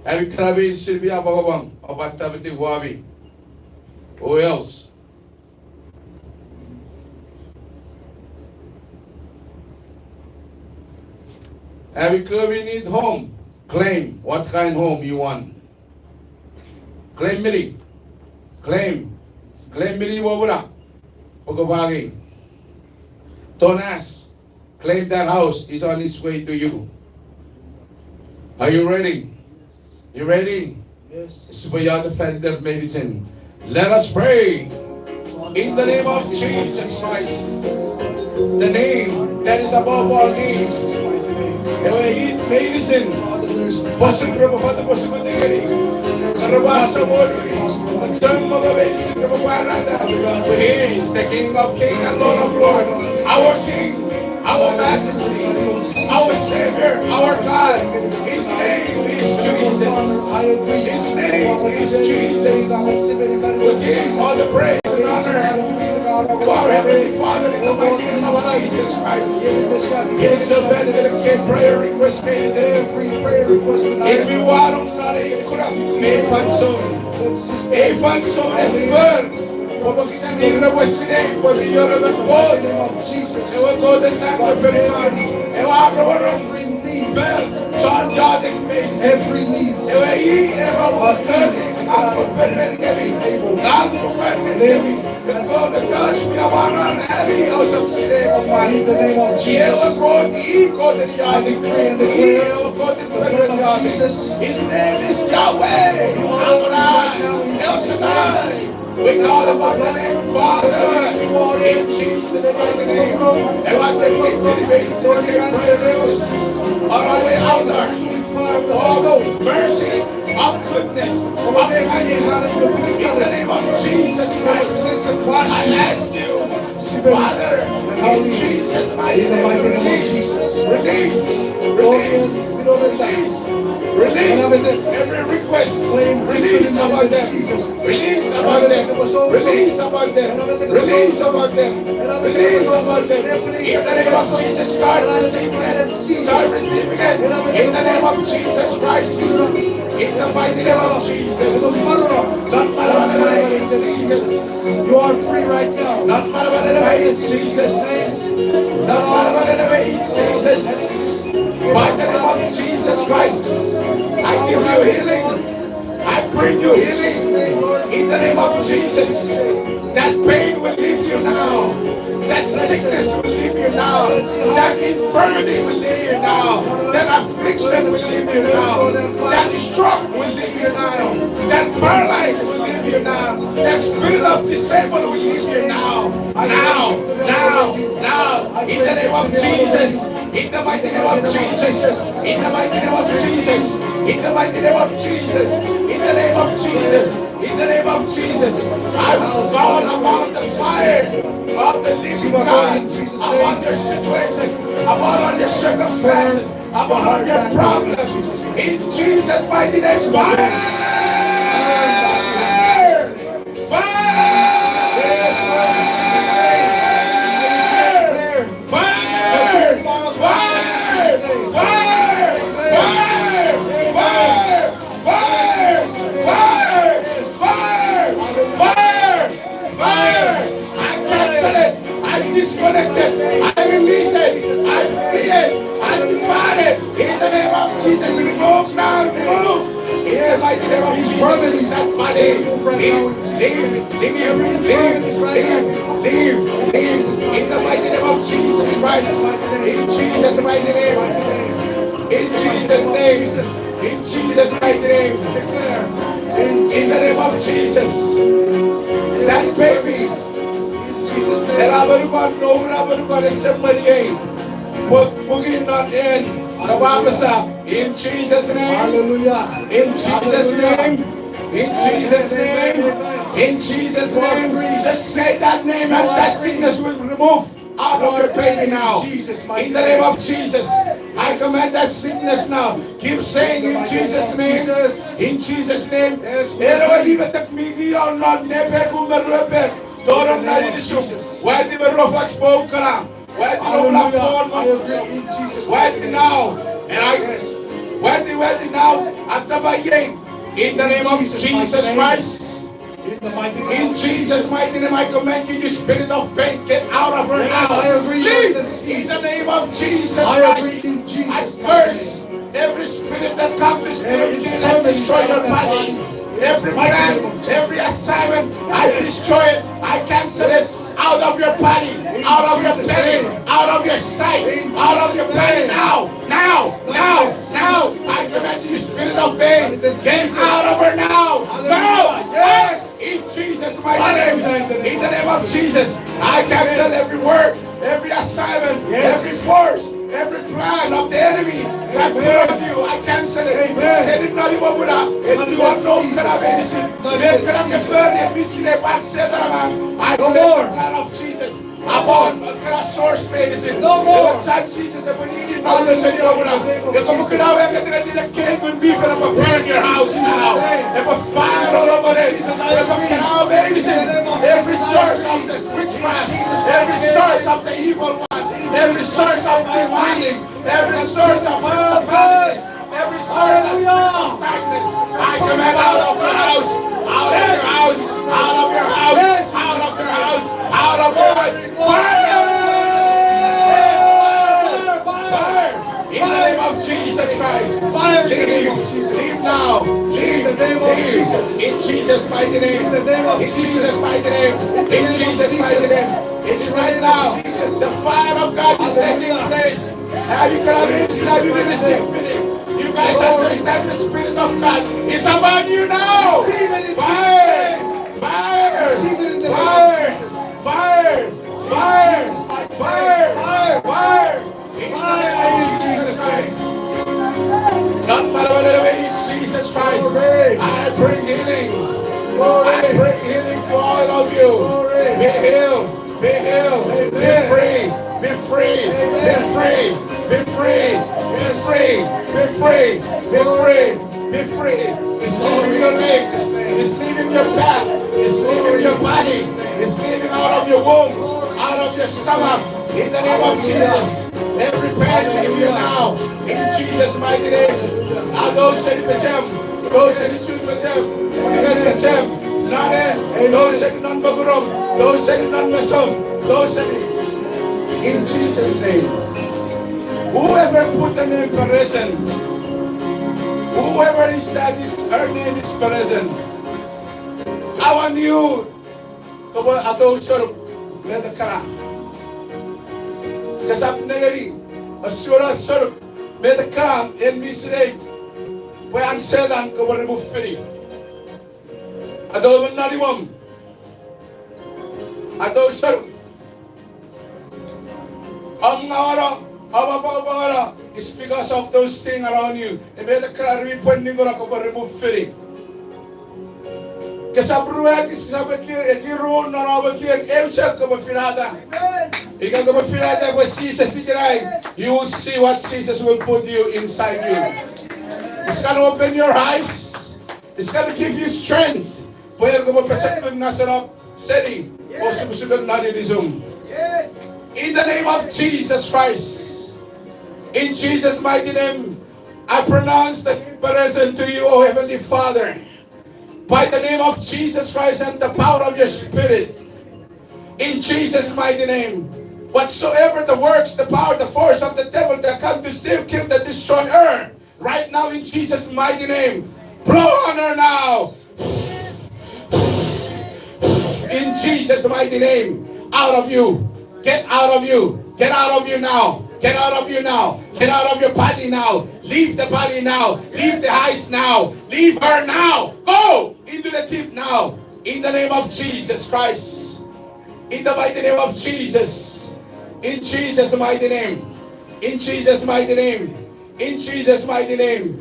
ami kana mi silbi apwangapwang, opa attapiti womi. Who else? Ami kewe mi need home, claim what kind home you want. Claim mini. Claim. Claim mini wowuna. Pokopangin. Don't ask. Claim that house is on its way to you. Are you ready? You ready? Yes. Sipwe iotek fan iter meinisin. Let us pray. In the name of Jesus Christ, the name that is above all names. Ewe it meinisin, posin repwe fat, posin repwe tengeni. Repwe asamoni, chon mongo meinisin repwe pwarata. He is the King of kings and Lord of lords, our King, our Majesty, our Savior, our God. His name is Jesus. His name is Jesus. We give all the praise and honor to our Heavenly Father in the mighty name of Jesus Christ. It is a very delicate prayer request, ladies. If you want to not a good me fansoun, a fansoun a fur. Pwe pokiten ir repwe sinei pwe mi wor emon Kot, ewe Kot ena me feinfeino, ewe a rongorong pwe chon iotek meinisin. Ewe i ewe Kot, a pwe pen kemi, a pwe pen kemi. Kot, touch me, amwarar ami ousap sinei pwe i ewe Kot, i Kot ena iotek, i ewe Kot ena iotek. His name is Yahweh, Adonai, El Shaddai. We call upon the name, Father, in Jesus' mighty name. And I think we can make some prayer requests on our way out there. Father, mercy, of goodness, of kindness. In the name of Jesus Christ, I ask you, Father, in Jesus' mighty name, release, release, release, release, release every request. Release upon them. Release upon them. Release upon them. Release upon them. Release upon them. In the name of Jesus, start receiving them. Start receiving them. In the name of Jesus Christ. In the mighty name of Jesus. Non manaman, Jesus. You are free right now. Non manaman, Jesus. Non manaman, Jesus. By the name of Jesus Christ, I give you healing. I bring you healing in the name of Jesus. That pain will leave you now. That sickness will leave you now. That infirmity will leave you now. That affliction will leave you now. That stroke will leave you now. That paralysis will leave you now. That spirit of disabled will leave you now. Now, now, now. In the name of Jesus. In the mighty name of Jesus. In the mighty name of Jesus. In the mighty name of Jesus. In the name of Jesus. In the name of Jesus. I will call upon the fire of the living God upon your situation, upon all your circumstances, upon all your problems. In Jesus' mighty name, fire! Fire! Fire! Fire! Fire! I cancel it. I disconnect it. I release it. I free it. I demand it. In the name of Jesus, remove now, remove. In the mighty name of Jesus, that body Leave, leave, leave, leave, leave, leave, leave. In the mighty name of Jesus Christ. In Jesus' mighty name. In Jesus' name. In Jesus' mighty name. In the name of Jesus. That baby. Era monukon, no, era monukon, ese mwen ei. Put, put it on in. Kapwapasa. In Jesus' name. Hallelujah. In Jesus' name. In Jesus' name. In Jesus' name. Just say that name and that sickness will remove out of your baby now. In the name of Jesus. I command that sickness now. Keep saying in Jesus' name. In Jesus' name. Ero ibetek mi ngi on non nepekum me ruepek. Tonong non inisum. Wati me ruofoch pou kana. Wati no na phone. Wati now. And I, wati, wati now. Atapa iei. In the name of Jesus Christ. In Jesus' mighty name, I command you, you spirit of pain, get out of her now. Leave. In the name of Jesus Christ, I curse every spirit that comes to steal, kill, and destroy your body. Every plan, every assignment, I destroy it. I cancel it. Out of your body, out of your belly, out of your sight, out of your body now, now, now, now. I command you, spirit of pain, get out of her now. Now, yes, in Jesus' mighty name, in the name of Jesus, I cancel every word, every assignment, every force, every plan of the enemy that put on you, I cancel it. Seni non imwomw na, etiwa nom kana meinisin. Met kana kefori, emisinei pwan Setan angang. I command the blood of Jesus upon kana source meinisin. Ewe chan Jises epwe nini non seni imwomw na. Epwe mukina we ngetengetin ekkei ngun mi fen epwe burn your house now. Epwe fire all over it. Epwe kana meinisin. Every source of the witchcraft, every source of the evil one, every source of demonic, every source of principalities, every source of spiritual darkness, I command out of your house, out of your house, out of your house, out of your house, out of your house. Fire! Fire! In the name of Jesus Christ. Fire in the name of Jesus. Leave, leave now. Leave, leave. In Jesus' mighty name. In the name of Jesus' mighty name. In Jesus' mighty name. It's right now. The fire of God is taking place. Have you got a ministry? Have you been receiving it? You guys understand the Spirit of God is upon you now. Fire! Fire! Fire! Fire! Fire! Fire! Fire! In the name of Jesus Christ. Not by the way, Jesus Christ. I bring healing. I bring healing to all of you. Be healed. Be healed. Be free. Be free. Be free. Be free. Be free. Be free. Be free. Be free. It's leaving your legs. It's leaving your back. It's leaving your body. It's leaving out of your womb, out of your stomach. In the name of Jesus. Every pain leave you now. In Jesus' mighty name. Those seni pechem. Those seni chun pechem. Those seni non mokurom. Those seni non mesom. Those seni. In Jesus' name. Whoever put the name Perezen, whoever is that is, her name is Perezen. I want you to go at those sort of, let the car. Kesap nengeni, a sort of, sort of, let the car, and miss it. Pwe an Setan kopwe remove fini. Atou men nani wom. Atou sor. Om ngawano, om apwangapwangano, it's because of those things around you. Eme te kara rimi pwen ningora kopwe remove fini. Kesap ruek, kesap eki, eki ru, non om ekiek, eu chok kopwe finata. Ika kopwe finata pwe Jesus ikenai, you will see what Jesus will put you inside you. It's gonna open your eyes. It's gonna give you strength. Pwe en kopwe pochokun ngasanop seni, osukosuk non inisum. In the name of Jesus Christ. In Jesus' mighty name, I pronounce the present to you, O Heavenly Father. By the name of Jesus Christ and the power of your Spirit. In Jesus' mighty name. Whatsoever the works, the power, the force of the devil that come to steal, kill, and destroy her. Right now, in Jesus' mighty name, blow on her now. In Jesus' mighty name, out of you. Get out of you. Get out of you now. Get out of you now. Get out of your body now. Leave the body now. Leave the eyes now. Leave her now. Go into the deep now. In the name of Jesus Christ. In the mighty name of Jesus. In Jesus' mighty name. In Jesus' mighty name. In Jesus' mighty name.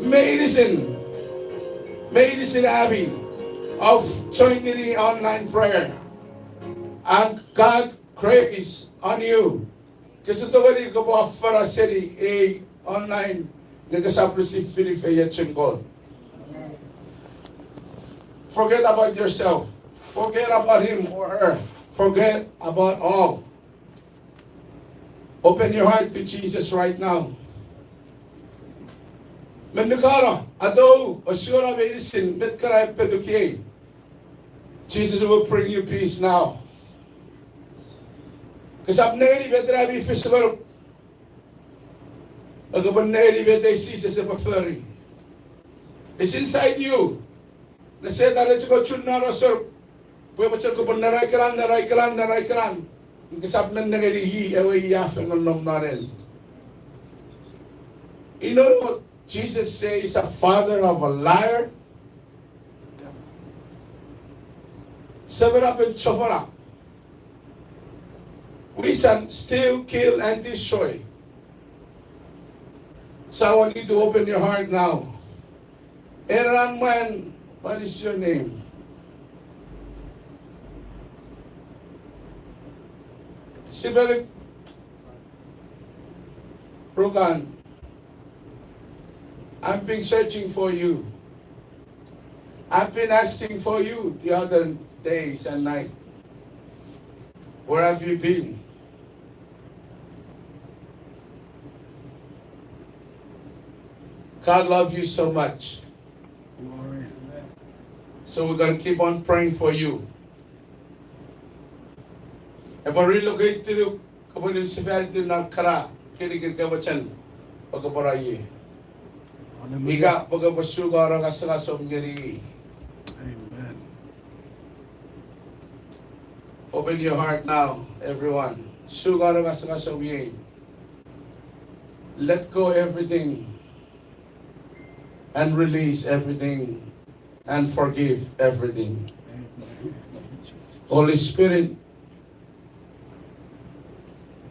Meinisin, meinisin ami of joining the online prayer. And God grace on you. Kese tongeni kopwe afara seni ei online nge kesap receive fini feiochun Kot. Forget about yourself. Forget about him or her. Forget about all. Open your heart to Jesus right now. Me nukano, atou, osuona meinisin met kana epetukiei. Jesus will bring you peace now. Kesap nengeni met ami fis ngonuk, nge kopwe nengeni met ei Jises epwe fori. It's inside you. Nge Setan echiko chun nano sor, pwe epwe chok kopwe naraikenan, naraikenan, naraikenan. Nge kesap nennengeni i ewe i a fen nonnom non en. You know what Jesus says, a father of a liar? Semenapen chofona. Wisan steal, kill, and destroy. So I want you to open your heart now. Eran mwan, what is your name? Sibelik Rukan. I've been searching for you. I've been asking for you the other days and night. Where have you been? God loves you so much. Glory. So we're gonna keep on praying for you. Epwe relocate-ini, kopwe niwin sefan non ekkana kinikin kewe chen, pwe kopwe ra ie. Hallelujah. Ika pwe kopwe sukano ngasangasom ngeni. Amen. Open your heart now, everyone. Sukano ngasangasom ngeni. Let go everything and release everything and forgive everything. Holy Spirit,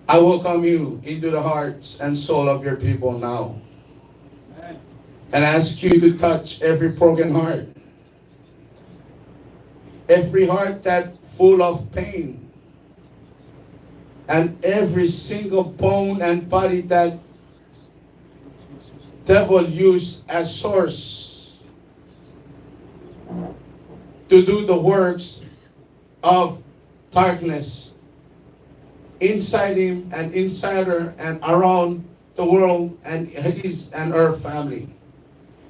I welcome you into the hearts and soul of your people now. And ask you to touch every broken heart, every heart that full of pain, and every single bone and body that devil used as source to do the works of darkness inside him and inside her and around the world and his and her family.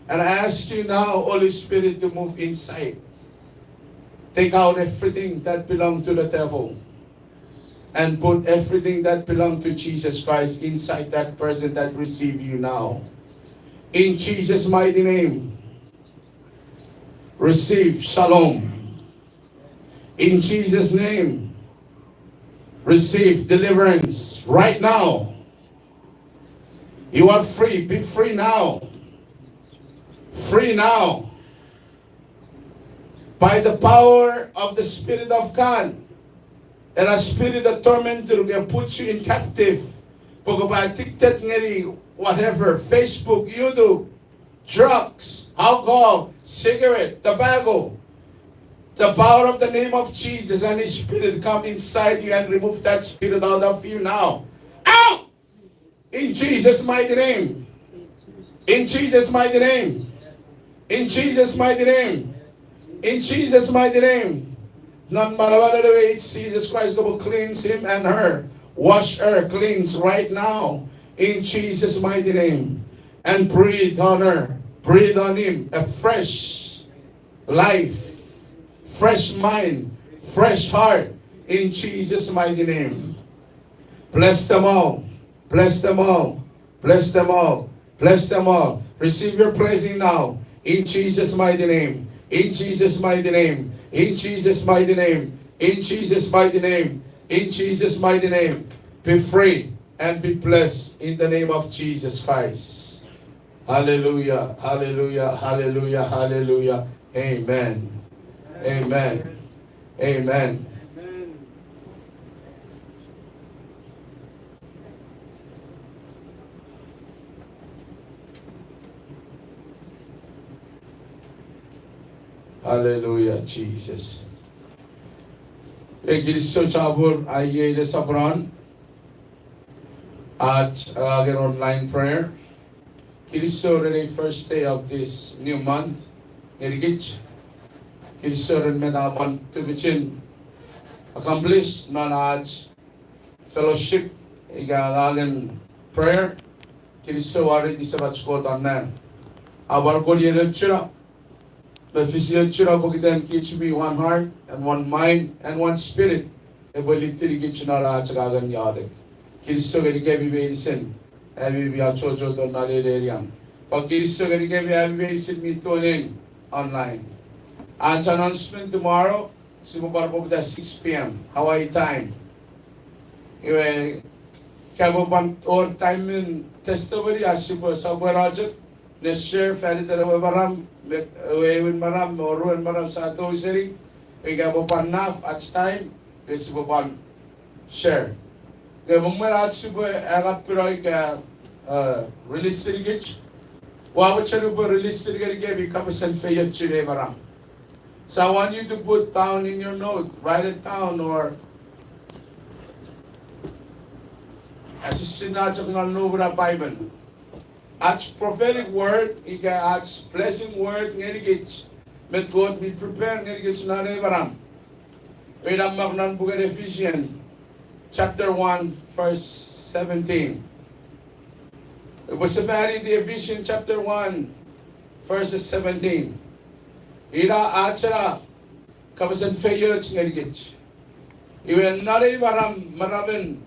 And I ask you now, Holy Spirit, to move inside. Take out everything that belong to the devil and put everything that belong to Jesus Christ inside that person that receive you now. In Jesus' mighty name, receive shalom. In Jesus' name, receive deliverance right now. You are free. Be free now. Free now. By the power of the Spirit of God. Ena spirit of torment can put you in captive. Pwe kopwe addicted ngeni whatever, Facebook, YouTube, drugs, alcohol, cigarette, tobacco. The power of the name of Jesus and His Spirit come inside you and remove that spirit out of you now. Out! In Jesus' mighty name. In Jesus' mighty name. In Jesus' mighty name. In Jesus' mighty name. Non manamanen ewe Jesus Christ, kopwe cleanse him and her. Wash her, cleanse right now. In Jesus' mighty name. And breathe on her. Breathe on him. A fresh life, fresh mind, fresh heart, in Jesus' mighty name. Bless them all. Bless them all. Bless them all. Bless them all. Receive your blessing now. In Jesus' mighty name. In Jesus' mighty name. In Jesus' mighty name. In Jesus' mighty name. In Jesus' mighty name. Be free and be blessed in the name of Jesus Christ. Hallelujah, hallelujah, hallelujah, hallelujah. Amen. Amen. Amen. Hallelujah, Jesus. E kinisou chapur, aiei le sapran ach, uh, angangen online prayer. Kinisou ren ei first day of this new month ngenikich. Kinisou ren met a pwan tufichin accomplish non ach fellowship ika angangen prayer. Kinisou, ariti Semach Kot non nang, a pwan koni ren ochuna me fisi ochuna pokiten kich mi one heart and one mind and one spirit epwe litinikich non ach angangen iotek. Kinisou ngenikemi meinisin, ami mi achocho to non ei nenian. Pwan kinisou ngenikemi ami meinisin mi tune in online. Ach announcement tomorrow, sipwe pwan poputa six p.m. Hawaii time. Iwe, ika pwe pwan wor time in testimony, ach sipwe sopweno chok ne share faniten ewe maram, me ewe aewin maram, me oruen maram sa tou seni, ika pwe pwan naf ach time, nge sipwe pwan share. Nge me mwen ach sipwe anapino ika, uh, release senikich, ua mochen upwe release senikemi kapasen feiochun ei maram. So I want you to put down in your note, write it down, or asisina chok non noum na Bible. Ach prophetic word ika ach blessing word ngenikich, met Kot mi prepare ngenikich non ei maram, ina mak non puken Ephesians chapter one, verse seventeen. Epwe sefaniti Ephesians chapter one, verse seventeen. Ina ach ena kapasen feioch ngenikich. Iwe non ei maram, maramen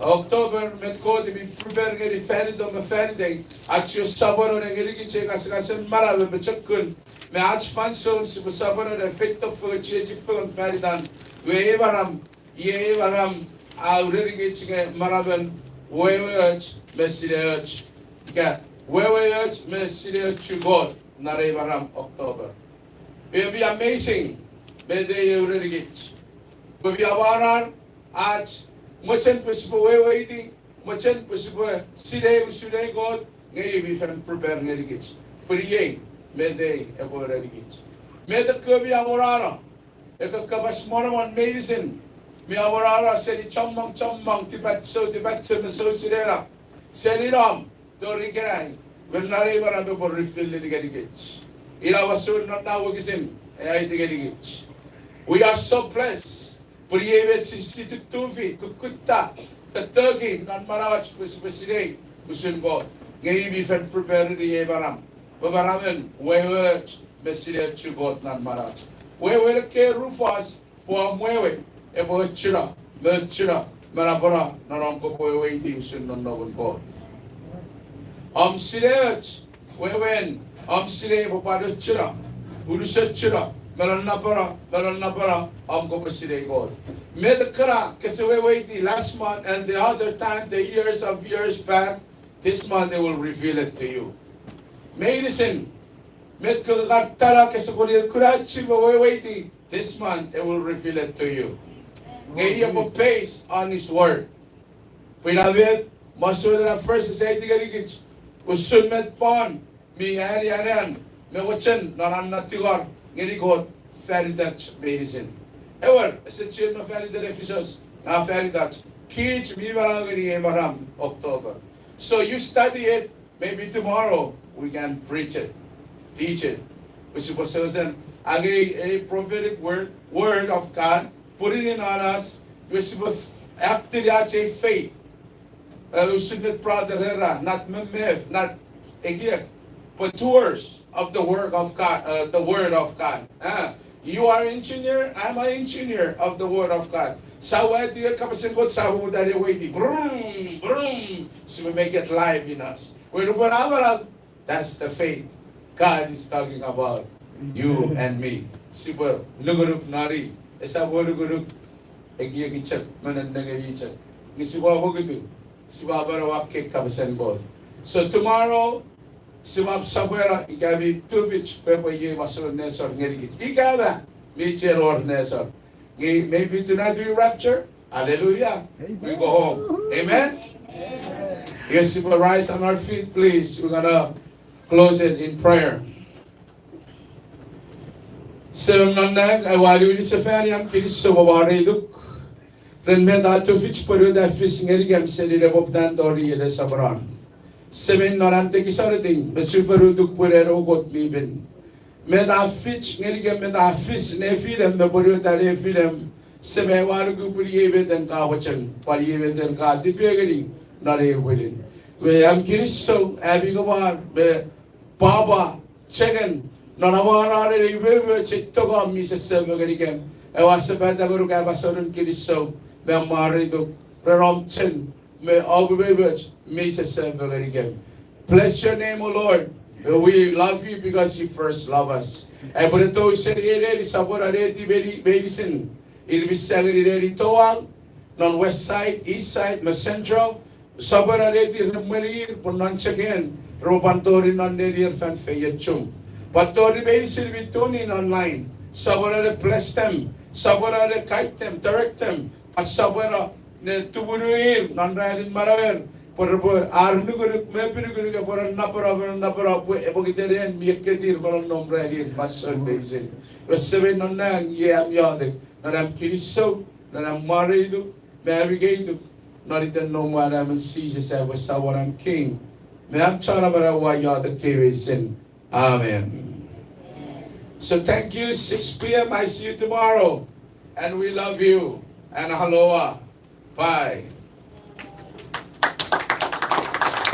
October, met Kot mi prepare ngeni fanitom me fanitei, ach sipwe sopweno ne ngenikich ei ngasengasen manau me pochokun, me ach fansoun sipwe sopweno ne feito fengen, chiechi fengen fan itan. Iwe ei maram, iei ei maram a urenikich nge maramen weweoch me sineoch. Ika weweoch me sineochun Kot non ei maram October. It will be amazing met ei a urenikich. Pwe mi amwarar ach mochen pwe sipwe weweiti, mochen pwe sipwe sinei usun ei Kot, nge i mi fen prepare ngenikich pwe iei met ei epwe urenikich. Met ekkewe mi amwarano ekkewe kapas monomon meinisin mi amwarano seni chommong chommong tipach, sou tipach me sou sinenap, seni nom tori ikenai, me non ei maram epwe reveal-ini ngenikich. Ina usun non na wokisin e aiti ngenikich. We are so blessed. Pwe iei met si, si tutufi, kukkutta, totoki non manauach pwe sipwe sinei usun Kot. Nge i mi fen prepare-ini ei maram, pwe maramen weweoch me sineochun Kot non manauach. Wewen ekkei rufos pwe om wewe epwe ochuno me ochuno me napeno non om kopwe weweiti usun nonnomun Kot. Om sineoch, wewen om sinei epwe pwan ochuno, unusochuno me non napeno, me non napeno om kopwe sinei Kot. Met ekkana kese weweiti last month and the other time, the years of years back, this month they will reveal it to you. Meinisin met kaka tana kese pwonir kuna chime weweiti, this month it will reveal it to you. Nge i epwe based on his word. Pwe ina met masouen ena verses a aiti ngenikich usun met Paul mi anean me mochen non an na tingor ngeni Kot fan itach meinisin. Ewer, ese chiwen me fan iten Ephesus, nge fan itach. Kich mi manau ngeni ei maram October. So you study it, maybe tomorrow we can preach it, teach it. Pwe sipwe sesen angei a prophetic word, word of God, put it in on us, iwe sipwe act-ini ach ei faith. Uh, usun met brother era, not memef, not ekiek, but doers of the work of God, uh, the word of God. Uh, you are engineer, I'm an engineer of the word of God. Sa wati kapasen Kot, sa wati weweiti. Brum, brum. Sipwe make it live in us. When we put our, that's the faith God is talking about. You and me. Sipwe nukunuk noni, esap nukunuk ekieki chok, me nennengeni chok. Nge sipwe apokitu, sipwe aponueni ekkei kapasen Kot. So tomorrow, sipwe sopweno ika mi tufich pwe epwe iei masoun nesor ngenikich. Ika mi chen wor nesor. Nge maybe tonight we rapture. Hallelujah. We go home. Amen? Yes, sipwe rise on our feet, please. We're gonna close it in prayer. Semem non nang, aua niwinsefani am kinisou pwe mwareituk ren met a tufich pwonueta fis ngenikem seni nepoputan tori ei soponon. Semei, non am tekison itom me sufonutuk pwe en Kot mi pin. Met a fich ngenikem, met a fis nefinem me pwonueta nefinem, Semei, ua nuku pwe iei met en ka mochen, pwan iei met en ka tipeew ngeni non ei pwinin. Iwe am kinisou, ami nge pwan me pwapwa, chengen, non amwarar ei umoumoch, ei tong mi sese fengenikem. Aua sipwe tongeni kapas won kinisou me mwareituk ren om chen me om umoumoch mi sese fengenikem. Bless your name, O Lord. We love you because you first love us. Aipwe ne tou seni ei neni, sopweno ne eti meni, meinisin ir mi sa ngeni neni touau, non West Side, East Side, me Central, sopweno ne eti ren mwenir pwe non chok en repwe pwan tori non nenier fan feiochum. Pwan tori meinisin mi tune in online, sopweno ne bless them, sopweno ne guide them, direct them, pwan sopweno ne tumunuir non ranin manauer, pwe repwe ar nukunuk me epinukunuk epwe ne napeno, napeno, napeno, pwe epwe kiten en mi ekketir pwe non nom ranin fansoun meinisin. Iwe Semei non nang, iei am iotek non am kinisou, non am mwareituk me am ikeituk, non iten Noum we Anaemon Jises, awe Samon, am King me am Chon Amanau, ua iotek kei meinisin. Amen. So thank you, six p.m. I see you tomorrow. And we love you. And aloha. Bye.